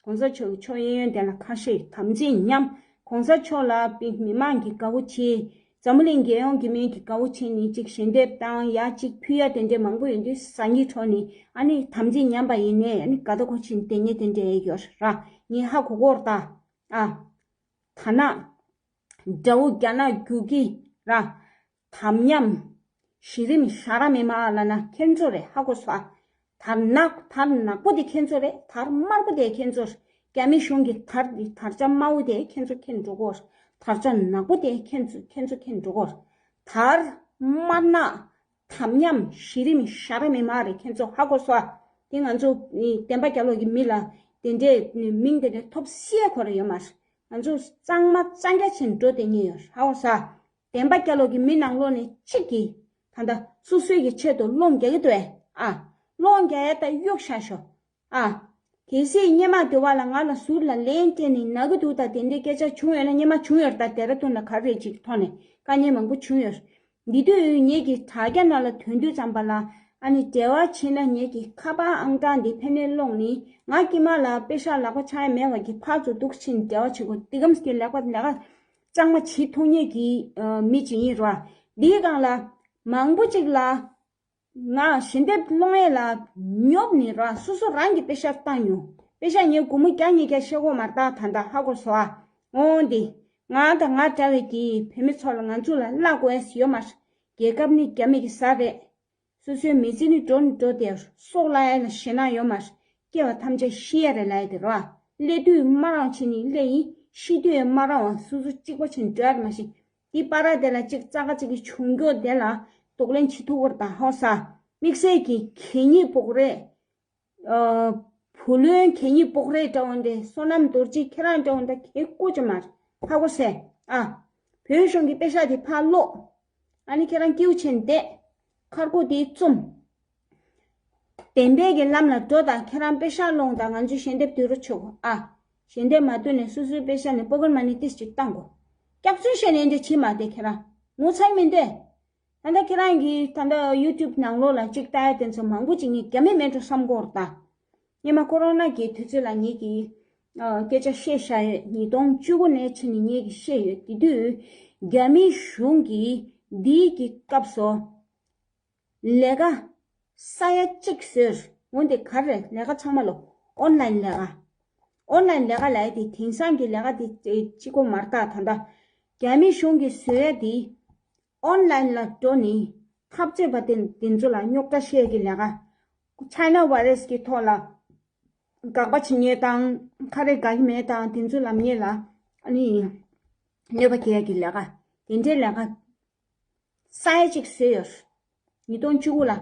གོང་ས་མཆོག་གི་ཕྱོགས་གཡས་གཡོན་དེ་ལ་ཁ་ཤས་དམ་ཚིག་ཉམས། གོང་ས་མཆོག་ལ་པི་མི་མང་གིས་དགའ་བོ་བྱེད། འཛམ་བུ་གླིང་རྒྱལ་ཡོངས་ཀྱི་མི་གིས་དགའ་བོ་བྱེད་ནི་ཅིག་ཞལ་འདེབས་བཏང་ཡ་ཅིག་ཕུལ་ཡ་དེ་འདྲའི་མང་པོ་ཡོད་དུས་ཟ་ཉི་ཁྲོ་ནི། ཨ་ནི་དམ་ཚིག་ཉམས་པ་ཡིན་ནས། ཨ་ནི་དགའ་ད་གོ་ཕྱིན་དེ་ཉེ་དེ་འདྲའི་ཡོད་ར། ངས་ཧ་གོ་གོ་ར་ད། ཨ། ད་ན་དགྲ་བོ་རྒྱ་ནག་རྒྱུག་གི་ར། དམ་ཉམས། གཞི་རིམ་ཞ་ར་མེ་མ་ལ་ན་ཁྱེད་ཚོ་རེད། ཧ་གོ་སོ་ཨ། དར་ནག་དར་ནག་པོ་དེ་ཁྱེད་ཚོ་རེད། དར་དམར་པོ་དེ་ཁྱེད་ཚོ་རེད། རྒྱ་མི་གཞུང་གི་དར་དེ་དར་ཆ་དམར་པོ་དེ་ཁྱེད་ཚོ་ཁྱེར་འགྲོ་གོ། དར་ཆ་ནག་པོ་དེ་ཁྱེད་ཚོ་ཁྱེད་ཚོ་ཁྱེར་འགྲོ་གོ། དར་དམར་ནག་དམ་ཉམས་གཞི་རིམ་ཞ་ར་མེ་མ་རེད། ཁྱེད་ཚོ་ཧ་གོ་སོ་ཨ། དེ་ང་ཚོ་ནི་བསྟན་པ་རྒྱ་ལོག་གི་མི་ལ་དེ་འདྲའི་མིང་དེ་འདྲའི་ཐོབ་སྲིད་ཁོ་ར་ཡོད་མ་རེད། ང་ཚོ་གཙང་མ་གཙང་རྐྱང་བྱས་འགྲོ་དེ་ཉིད་ཡོད། ཧ་གོ་སོ་ཨ། བསྟན་པ་རྒྱ་ལོག་གི་མི་ནང་ལོགས་ནས་གཅིག་གིས་ད་ལྟ་སོ་སོའི་གི་ཆེད་དུ་སློང་རྒྱག་གི་འདུག་ཨེ། ཨ། སློང་རྒྱག་ཡ་ད་གཡུག་བཞག་ཤོག་ཨ། གལ་སྲིད་སྔོན་མ་དེ་བ་ལ་ང་ལ་ཟུར་ལ་ལན་སྤྲད་ནས་ན་གི་འདུག་ད་དེ་འདྲའི་སྐད་ཆ་བྱུང་ཡོད་ན། སྔོན་མ་བྱུང་ཡོད་རེད། ད་ལྡེ་ར་ལྡུན་ལ་ག་རེ་ཅིག་ཐོག་ནས་དཀའ་ངལ་མང་པོ་བྱུང་ཡོད། འདི་དུས་ངེད་ཀྱི་དྲ་རྒྱ་ནང་ལ་ཐོན་དུས་ཙམ་པ་ལ། ཨ་ནི་འབྲེལ་བ་བྱེད་ན་ངེད་ཀྱི་ཁ་པར་ཨང་གྲངས་འདི་ཕན་ནས་སློང་ནི། ང་དཀྱིལ་མ་ལ་པེ་ཤག་ལག་པ་འཆང་ཡ་མེད་པ་གི་ཕར་ཚུར་འདུག་ཕྱིན་འབྲེལ་བ་བྱེད་དགོས། འདི་གམ་གྱི་ལག་པ་ལས་ཀ་གཙང་མ་བྱེད་ཐུབ་མཁན་གྱི་ཨ་མི་ཅིག་ཡིན་ར། འདིའི་སྒང་ལ་མང་པོ་ཅིག་ལ་ང་ཞལ་འདེབས་སློང་ཡས་ལ་ཉོབ་ནི་ར། སོ་སོ་རང་གི་པེ་ཤག་བཏང་མྱོང་། པེ་ཤག་ངས་སྒོར་མོ་བརྒྱ་ཉིས་བརྒྱ་བཤད་གོ་མ་རེད། ད་ད་ལྟ་ཧ་གོ་སོང་ཨ། འོང་འདི་ང་དང་ང་འདྲ་བའི་གི་བོད་མི་ཚོ་ལ་ང་ཚོ་ལ་བརླག་དགོས་ཡས་ཡོད་མ་རེད། རྒྱལ་ཁབ་ནི་རྒྱ་མི་གི་ཟ་རེད། སོ་སོའི་མི་ཚེ་ནི་འགྲོ་ནི་འགྲོ་དེ། སྲོག་བླ་ཡ་ལ་ཞེད་སྣང་ཡོད་མ་རེད། སྐྱེ་བ་ཐམས་ཅད་ཤི་ཡ་རེད་ལབ་ཡ་དེ་རོ། སླེབས་དུས་མ་རང་བྱེད་ནི་སླེབས་ཡིན། ཤི་དུས་ཡང་མ་རང་བ་སོ་སོ་གཅིག་པ་བྱེད་ནི་འགྲོ་ཡ་རེད། མ་གཞི་འདི་པ་ར་དེ་ལ་གཅིག་རྩ་ཁ་གཅིག་གི་བྱུང་རྒྱུ་དེ་ལ་གདོང་ལེན་བྱེད་ཐུབ་ཀྱི་རེད། ད་ཧོ་ས་དམིགས་བསལ་གྱི་གད་སྙིགས་སྤོག་རེས། ཨ། བུ་ལོན་གད་སྙིགས་སྤོག་རེས་འདྲ་བོ་འདི། བསོད་ནམས་རྡོ་རྗེ་ཁྱེད་རང་འདྲ་བོ་འདི་གད་ཀོ་ཅི་མ་རེད། ཧ་གོ་སོང་ཨ། བོད་གཞུང་གི་པེ་ཤག་དེ་ཕར་སློག་ཨ་ནི་ཁྱེད་རང་སྐྱིད་པོ་བྱས་ནས་བསྡད། ཁར་ཁོ་དེ་བཙུམ། བདེན་པའི་གི་ལམ་ལ་འགྲོ་དང་། ཁྱེད་རང་པེ་ཤག་སློང་དང་། ང་ཚོས་ཞལ་འདེབས་བསྡུ་རུ་ཆོག་གོ་ཨ། ཞལ་འདེབས་མ་བསྡུ་ནས་སོ་སོའི་པེ་ཤག་ནས་པོ་ཀེཊ་མ་ནི་ཏིས་ཅིག་བཏང་གོ། སྐྱག་རྫུན་བཤད་ནས་འདི་བྱེད་མ་བསྡད། ཁྱེད་རང་ངོ་ཚ་མི་འདོད། ད་ལྟ་ཁྱེད་རང་གིས་ད་ལྟ་ཡུ་ཊུབ་ནང་ལོགས་ལ་གཅིག་ལྟ་ཡ་དེ་ཚོ་མང་པོ་ཅིག་ངས་རྒྱ་མི་མེད་འགྲོ་བསམ་གོ་ར་ད། སྔོན་མ་ཀོ་རོ་ན་གི་དུས་ཚོད་ལ་ངེད་ཀྱིས་ཨ་སྐད་ཆ་བཤད་བཞག་ཡོད། ཉིས་སྟོང་བཅུ་དགུ་ནས་ཕྱིན་ནས་ངེད་ཀྱིས་བཤད་ཡོད། དེ་དུས་རྒྱ་མི་གཞུང་གིས་འདིའི་གི་སྐབས་སུ་ལས་ཀ་ས་ཡ་གཅིག་བཟོས། འོན་ཏེ་ག་རེ་ལས་ཀ་ཚང་མ་ལོ་ཨོན་ལན་ལས་ཀ། ཨོན་ལན་ལས་ཀ་ལབ་ཡ་དེ་དེང་སང་གི་ལས་ཀ་དེ་གཅིག་པོ་མ་རེད། ད་ད་ལྟ་རྒྱ་མི་གཞུང་གིས་བཟོ་ཡ་དེ་ཨོན་ལན་ལ་འགྲོ་ནས་འཐབ་རྩོད་པ་དེ་དེ་ཚོ་ལ་རྙོག་དྲ་བཤད་ཀྱི་ལས་ཀ། ཆའི་ན་བྷའི་རས་ཀྱི་ཐོག་ལ་དགག་པ་བྱེད་མཁན་དང་། ཁ་རས་དགག་གི་མེད་དང་། དེ་ཚོ་ལབ་མཁན་ལ་ཨ་ནི་གནོད་པ་སྐྱེལ་ཡ་གི་ལས་ཀ། དེ་འདྲའི་ལས་ཀ་ས་ཡ་གཅིག་བཟོས་ཡོད། ཉིས་སྟོང་བཅུ་དགུ་ལ།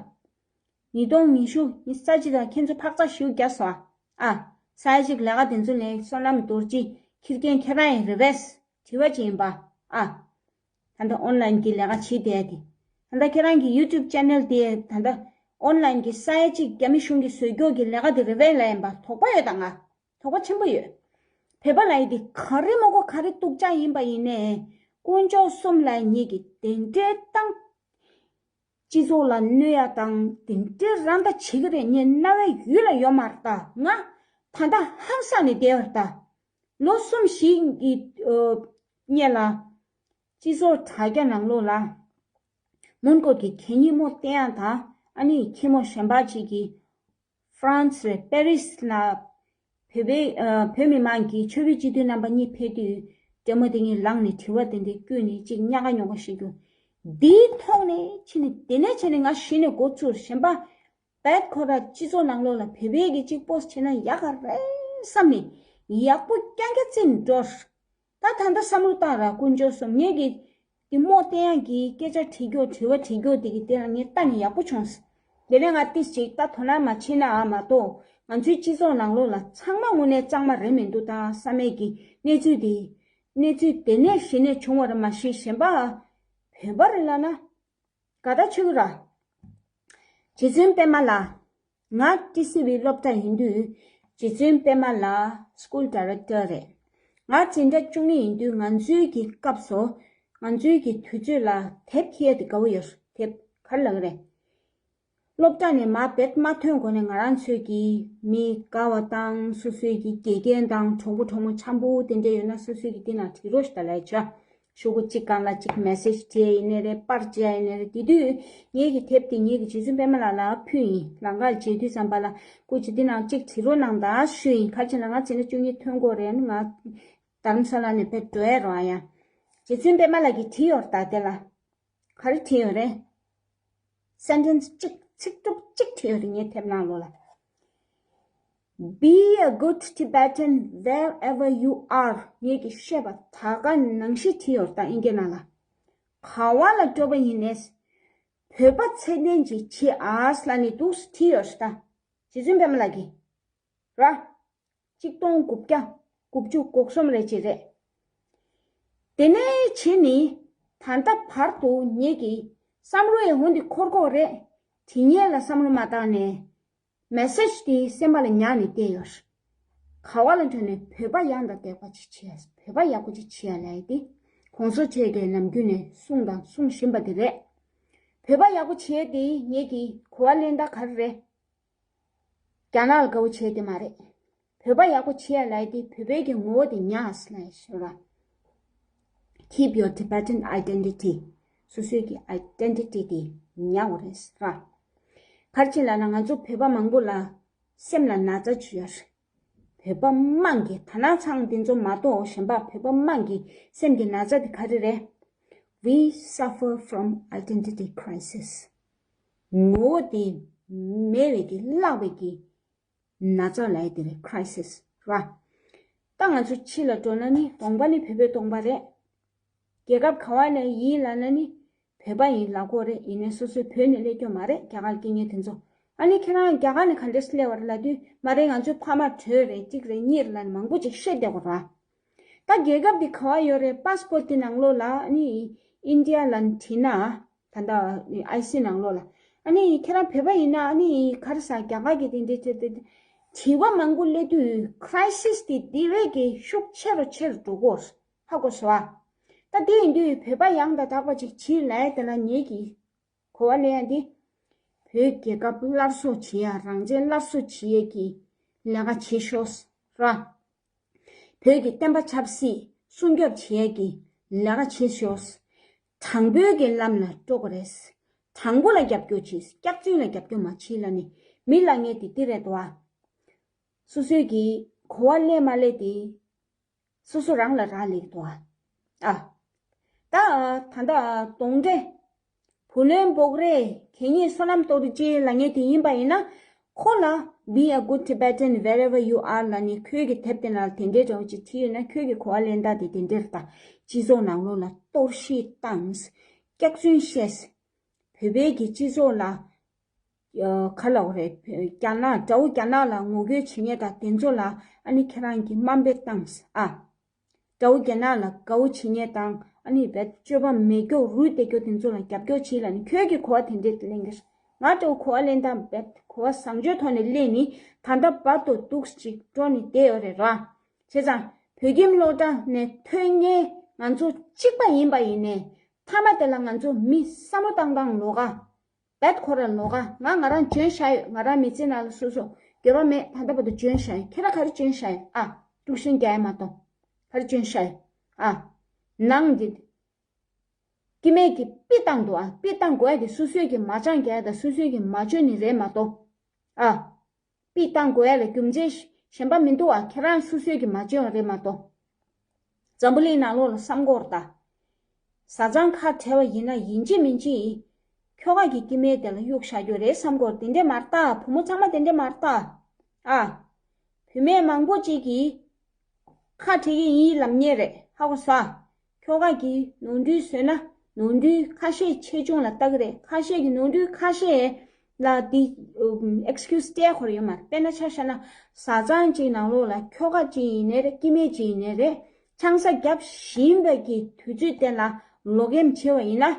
ཉིས་སྟོང་ཉི་ཤུ་ཉི་ཤུ་རྩ་གཅིག་ལ་ཁྱེད་ཚོ་འཕག་འཚག་ཞེ་པོ་རྒྱག་སོང་ཨ། ཨ། ས་ཡ་གཅིག་ལས་ཀ་དེ་ཚོ་ལས་བསོད་ནམས་རྡོ་རྗེ་ཁྱི་རྒན་ཁྱེད་རང་ཡི་རི་ཝེ་སི་དྲི་བ་ཅིག་ཡིན་པ་ཨ། ད་ལྟ་ཨོན་ལན་གྱི་ལས་ཀ་བྱེད་བསྡད་དེ། ད་ལྟ་ཁྱེད་རང་གི་ཡུ་ཊུབ་ཆེ་ནལ་དེ་ད་ལྟ་ཨོན་ལན་གྱི་ས་ཡ་གཅིག་རྒྱ་མི་གཞུང་གིས་བཟོས་རྒྱུ་གི་ལས་ཀ་དེ་རེད་པས་ལབ་ཡིན་པ་དོགས་པ་ཡོད་ད་ང་། དོགས་པ་ཆེན་པོ་ཡོད། བོད་པ་ལབ་ཡ་དེ་ག་རེ་མ་གོ་ག་རེ་སྡུག་ཅག་ཡིན་པ་ཡིན་ནའི། དཀོན་མཆོག་གསུམ་ལ་ངེད་ཀྱིས་གདན་འདྲེན་བཏང་། སྤྱི་ཚོགས་ལ་གནོད་ཡ་དང་དེ་འདྲའི་ར་མདའ་བྱེད་ཀྱི་རེད། ངའི་རྣ་བའི་ཡུལ་ལ་ཡོད་མ་རེད་ད། ང་ད་ལྟ་ཧང་སངས་ནས་བསྡད་ཡོད་རེད་ད། ལོ་གསུམ་བཞི་གི་ཨ་སྔོན་ལ་སྤྱི་ཚོགས་དྲ་རྒྱ་ནང་ལོགས་ལ་མོན་གྷོ་གི་གད་སྙིགས་མོ་སྟེར་ཡ་དང་། ཨ་ནི་ཁྱི་མོ་གཞན་པ་ཅིག་གིས་ཧྥ་རན་སི་པེ་རིས་ལ་བོད་པའི་ཨ་བོད་མི་མང་གི་ཆོས་པའི་སྤྱི་འཐུས་རྣམ་པ་གཉིས་ཕེབས་དུས་སྤྲེལ་མོ་དེ་གཉིས་ལངས་ནས་དྲི་བ་དེ་འདྲ་བསྐུལ་ནས་ཅིག་ཉག་ག་ཉོག་ག་བཤད་རྒྱུ། འདིའི་ཐོག་ནས་ཕྱིན་ནས་དེ་ནས་བྱས་ནས་ང་གཞི་ནས་འགོ་ཚུགས། གཞན་པ་བད་ཁོ་ར་སྤྱི་ཚོགས་ནང་ལོགས་ལ་བོད་པའི་གི་གཅིག་པོ་བྱས་ན་ཡག་ག་རེད་བསམ་ནས་ཡག་པོ་རྐྱང་རྐྱང་བརྩིས་ནས་འགྲོ། ད་ད་ལྟ་བསམ་བློ་བཏང་ར། དཀོན་མཆོག་གསུམ། ངེད་ཀྱིས་དེ་མོ་བསྟན་ཡག་གི་སྐད་ཆ་དྲི་རྒྱུ་དྲི་བ་དྲི་རྒྱུ་དེ་གི་དེ་ལ་ངས་ལྟ་ནས་ཡག་པོ་བྱུང་། དེ་ནས་ང་ཏིས་ཅིག་ད་དོ་སྣང་མ་བྱེད་ན་ཨ་མ་གཏོགས་ང་ཚོའི་སྤྱི་ཚོགས་ནང་ལོགས་ལ་ཚང་མ་དངོས་གནས་གཙང་མ་རེད་མི་འདུག་ད་བསམ་མེད་ཀྱི་གནས་ཚུལ་དེ། གནས་ཚུལ་དེ་ནས་གཞི་ནས་བྱུང་བ་རེད་མ་གཞི་གཞན་པ་བོད་པ་རེད་ལབ་ན་དགའ་ཐག་ཆོད་ཀྱི་ར། རྗེ་བཙུན་པད་མ་ལགས། ང་ཊི་སི་ཝི་སློབ་གྲྭ་ཡིན་དུས་རྗེ་བཙུན་པད་མ་ལགས་སྐུལ་ཌི་རེག་ཊར་རེད། ང་འཛིན་གྲྭ་བཅུ་གཉིས་ཡིན་དུས་ང་ཚོའི་གི་སྐབས་སུ་ང་ཚོའི་གི་དུས་ཚོད་ལ་དེབ་འཁྱེར་ཡ་དེ་དགའ་བོ་ཡོད། དེབ་ག་རེ་ལབ་ཀྱི་རེད། སློབ་གྲྭ་ནས་མར་རྦད་མ་ཐོན་གོང་ནས་ང་རང་ཚོའི་གི་མི་དགའ་བ་དང་སོ་སོའི་གི་དགེ་རྒན་དང་གྲོགས་པོ་གྲོགས་མོ་འཆམ་པོ་དེ་འདྲ་ཡོད་ན་སོ་སོའི་གི་དེ་ནང་བྲིས་རོགས་ཞེས་ལབ་ཡ་བྱས། ཤོག་གུ་གཅིག་སྒང་ལ་གཅིག་མེ་སེ་ཇི་བྲིས་ཡིན་ནའི་རེད། པར་བརྒྱབ་ཡིན་ནའི་རེད། དེ་དུས་ངེད་ཀྱི་དེབ་དེ་ངེད་ཀྱི་རྗེ་བཙུན་པད་མ་ལགས་ལ་ཕུལ་ཡིན། ལམ་ཁར་མཇལ་དུས་ཙམ་པ་ལ་སྐུ་མཁྱེན་འདི་ནང་གཅིག་བྲིས་རོགས་གནང་དང་ཞུས་ཡིན། ག་ཅི་ལ་ང་འཛིན་གྲྭ་བཅུ་གཉིས་ཐོན་གོ་རེད། ང་རྡ་རམ་ས་ལ་ནས་ཕེབས་འགྲོ་ཡ་རོགས་ཨ་ཡ། རྗེ་བཙུན་པད་མ་ལགས་ཀྱིས་བྲིས་ཡོད་རེད་ད་དེ་ལ། ག་རེ་བྲིས་ཡོད་རེད། སེན་ཊེན་སི་གཅིག་ཚིག་གྲུབ་གཅིག་བྲིས་ཡོད་རེད་ངའི་དེབ་ནང་ལོགས་ལ། Be a good Tibetan wherever you are. ངེད་ཀྱིས་བཤད་པ་ད་ག་ནང་བཞིན་བྲིས་ཡོད་ད་ཨིན་སྐད་ནང་ལ། ག་བ་ལ་འགྲོ་བ་ཡིན་ནས་བོད་པ་ཚད་ལྡན་ཅིག་བྱེད་ཨ་ལབ་ནས་འདུག་སེ་བྲིས་ཡོད་ད། རྗེ་བཙུན་པད་མ་ལགས་ཀྱིས། ར། གཅིག་སྟོང་དགུ་བརྒྱ་དགུ་བཅུ་གོ་གསུམ་རེ་ཅིག་རེད། དེ་ནས་བྱས་ནས་ད་ལྟ་བར་དུ་ངེད་ཀྱི་བསམ་བློ་ཡི་འོ་འདི་འཁོར་གོ་རེད། དེ་ཉིད་ལ་བསམ་བློ་མ་བཏང་ནས། མེ་སེ་ཇི་དེ་སེམས་པ་ལ་ཉར་ནས་བསྡད་ཡོད། ག་བ་ལ་འགྲོ་ནས་བོད་པ་ཡང་དང་བསྐྱར་པ་ཅིག་བྱེད་ཡ། བོད་པ་ཡག་པོ་ཅིག་བྱེད་ཡ་ལབ་ཡ་དེ། གོང་ས་མཆོག་གིས་ནམ་རྒྱུན་ནས་གསུངས་དང་གསུང་བཞིན་པ་དེ་རེད། བོད་པ་ཡག་པོ་བྱེད་ཡ་དེ་ངེད་ཀྱི་གོ་བ་ལེན་སྟངས་ག་རེ་རེད། རྒྱ་ནག་ལ་དགའ་བོ་བྱེད་ཡ་དེ་མ་རེད། བོད་པ་ཡག་པོ་བྱེད་ཡ་ལབ་ཡ་དེ་བོད་པའི་གི་ངོ་བོ་དེ་ཉར་ཟེར་ལབ་ཡ་ཞིག་ར། Keep your Tibetan identity. སོ་སོའི་གི་ཨའི་ཌེན་ཊི་ཊི་དེ་ཉར་དགོས་རེད་ཟེར་ར། ག་རེ་བྱས་ལབ་ན་ང་ཚོ་བོད་པ་མང་པོ་ལ་སེམས་ལ་ན་ཚ་ཅིག་ཡོད་རེད། བོད་པ་དམངས་ཀྱི་ད་ནང་ཚང་དེ་ཚོ་མ་གཏོགས་གཞན་པ་བོད་པ་དམངས་ཀྱི་སེམས་ཀྱི་ན་ཚ་དེ་ག་རེ་རེད། We suffer from identity crisis. ངོ་བོ་དེ་མེད་པའི་གི་བརླག་པའི་གི་ན་ཚ་ལབ་ཡ་དེ་རེད། ཁི་རའི་སིས་ར། ད་ང་ཚོ་ཕྱི་ལ་འགྲོ་ན་ནི་གདོང་པ་ནི་བོད་པའི་གདོང་པ་རེད། རྒྱལ་ཁབ་ག་བ་ནས་ཡིན་ལབ་ན་ནི་བོད་པ་ཡིན་ལབ་དགོས་རེད། ཡིན་ནའི་སོ་སོའི་བོད་ནས་སླེབས་རྒྱུ་མ་རེད། རྒྱ་གར་སྐད་ངན་དེ་ཚོ། ཨ་ནི་ཁྱེད་རང་རྒྱ་གར་ནས་ག་འདྲས་སླེབས་པ་རེད་ལབ་དུས་མ་རེད་ང་ཚོའི་ཕ་མ་བྲོས་རེད། གཅིག་རེད་གཉིས་རེད་ལབ་ནས་མང་པོ་ཅིག་བཤད་བསྡད་དགོས་ར། ད་རྒྱལ་ཁབ་འདི་ག་བ་ཡོད་རེད། པཱ་སི་པོར་ཊི་འདི་ནང་ལོགས་ལ་ཨ་ནི་ཨིན་ཌི་ཡ་ལབ་ནས་བྲིས་ན། ད་ལྟ་ཨའི་སི་ནང་ལོགས་ལ་ཨ་ནི་ཁྱེད་རང་བོད་པ་ཡིན་ན་ཨ་ནི་ག་རེ་ཟ་རྒྱ་གར་གྱི་དེ་འདྲའི་དེ་དེ་དྲི་བ་མང་པོ་སླེབས་དུས་ཁི་རའི་སིས་དེ་དེ་བས་ཀྱི་ཤུགས་ཆེ་རུ་ཆེ་རུ་འགྲོ་གོ། ཧ་གོ་སོང་ཨ། ད་དེ་ཡིན་དུས་བོད་པ་ཡང་དང་དག་པ་ཅིག་བྱེད་ལབ་ཡ་དེ་ལ་ངེད་ཀྱི་གོ་བ་ལེན་ཡ་འདི། བོད་རྒྱལ་ཁབ་སླར་གསོ་བྱེད་ཡ་རང་བཙན་སླར་གསོ་བྱེད་ཡ་གི་ལས་ཀ་བྱེད་ཤོག་ར། བོད་ཀྱི་བསྟན་པ་ཆབ་སྲིད་སྲུང་སྐྱོབ་བྱེད་ཡ་གི་ལས་ཀ་བྱེད་ཤོག་དྲང་པོའི་གི་ལམ་ལ་འགྲོ་དགོས་རེད། དྲང་པོ་ལ་རྒྱབ་སྐྱོར་བྱེད། སྐྱག་རྫུན་ལ་རྒྱབ་སྐྱོར་མ་བྱེད་ལབ་ནི་མི་ལབ་མཁན་དེ་འདི་རེད་དོ་ཨ། སོ་སོའི་གི་གོ་བ་ལེན་མ་ལེན་དེ་སོ་སོ་རང་ལ་རག་ལས་ཀྱི་འདུག་ཨ། ཨ། ད་ད་ལྟ་གདོན་འདྲེ། བུ་ལོན་སྤོག་རེས་གད་སྙིགས་སོ་ནམ་གཏོར་རེས་ཅེས་ལབ་མཁན་དེ་ཡིན་པ་ཡིན་ན། ཁོ་ལ་Be a good Tibetan wherever you are ལབ་ནས་ཁྱོད་ཀྱི་དེབ་དེ་ནང་ལ་དེ་འདྲའི་འདྲ་བོ་ཅིག་བྲིས་ཡོད་ན་ཁྱོད་ཀྱི་གོ་བ་ལེན་སྟངས་དེ་དེ་འདྲ་རེད་ད། སྤྱི་ཚོགས་ནང་ལོགས་ལ་གཏོར་བཤིག་བཏང་། སྐྱག་རྫུན་བཤད། བོད་པའི་གི་སྤྱི་ཚོགས་ལ། ག་ལབ་དགོས་རེད། རྒྱ་ནག་དགྲ་བོ་རྒྱ་ནག་ལ་ངོ་རྒོལ་བྱེད་མཁན་དང་དེ་ཚོ་ལ་ཨ་ནི་ཁྱེད་རང་གིས་དམའ་འབེབས་བཏང་ཨ། དགྲ་བོ་རྒྱ་ནག་ལ་དགའ་བོ་བྱེད་མཁན་དང་ཨ་ནི་བེད་སྤྱོད་པ་མེད་མཁན་རུལ་བསྡད་མཁན་དེ་ཚོ་ལ་རྒྱབ་སྐྱོར་བྱེད་ལབ་ནི་ཁྱོད་ཀྱི་གོ་བ་དེ་འདྲས་དེ་ལེན་གྱི་རེད། ང་འདྲ་བོ་གོ་བ་ལེན་སྟངས་བེད་གོ་བ་བཟང་སྤྱོད་ཐོག་ནས་ལེན་ནི་ད་ལྟ་བར་དུ་འདུག་ཅིག་འགྲོ་ནི་བསྡད་ཡོད་རེད་ར། བྱས་ཙང་བོད་ཁྱིམ་སློབ་གྲྭ་ནས་ཐོན་མཁན་ང་ཚོ་གཅིག་པ་ཡིན་པ་ཡིན་ནའི་མཐའ་མ་དེ་ལ་ང་ཚོ་མི་བསམ་བློ་བཏང་སྟངས་ལོགས་ཀ་བད་ཁོ་ར་ལོག་ག་ང་ང་རང་འཇོན་ཤ་ཡོད། ང་རང་མི་ཚེ་ནང་ལ་སོ་སོ་འགྱོད་པ་མེད། ད་ལྟ་བར་དུ་འཇོན་ཤ་ཡོད། ཁྱེད་རང་ག་རེ་འཇོན་ཤ་ཡོད་ཨ། དཀྲུག་ཤིང་རྒྱག་ཡ་མ་གཏོགས་ག་རེ་འཇོན་ཤ་ཡོད་ཨ། ནང་འདི་སྐྱེ་དམན་གྱི་པི་བཏང་འདུག་ཨ། པི་བཏང་དགོས་ཡ་དེ་སོ་སོའི་གི་མ་སྦྱང་རྒྱག་ཡ་དང་སོ་སོའི་གི་མ་འཇོན་ནི་རེད་མ་གཏོགས་ཨ། པི་བཏང་དགོས་ཡ་ལ་རྒྱུ་མཚན་གཞན་པ་མི་འདུག་ཨ། ཁྱེད་རང་སོ་སོའི་གི་མ་འཇོན་པ་རེད་མ་གཏོགས། འཛམ་བུ་གླིང་ནང་ལོགས་ལ་བསམ་དགོས་རེད་ད། བཟའ་ཚང་ཁ་བྲལ་བ་ཡིན་ན་ཡིན་གཅིག་མིན་གཅིག་ཁྱོ་ག་གི་སྐྱེ་དམན་དེ་ལ་གཡུག་བཞག་རྒྱུ་རེད་བསམ་དགོས་རེད། དེ་འདྲས་མ་རེད་ད། བུ་མོ་ཚང་མ་དེ་འདྲས་མ་རེད་ད། ཨ། བུད་མེད་མང་པོ་ཅིག་གིས་ཁ་བྲལ་གྱི་ཡིན་ལབ་མཁན་རེད། ཧ་གོ་སོང་ཨ། ཁྱོ་ག་གིས་ནོར་འཁྲུལ་བཟོས་ན་ནོར་འཁྲུལ་ཁ་ཤས་ཆེ་ཆུང་ལ་ལྟ་གི་རེད། ཁ་ཤས་ཀྱིས་ནོར་འཁྲུལ་ཁ་ཤས་ ལ་འདི་ཨེག་སི་ཁིའུ་སི་སྤྲད་ཁོར་ཡོད་མ་རེད། དཔེར་ན་ཆ་བཞག་ན་བཟའ་ཚང་གཅིག་ནང་ལོགས་ལ་ཁྱོ་ག་གཅིག་ཡིན་ནའི་རེད། སྐྱེ་དམན་གཅིག་ཡིན་ནའི་རེད། ཆང་ས་བརྒྱབ་བཞིན་པའི་གི་དུས་ཚོད་དེ་ལ་ལོག་གཡེམ་བྱས་པ་ཡིན་ན།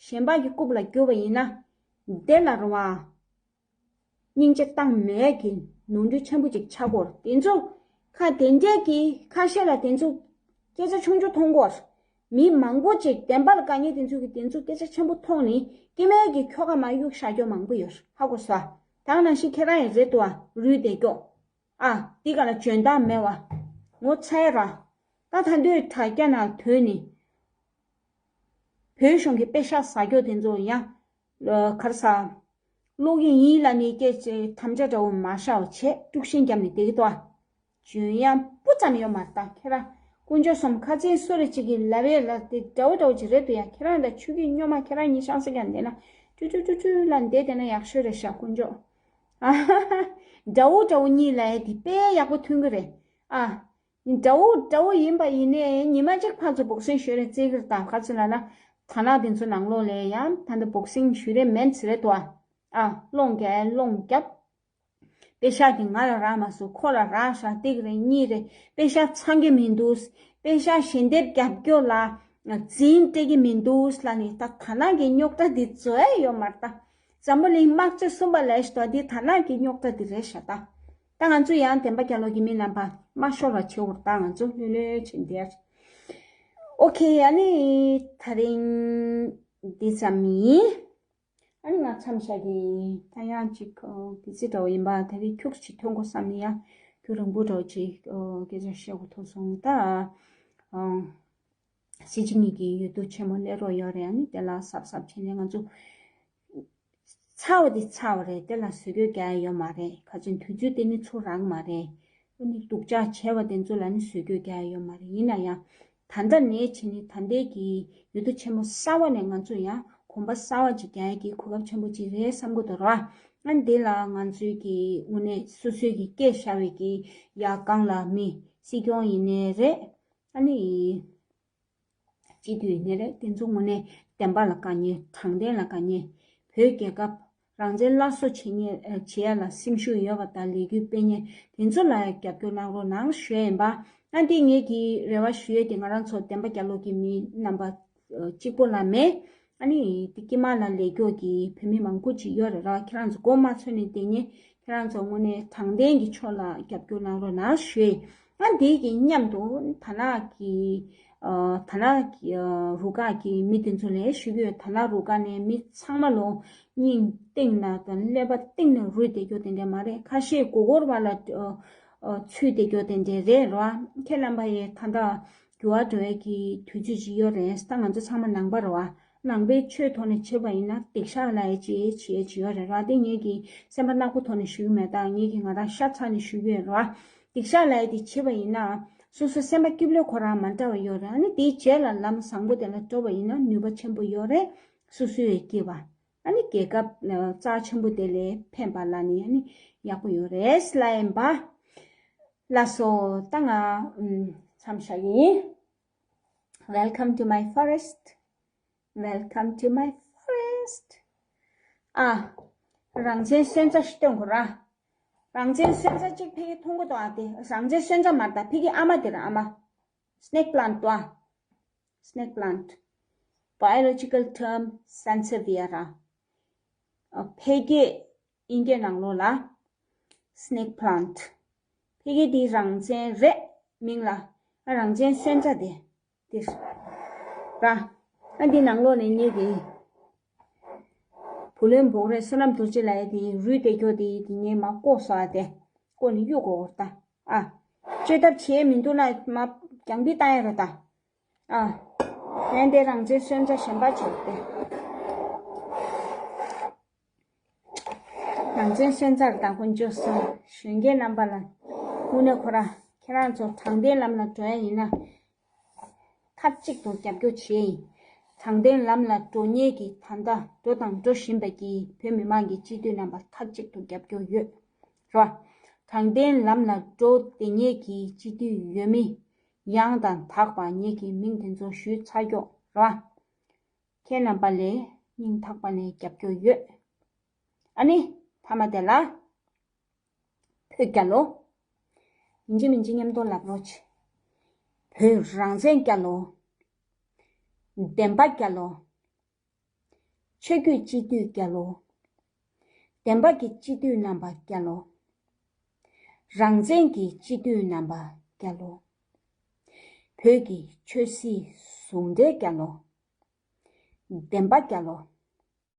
གཞན་པ་གི་རྐུབ་ལ་རྒྱུག་པ་ཡིན་ན། དེ་ལ་རེད་བ། སྙིང་རྗེ་བཏང་མེད་ཀྱི་ནོར་འཁྲུལ་ཆེན་པོ་ཅིག་ཆགས་ཀྱི་ཡོད་རེད། དེ་ཚོ་ཁ་དེ་འདྲས་ཀྱི་ཁ་ཤས་ལ་དེ་ཚོ་སྐད་ཆ་ཆུང་ཆུང་མཐོང་གི་ཡོད་རེད། མི་མང་པོ་ཅིག་བདེན་པ་ལ་དཀའ་ཉེ་དེ་ཚོ་གི་དེ་ཚོ་སྐད་ཆ་ཆེན་པོ་མཐོང་ནས་སྐྱེ་དམན་གྱི་ཁྱོ་ག་མར་གཡུག་བཞག་རྒྱུ་མང་པོ་ཡོད་རེད། ཧ་གོ་སོང་ཨ། ད་ག་ནང་བཞིན་ཁྱེད་རང་ཡང་རེད་འདུག་ཨ། རུལ་བསྡད་ཀྱོག་ཨ། འདི་ག་ལ་འཇོན་ཐང་མེད་བ། ངོ་ཚ་ཡ་ར། ད་ད་འདོད་དྲ་རྒྱ་ནང་ཐོན་ནས། བོད་གཞུང་གི་པེ་ཤག་ཟ་རྒྱུ་དེ་ཚོ་ཡང་། གར་ས། ཀློག་གི་ཡིན་ལ་ནི་སྐད་ཆ་དམ་བཅའ་འདྲ་བོ་མ་བཞག་བྱས་དཀྲུག་ཤིང་བརྒྱབ་ནས་བསྡད་ཀྱི་འདུག་ཨ། འཇོན་ཡང་སྤུ་ཙམ་ཡོད་མ་རེད། ད་ཁྱེད་རང་དཀོན་མཆོག་གསུམ་ཁ་ཚན་སུ་རེ་གཅིག་གིས་ལབ་ཡས་ལ་དེ་འདྲ་བོ་འདྲ་བོ་ཅིག་རེད་འདུག་ཡ། ཁྱེད་རང་ད་ཆུ་སྐྱེས་སྨྱོན་མ་ཁྱེད་རང་གཉིས་ཤང་ས་ཀྱང་བསྡད་ན་ཀྲུ་ཀྲུ་ཀྲུ་ཀྲུ་ལ་བསྡད་བསྡད་ན་ཡག་ཤོས་རེད་ཤག་དཀོན་མཆོག་ཨ་ཧ་ཧ། འདྲ་བོ་འདྲ་བོ་གཉིས་ལབ་ཡས་དེ་དཔེ་ཡག་པོ་ཐོན་གི་རེད་ཨ། འདྲ་བོ་འདྲ་བོ་ཡིན་པ་ཡིན་ནའི་ཉི་མ་གཅིག་ཕར་ཚུར་འབོག་སེང་ཞུས་རེད་བརྩི་གི་རེད། ད་ག་ཚོད་ལབ་ན་དར་ནག་དེ་ཚོ་ནང་ལོགས་ལ་ཡང་ད་འདི་འབོག་སེང་ཞུས་རེད་མིན་ཟེར་རེད་དོ། ཨ་སློང་རྒྱབ་སློང་རྒྱབ། པེ་ཤག་དེ་ང་ལ་རག་མ་སོང་། ཁོ་ལ་རག་ཤག་དེ་གི་རེད་གཉིས་རེད། པེ་ཤག་ཚང་གི་མི་འདུག་པེ་ཤག་ཞལ་འདེབས་རྒྱབ་སྐྱོར་ལ་འཛིང་སྤྲད་ཀྱི་མི་འདུག་ལབ་ནས་ད་དར་ནག་གི་རྙོག་དྲ་འདི་རྫོགས་ཡ་ཡོད་མ་རེད་ད། འཛམ་བུ་གླིང་དམག་སྤྱི་གསུམ་པ་ལས་ཤི་དོ་འདི་དར་ནག་གི་རྙོག་དྲ་འདི་རེད་ཤག་ད། ད་ང་ཚོ་ཡང་བདེན་པ་རྒྱལ་ལོ་གི་མི་རྣམ་པ་མ་ཤོར་བ་བྱེད་འོར་ད་ང་ཚོ་ལྷོད་ལྷོད་བྱེད་འདིར། ཨོ་ཁེ། ཨ་ནི་ད་རིང་འདི་ཙམ་ཡིན། ཨ་ནི་ང་མཚམས་བཞག་གི་ད་ཡང་ཅིག་དེ་ཚེ་འདྲ་བོ་ཡིན་པ་ད་རིང་ཁྱུག་ཅིག་ཐོན་དགོས་བསམ་ནི་ཡང་ཁྱུ་རིང་པོ་འདྲ་བོ་ཅིག་སྐད་ཆ་བཤད་དགོས་ཐུག་སོང་ད། སྲིད་སྤྱི་གཉིས་ཀྱི་འོས་བསྡུ་ཆེན་མོ་སླེབས་རོགས་ཡོད་རེད། ཨ་ནི་དེ་ལ་གཟབ་གཟབ་བྱས་ནས་ང་ཚོ་ཚར་བ་དེ་ཚར་བ་རེད། དེ་ལ་བཟོད་དགོས་རྒྱག་ཡ་ཡོད་མ་རེད། ག་ཚོད་དུས་ཚོད་དེ་ནི་ཚུར་རག་མ་རེད། ཨ་ནི་སྡུག་ཅག་བྱས་པ་དེ་ཚོ་ལ་ནི་བཟོད་དགོས་རྒྱག་ཡ་ཡོད་མ་རེད། ཡིན་ན་ཡང་ད་ལྟ་ནས་བྱས་ནས་ད་ལྟའི་གི་འོས་བསྡུ་ཆེན་མོ་གསར་བ་ནས་ང་ཚོ་ཡང་གོམ་པ་གསར་བ་ཅིག་རྒྱག་ཡ་གི་གོ་སྐབས་ཆེན་པོ་ཅིག་རེད་བསམ་གི་འདུག་ར། ཨ་ནི་དེ་ལ་ང་ཚོའི་གི་དངོས་གནས་སོ་སོའི་གི་སྐད་བཤད་པའི་གི་ཡ་གང་ལ་མི་སྲིད་སྐྱོང་ཡིན་ནའི་རེད། ཨ་ནི། སྤྱི་འཐུས་ཡིན་ནའི་རེད། དེ་ཚོ་དངོས་གནས་བདེན་པ་ལ་དཀའ་ཉེ་དྲང་བདེན་ལ་དཀའ་ཉེ། བོད་རྒྱལ་ཁབ་རང་བཙན་སླར་གསོ་བྱེད་ཉེ་བྱེད་ཡ་ལ་སེམས་ཤུགས་ཡོད་པ་དང་ལས་འགུལ་སྤེལ་ཉེ་དེ་ཚོ་ལ་རྒྱབ་སྐྱོར་གནང་རོགས་གནང་ཞུ་ཡ་ཡིན་པ། ཨ་འདི་ངེད་ཀྱི་རེ་བ་ཞུ་ཡ་དེ་ང་རང་ཚོ་བདེན་པ་རྒྱལ་ལོ་གི་མི་རྣམ་པ་གཅིག་པོ་ལ་མེད། ཨ་ནི་དེ་དཀྱིལ་མ་ལ་ལས་སྐྱོ་གི་བོད་མི་མང་པོ་ཅིག་ཡོད་རེད་ར། ཁྱེད་རང་ཚོ་མགོ་མ་ཚོས་ནས་དེ་ཉེ་ཁྱེད་རང་ཚོ་དངོས་གནས་དྲང་བདེན་གྱི་ཕྱོགས་ལ་རྒྱབ་སྐྱོར་གནང་རོགས་གནང་ཞུ། ཨ་འདི་གི་མཉམ་དུ་ད་ནག་གི་ཨ་ད་ནག་གི་ཨ་རུ་ཁག་གི་མི་དེ་ཚོ་ལ་ཞུ་གི་ཡོད། ད་ནག་རུ་ཁག་ནས་མི་ཚང་མ་ལོ་སྙིང་གཏིང་ན་དང་ཀླད་པ་གཏིང་ན་རུལ་བསྡད་རྒྱུ་དེ་འདྲ་མ་རེད། ཁ་ཤས་མགོ་སྐོར་བ་ལ་ཨ་ཨ་ཚུད་བསྡད་རྒྱུ་དེ་འདྲ་རེད་ར། ཁྱེད་རྣམ་པ་ཡས་ད་ལྟ་འགྱུར་བ་འགྲོ་ཡས་ཀྱི་དུས་ཚོད་ཅིག་ཡོད་རེད། ད་ང་ཚོ་ཚང་མ་ནང་པ་རེད་བ། ནང་པའི་ཆོས་ཐོག་ནས་བྱེད་པ་ཡིན་ན་སྡིག་བཤགས་ལབ་ཡས་ཅིག་བྱེད་ཡས་ཅིག་ཡོད་རེད་ར། དེ་ངེད་ཀྱི་སེམས་པ་ནག་པོ་ཐོག་ནས་ཞུ་གི་མེད། ད་ངེད་ཀྱི་ང་རང་ཤ་ཚ་ནས་ཞུ་གི་ཡོད་རེད་བ། སྡིག་བཤགས་ལབ་ཡས་དེ་བྱེད་པ་ཡིན་ན་སོ་སོའི་སེམས་པ་སྐྱིད་པོ་ཁོ་རང་མ་འདྲ་བ་ཡོད་རེད། ཨ་ནི་དེའི་རྗེས་ལ་ལམ་བཟང་པོ་དེ་ལ་འགྲོ་བ་ཡིན་ན་ནུས་པ་ཆེན་པོ་ཡོད་རེད། སོ་སོའི་སྐྱིད་པ། ཨ་ནི་རྒྱལ་ཁབ་རྩ་ཆེན་པོ་དེ་ལས་ཕན་པ་ལ་ནི་ཨ་ནི་ཡག་པོ་ཡོད་རེད་ལབ་ཡིན་པ། ལགས་སོ། ད་ང་མཚམས་བཞག་གི་ཡིན། Welcome to my forest. Welcome to my forest. ཨ། རང་བཙན་སོན་རྩ་ཞིག་སྟོན་དགོས་ར། རང་བཙན་སོན་རྩ་གཅིག་ཕ་གིར་མཐོང་གི་འདུག་ཨ། དེ་རང་བཙན་སོན་རྩ་མ་རེད་ད། ཕ་གིའི་ཨ་མ་དེ་ར། ཨ་མ། Snake plant འདུག་ཨ། Snake plant. Biological term sansevieria. ཨ། ཕལ་སྐད་དབྱིན་སྐད་ནང་ལོགས་ལ་snake plant. ཕལ་སྐད་འདི་རང་བཙན་རེད། མིང་ལ་རང་བཙན་སོན་རྩ་དེ་དེ་ར། ཨ་འདི་ནང་ལོགས་ནས་ངེད་ཀྱི་བུ་ལོན་འབོག་རེས་བསོད་ནམས་རྡོ་རྗེ་ལགས་ཡ་དེ་རུལ་བསྡད་རྒྱུ་དེ་དེ་ངས་མར་བཀོག་སོང་ཨ། དེ་བཀོག་ནས་གཡུག་དགོས་ད། ཨ། བཅོས་ཐབས་བྱས་མི་འདུག་ན་མར་རྒྱང་འབུད་བཏང་ཡ་རེད་ད། ཨ། ཡང་དེ་རང་བཙན་སོན་རྩ་གཞན་པ་བྱས་ཏེ། རང་བཙན་སོན་རྩ་དང་དཀོན་མཆོག་གསུམ་གཞོན་སྐྱེས་རྣམ་པ་ལ་དངོས་གནས་ཁོ་རང་ཁྱེད་རང་ཚོ་དྲང་བདེན་ལམ་ལ་འགྲོ་ཡ་ཡིན་ན། མཐའ་གཅིག་ཏུ་རྒྱབ་སྐྱོར་བྱས་ཡིན། དྲང་བདེན་ལམ་ལ་འགྲོ་མཁན་གྱི་ད་ལྟ་འགྲོ་དང་འགྲོ་བཞིན་པ་གྱི་བོད་མི་མང་གི་སྤྱི་འཐུས་རྣམ་པ་མཐའ་གཅིག་ཏུ་རྒྱབ་སྐྱོར་ཡོད། རོ། དྲང་བདེན་ལམ་ལ་འགྲོ་བསྡད་མཁན་གྱི་སྤྱི་འཐུས་འོས་མི་ཡང་དང་དག་པ་ངེད་ཀྱི་མིང་དེ་ཚོ་ཞུས་ཚར་ཀྱོག་རོ། ཁྱེད་རྣམ་པ་ལ་སྙིང་ཐག་པ་ནས་རྒྱབ་སྐྱོར་ཡོད། ཨ་ནི་མཐའ་མ་དེ་ལ་བོད་རྒྱལ་ལོ། ཡིན་གཅིག་མིན་གཅིག་མཉམ་དུ་ལབ་རོགས་བྱེད། བོད་རང་བཙན་རྒྱལ་ལོ། བདེན་པ་རྒྱལ་ལོ། ཆོས་བརྒྱུད་སྤྱི་འཐུས་རྒྱལ་ལོ། བདེན་པ་གི་སྤྱི་འཐུས་རྣམ་པ་རྒྱལ་ལོ། རང་བཙན་གྱི་སྤྱི་འཐུས་རྣམ་པ་རྒྱལ་ལོ། བོད་ཀྱི་ཆོས་སྲིད་ཟུང་འབྲེལ་རྒྱལ་ལོ། བདེན་པ་རྒྱལ་ལོ།